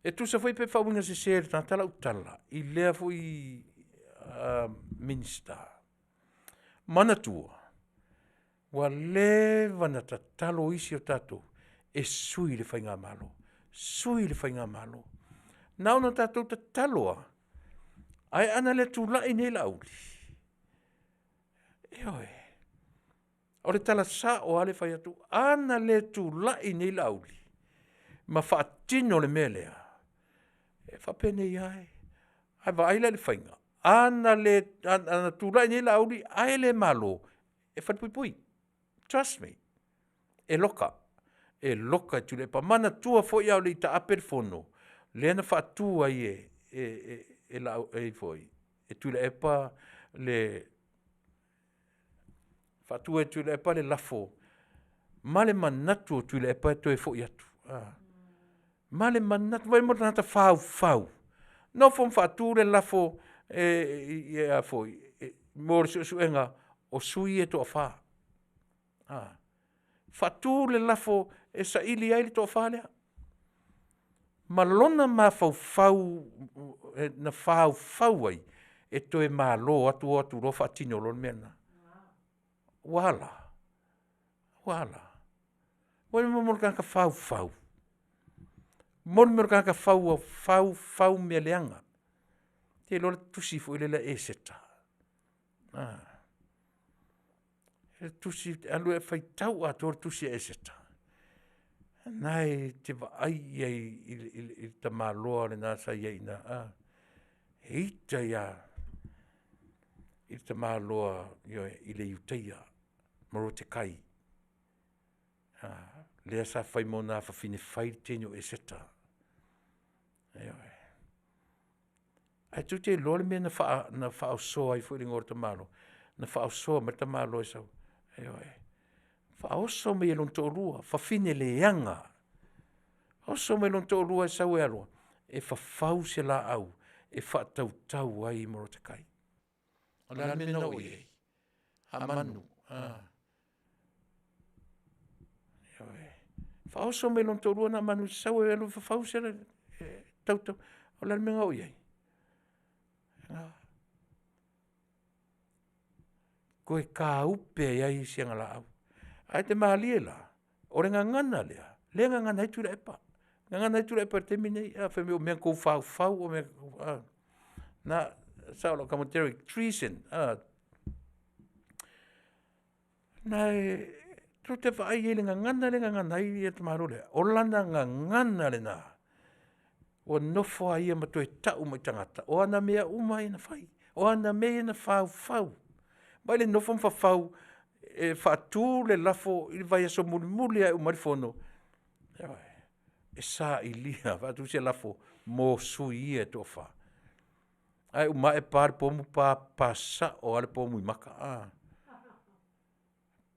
e tusa foi pe faauiga sese e le tagata lau tala i lea foi Minisita. Manatua, ua leva ona tatalo isi o tatou e sui le faigamalo, sui le faigamalo. Na ona tatou tatalo lava, ae ana le tulai nei Laauli, ioe, o le tala sao lava lea e fai atu, ana le tulai nei Laauli ma faatino le mea lea, e faapenei lava, ae vaai la i le faiga, ana tulai nei Laauli ae le malo, e falepuipui, trust me, e loka, e loka e Tuilaepa. Manatua foi a o le i taape le Fono, lea na faatu ai e Tuilaepa le faatu ai e Tuilaepa le lafo ma le manatu o Tuilaepa e toe foi atu. Ma le manatu, vaai mo le tagata faufau, nofo ma faatu le lafo mo le suesuega o sui ia e toafa. Faatu le lafo e saili ai le toafa lea, ma lona mafaufau na faufau ai, e toe malo atu o atu loa faatino loa le mea lena. Ua a la? Ua a la? Vaai mo le tagata faufau, moni mo le tagata fau fau fau mea leaga. Ou te iloa o le tusi foi lea a Eseta, o le tusi e alu e faitau atoa le tusi a Eseta, o lena e te vaai i ai i le tamaloa lena sa i ai i ina, e ita ia i le tamaloa i le Iutaia Morotekai, lea sa fai ma ona afafine fai i le teine o Eseta. Ioe. Ae tou te iloa le mea na faaosoa ai foi le igoa o le tamaloa? Na faaosoa mai le tamaloa e sau, ioe, faaoso mai e lona toalua, fafine leaga, oso mai lona toalua e sau e alu e fafau se laau e faatautau ai Molotakai. O le a le mea na oo i ai? Hamanu. Ioe. Faaoso mai lona toalua Hamanu e sau e alu e fafau se tauta. O le a le mea na oo i ai? Toe taupe ai lava isi ana laau. Ae te malie la, o le gagana lea, lea e gagana ai Tuilaepa. Gagana ai Tuilaepa i le taimi lenei, fai mai o mea na outou faufau. Na sao lau tama Derek Treason, Na e tou te vaai i ai i le gagana lea e gagana ai le tamaloa lea, o lana gagana lena, ua nofo lava ia ma toe tau mai i tagata, o ana mea uma ia na fai, o ana mea ia na faufau. Vaai i le nofo ma fafau e faatu le lafo i le vaiaso mulimuli lava e uma ai le fono, e sailia, faatu se lafo mo sui usufono ia e toafa. Ae uma ae pa le pomu pa sao lava le pomu i maka.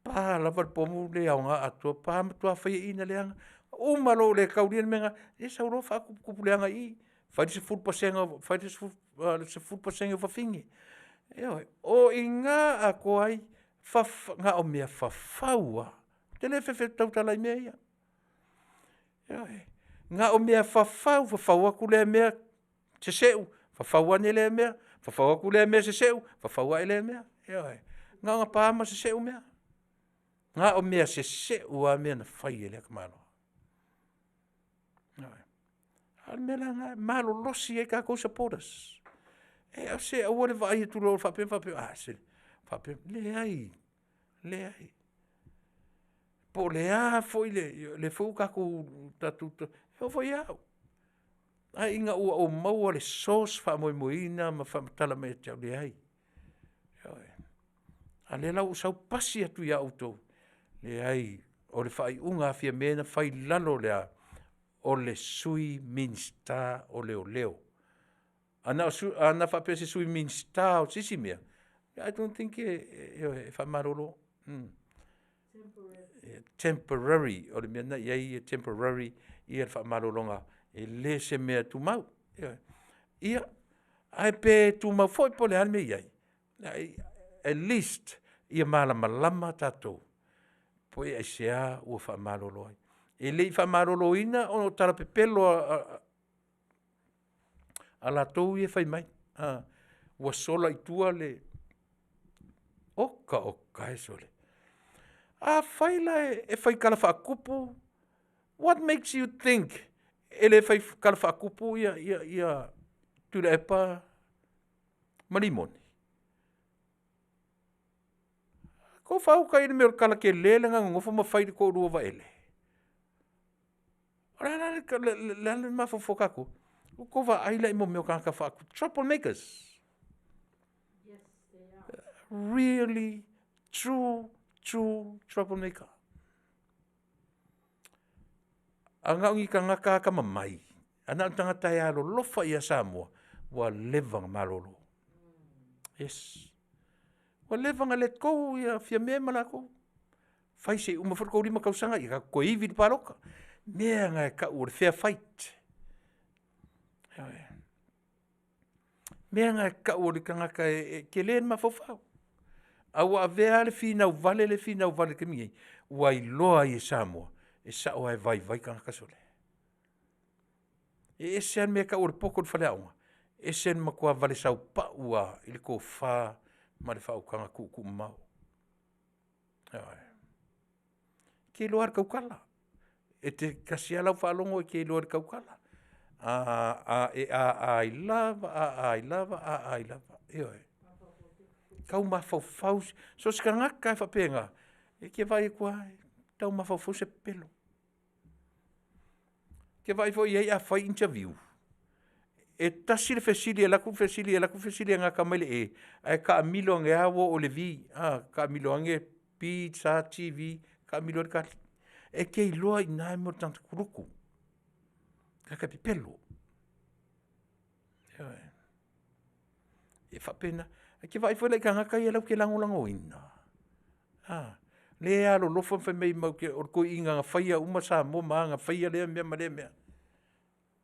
Pa lava le pomu le aoga atoa, pa matua faiaina leaga, uma loa ua le taulia le mea lena, ia sau loa faatuputupu leaga i i, fai le 10% fai le 10% o fafine. Ioe, o i ina atoa ai, na o mea fafau lava. Ou te le fefe ou te tautala i mea ia. Ioe, na o mea fafau, fafau atu lea mea, seseu, fafau ane lea mea, fafau atu lea mea seseu, fafau ae lea mea. Ioe, na ona pa ma seseu mea. Na o mea seseu lava mea na fai e lea tamaloa. Ioe, a o le mea la lena, e malolosi ai tatou supporters. Se aua le vaai atu loa faapea ma faapea, a se faapea, leai, leai. Po o le a foi le… o lea foi ua tatou, e oo foi ia au. Ae ina ua ou maua le source faamaumauina ma faamatala mai ia te au, leai, ioe. A o lea la ua ou sau pasi atu ia outou, leai o le faaiuga a Fiame na fai i lalo o le a? O le Sui Minisita o Leoleo. A na faapea o se Sui Minisita o se isi mea, I don't think e faamalolo. Temporary, o le mea lena e i ai e temporary le faamalologa, e le o se mea tumau. Ioe. Ia, ae pe tumau foi po o le a le mea e i ai, at least ia malamalama tatou po o aisea ua faamalolo ai. E le i faamaloloina ona o tala pepelo a latou ia e fai mai, ua sola i tua le… Oka oka e sole, afai la e fai tala faatupu, what makes you think e le fai tala faatupu Tuilaepa ma Rimoni? Tou faauta i le mea o le tala tele lea na nonofo ma fai i le toalua o Vaele? O le a la le mafaufau o tatou? Ua outou vaai la i mea o tagata troublemakers. Really true, true troublemaker. Ae na o ni tagata atamamai, ae na o ni tagata e alolofa ia Samoa, ua leva ona malolo. Yes. Ua leva ona let go ia Fiame ma latou, fai se i uma foi le tou 5 tausaga ia tatou toe ivi i le palota. O mea na e tau o le fair fight. Ioe. O mea na e tau o le tagata e tele le mafaufau. Ae ua avea lava le finau vale lea e finau vale i le taimi nei, ua iloa ai e Samoa, e sao lava e vaivai tagata sole. E ese lava le mea e tau o le poto i le faleaoga, ese le matua valesau pau lava i le tofa ma le faautaga tuutuumamao. Ioe. E te iloa lava i le tautala, e te tasi lava lau faalogo e te iloa i le tautala. A e a a i lava a a i lava a a i lava, ioe. Tau mafaufau, so o se tagata lava e faapena, e te vaai atu lava e tau mafaufau se pepelo. E te vaai foi i ai a fai interview, e tasi le fesili e alu atu fesili alu atu fesili e gata mai le A ae taamilo ane lava ua oo i le V, taamilo ane b c d v taamilo ai le tali. E te iloa i ina le mea o le tagata kuluku, tagata pepelo. Ioe, e faapena. E te vaai foi la i tagata ia latou te lagolagoina, a, lea e alolofa ma fai mai o le toeaina na faia uma Samoa ma a na faia lea mea ma lea mea.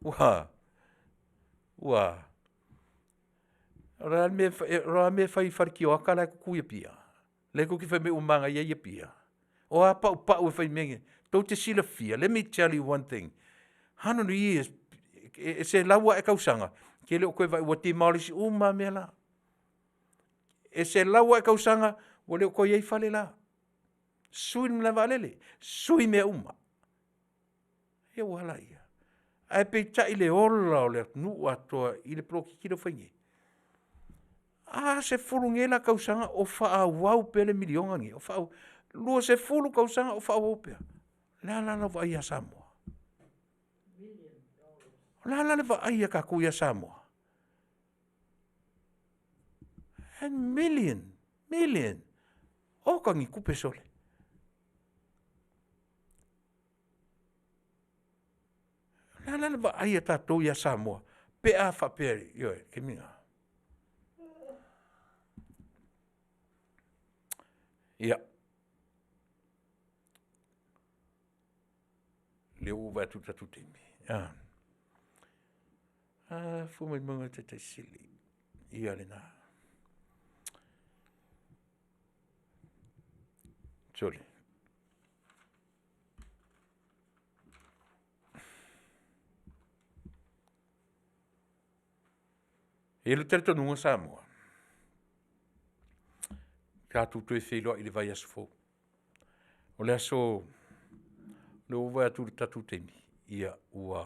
Ua a? O le a le mea e fai i le fale tioata la e tutu i Apia? Lea tou te fai mai ua manaia ia i Apia? O a paupau e fai i mea nei? Tou te silafia, let me tell you one thing, 100 years, e 100 ae tausaga, e te le o toe vaai ua demolish uma lava mea la. E 100 ae tausaga ua le o toe i ai fale la. Sui le malae vaalele, sui mea uma. Ia ua a lea? Ae peitai le ola o le atunuu atoa i le polokiki lea ua fai nei, A 10 nei la tausaga o faaauau pea le miliona lenei, 20 tausaga o faaauau pea. O le a la lau vaai ia Samoa? O le a la le vaai a tatou ia Samoa? And million, million, oka ni tupe sole. O le a la le vaai a tatou ia Samoa pe a faapea, ioe, o le taimi lena. Ia, o lea ua ou vaai atu i le tatou taimi, a. Afua mai mauga e le Taitai Sili, ia lena. Sole, e i ai le talitonuga Samoa, tatou toe feiloai i le vaiaso fou. O le aso, o lea ua ou vaai atu i le tatou taimi, ia ua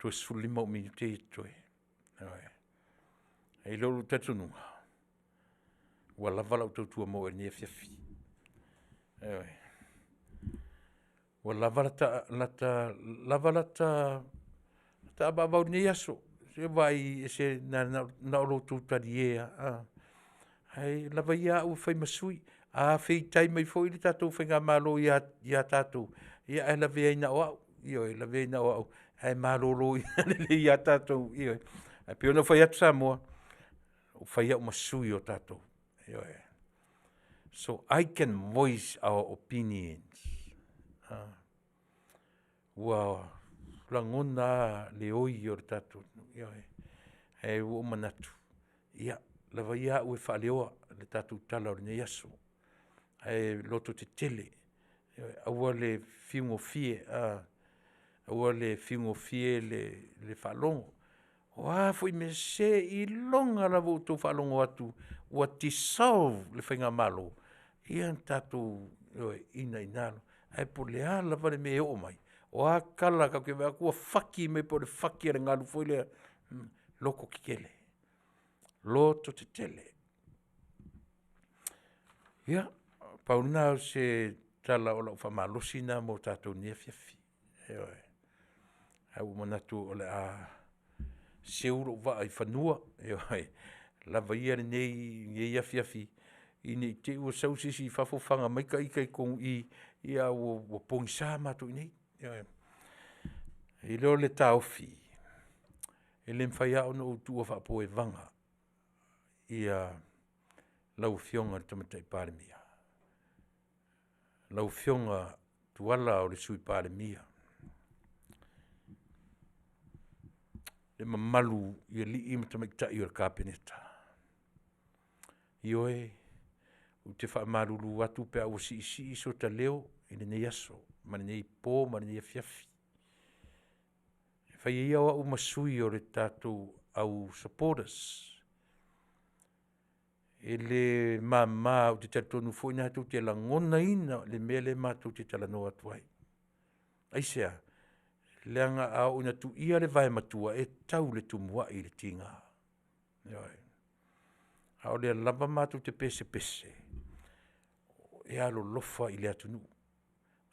toe 15 ou minute ia e totoe. Ioe. E i ai lou talitonuga, ua lava lau tautua mo oe i lenei afiafi. Ioe. Ua lava lata avaavau i lenei aso, se vaai ese na o lo outou talie lava, ae lava ia au e fai ma sui. A feitai mai foi le tatou faigamalo ia tatou, ia ae lavea ai na o au, ioe, lavea ai na o au ae malolo lelei lava tatou, ioe. Ae pei ona ou fai atu Samoa, ua fai au ma sui o tatou, ioe. So I can voice our opinions. Ua lagona lava le oi o le tatou atunuu, ioe. Ae ua ou manatu, ia, lava ia au e faaleoa le tatou tala o lenei aso, ae lototetele, aua le fiu gofie, aua le fiu gofie le faalogo. O a foi mea seiloga lava ua outou faalogo atu ua dissolve le faigamalo, ia ona tatou inaina lea. Ae po o le a lava le mea e oo mai, o a tala tatou te vaai atu ua faki mai pei o le faki a le galu foi lea, lototetele, lototetele. Ia, pau lena o se tala o lau faamalosi lena mo tatou i lenei afiafi, ioe. Ae ua ou manatu o le a seu lou vaa i fanua, ioe, lava ia lenei afiafi ina ne i te i ua sau se isi i fafo fana mai ita i totonu i i, a ua pogisa matou i inei, ioe. Ona i ai lea o le taofi, e le mafai lava ona ou tuua faapuaevaga lau Afioga i le Tamaitai Palemia, lau Afioga Tuala o le Sui Palemia, le mamalu i alii ma tamaitai o le Kapeneta. Ioe, ou te faamalulu atu pe a ua siisii so ta leo i lenei aso ma lenei po ma lenei afiafi. E faia ia o au ma sui o le tatou au supporters, e le mama, ou te talitonu foi o lena tou te lagonaina le mea lea matou te talanoa atu ai. Aisea? Leaga a oo ina tuia le vae matua, e tau le tumuai i le tiga. Ioe. A o lea lava matou te pesepese e alolofa i le atunuu.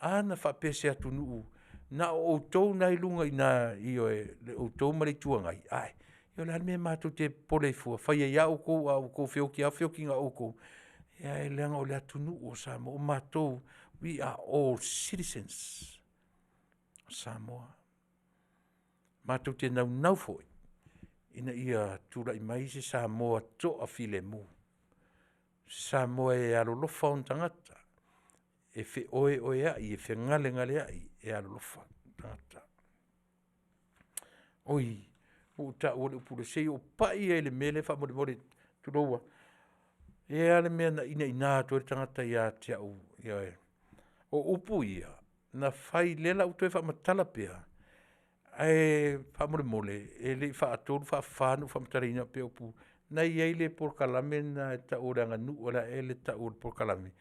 A na faapea se atunuu na o outou na i luga i ina, ioe, outou ma le Itu Agai, ae o le a le mea matou te popole ai fua? Fai ai lava outou a ua outou feoti lava feotiga a outou. Ae leaga o le atunuu o Samoa, o matou, we are all citizens o Samoa. Matou te naunau foi ina ia tulai mai se Samoa toafilemu, se Samoa e alolofa ona tagata, e feoeoeai, e fegalegaleai, e alolofa tagata. Oi, ua ou taua le upu lea, se i ou pai lava i le mea lea faamolemole, tulou lava. E i ai lava le mea na inaina atu ai le tagata ia te au, ioe. O upu ia na fai, lea o le a ou toe faamatala pea, ae faamolemole e le i faatolu faafa ona ou faamatalaina pea upu na e i ai le polokalame lena e tau o le aganuu o le a ea le tau o le polokalame,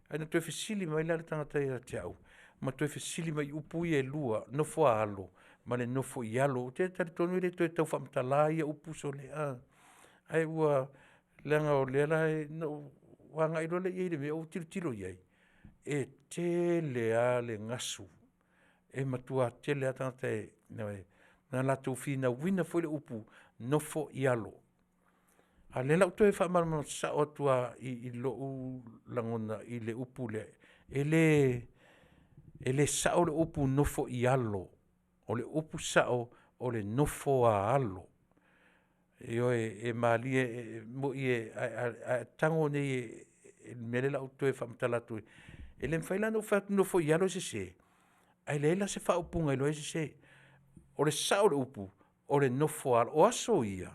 ae na toe fesili mai la le tagata ia te au ma toe fesili mai i upu ia e lua, nofoaalo ma le nofoa'ialo. Ou te talitonu e le toe tau faamatala ia upu sole a. Ae ua leaga o lea la na ou agai loa lea i ai i le mea ou tilotilo i ai, e tele lava le gasu, e matua tele lava tagata na latou finauina foi le upu nofo i alo. A o lea o le a ou toe faamalamalama sao atu lava i lou lagona i le upu lea, e le sao le upu nofo i alo, o le upu sao, o le nofo a alo. Ioe, e malie e moni a e tago nei i le mea lea o le a ou toe faamatala atu ai, e le mafai la ona ou fai atu nofo i alo e sese, ae leai la se faaupuga e iloa ai le sese. O le sao o le upu, o le nofo a alo. O aso ia,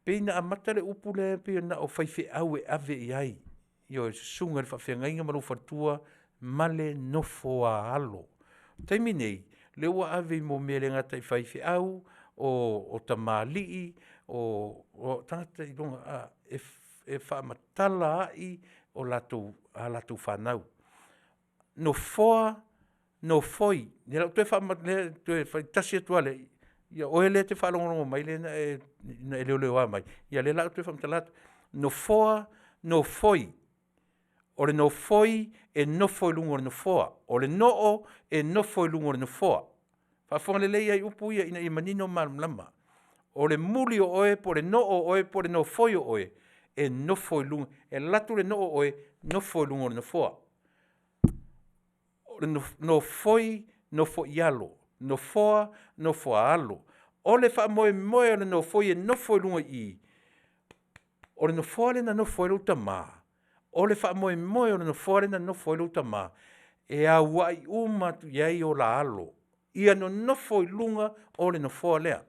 pei na amata le upu lea pei na o faifeau e ave i ai, ioe, susuga i le faafeagaiga ma lou faletua ma le nofo a alo. O le taimi lenei, o lea ua ave i mea e le gata i faifeau, o tamalii, o tagata iloga e faamatala ai a latou fanau. Nofoa, nofoi, o lea o le a toe fai tasi atu lava lea, ia oe lea e te faalogologo mai lea na e leoleoa mai, ia o lea o le a ou toe faamatala atu. Nofoa, nofoi. O le nofoi e nofo i luga o le nofoa. O le noo e nofo i luga o le nofoa. Faafofoga lelei i upu ia ina ia manino ma malamalama. O le muli o oe po o le noo o oe po o le nofoi o oe, e nofo i luga, e alu atu le noo o oe nofo i luga o le nofoa. O le nofoi, nofoialo, nofoa, nofoaalo. O le faamoemoe o le nofoi e nofo i luga i i, o le nofoa lea na nofo ai lou tama, o le faamoemoe o le nofoa lea na nofo ai lou tama, e auai uma atu i ai ola alo, ia nonofo i luga o le nofoa lea.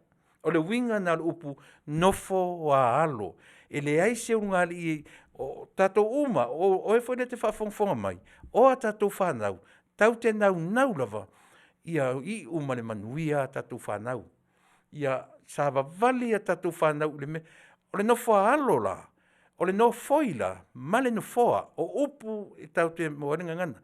O le uiga lena o le upu nofo a alo. E leai se ulugalii o tatou uma, o oe foi lea e te faafogafoga mai, o a tatou fanau, tatou te naunau lava ia iu ma le manuia a tatou fanau. Ia savavali a tatou fanau i le mea. O le nofo a alo la, o le nofoi la ma le nofoa, o upu e tatou te maua ai le gagana.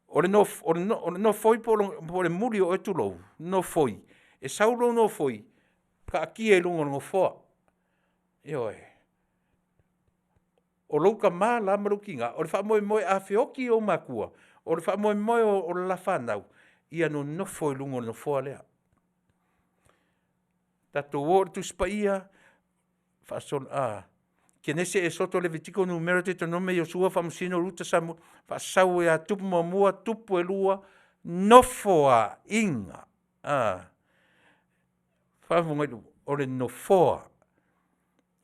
O le nofoi po o le muli o oe tulou, nofoi, e sau lou nofoi taatia i luga o le nofoa, ioe. O lou tama la ma lou tina, o le faamoemoe a feoti ou matua, o le faamoemoe o le la fanau, ia nonofo i luga o le nofoa lea. Tatou o i le Tusi Paia, Kenese Esoto Levitiko Numera Deuteronome Iosua Faamasino Ruta Samue, faasau ia Tupu 1, Tupu 2, Nofoaiga. Faafofoga mai o le Nofoa,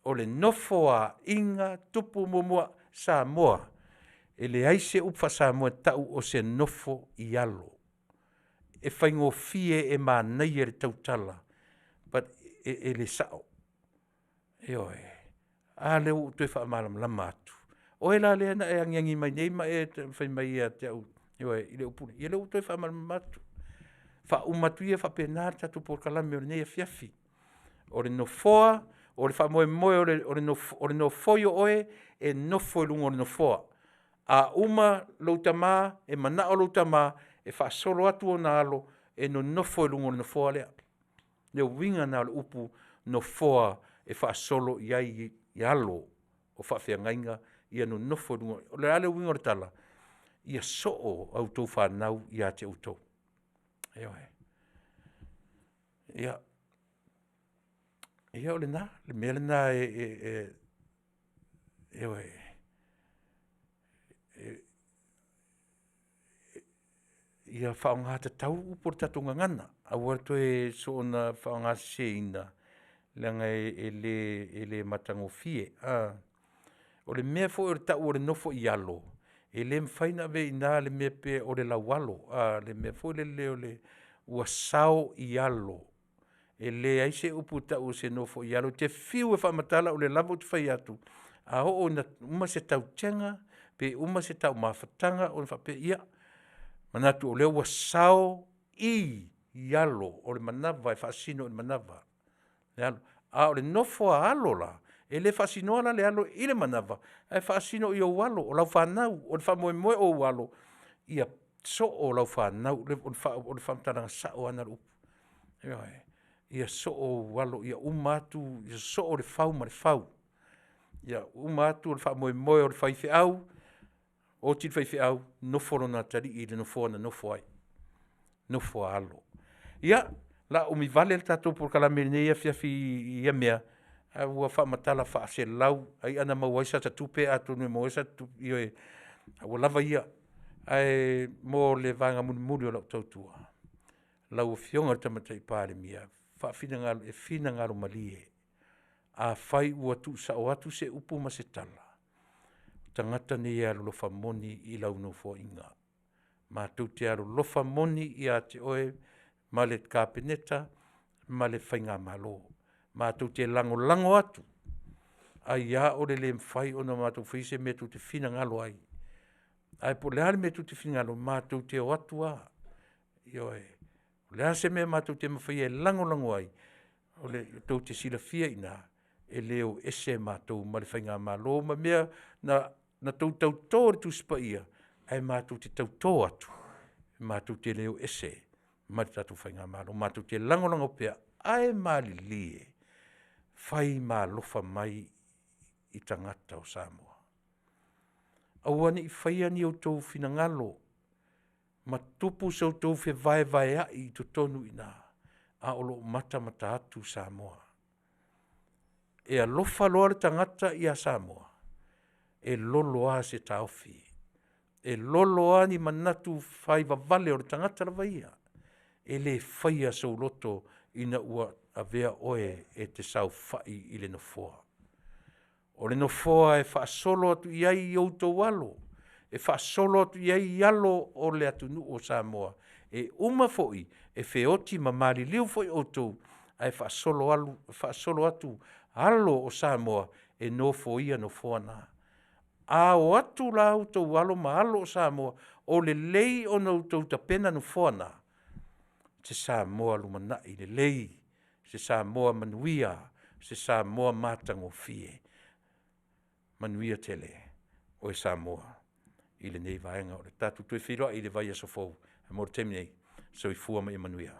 o le Nofoaiga Tupu 1 Samoa. E leai se upu faa-Samoa e tau o se nofo i alo. E faigofie, e manaia le tautala, but e le sao. Ioe, a lea ua ou toe faamalamalama atu. O oe la lea na e agiagi mai nei ma e fai mai ia te au ioe i le upu lea, ia o lea ua ou toe faamalamalama atu. Faauma atu ia faapena le tatou polokalame o lenei afiafi. O le nofoa, o le faamoemoe o le nofoi o oe, e nofo i luga o le nofoa. A uma lou tama, e manao lou tama e faasolo atu ona alo e nonofo i luga o le nofoa lea. O le uiga lena o le upu nofoa e faasolo i ai alo o faafeagaiga ia nonofo i luga. O le a le uiga o le tala? Ia soo a outou fanau ia te outou. Ioe. Ia, o lena, le mea lena ioe, ia faaaoga tatau upu o le tatou gagana, aua le toe soona faaaogaseseina leaga e le matagofie. O le mea foi o le tau o le nofo i alo, e le mafai ona ave i ina le mea pea o le laualo, le mea foi lele ua sao i alo. E leai se upu e tau o se nofoaialo. E te fiu e faamatala o lea lava ou te fai atu, a oo ina uma se tautega pe uma se taumafataga ona faapea lea, ia manatu o lea ua sao i alo o le manava e faasino i le manava, a o le nofo a alo la, e le faasinoa la le alo i le manava, ae faasino i ou alo, o lau fanau. O le faamoemoe o ou alo, ia soo lau fanau, o le faamatalaga sao lava lena o le upu. Ioe. Ia soo alo, ia uma atu, ia soo le fau ma le fau. Ia uma atu o le faamoemoe o le faifeau, oti le faifeau, nofo lona atalii i le nofoa na nofo ai, nofo a alo. Ia, o le a umi vale le tatou polokalame i lenei afiafi i ia mea, ae ua faamatala faaselau, ai ana maua ai sata tupe atonu e maua ai sata tupe, ioe, a ua lava ia. Ae mo le vaega mulimuli o lau tautua, lau Afioga i le Tamaitai Palemia, e finagalo malie, afai ua tuusao atu se upu ma se tala, o tagata nei e alolofa moni i lau Nofoaiga. Matou te alolofa moni ia te oe ma le Kapeneta ma le faigamalo. Matou te lagolago atu, ai lava o le le mafai ona matou faia se mea tou te finagalo ai, ae po o le a le mea tou te finagalo ai, matou te o atu lava. Ioe. O le a se mea matou te mafaia e lagolago ai, tou te silafia i ina, e le o ese matou ma le faigamalo ma mea na outou tauto i le Tusi Paia, ae matou te tauto atu, matou te le o ese ma le tatou faigamalo, matou te lagolago pea, ae malilie, fai ma alofa mai i tagata o Samoa. Aua ne i faia ni outou finagalo ma tupu so outou fevaevaeai i totonu i ina, a o lo o matamata atu Samoa. E alofa loa le tagata ia Samoa, e lolo lava se taofi, e lolo lava ni manatu faivavale o le tagata lava ia, e le faia sou loto ina ua avea oe e te saofai i le Nofoa. O le Nofoa e faasolo atu i ai outou alo, e faasolo atu i ai alo o le atunuu o Samoa, e uma foi e feoti ma maliliu foi outou, ae faasolo atu alo o Samoa e nofoia nofoa na. A o atu la outou alo ma alo o Samoa, o lelei ona outou tapena nofoa na, se Samoa lumanai lelei, se Samoa manuia, se Samoa matagofie. Manuia tele oe Samoa i lenei vaega o le tatou toe feiloai i le vaiaso fou. Ae mo le taimi nei, soifua ma ia manuia.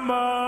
Mama.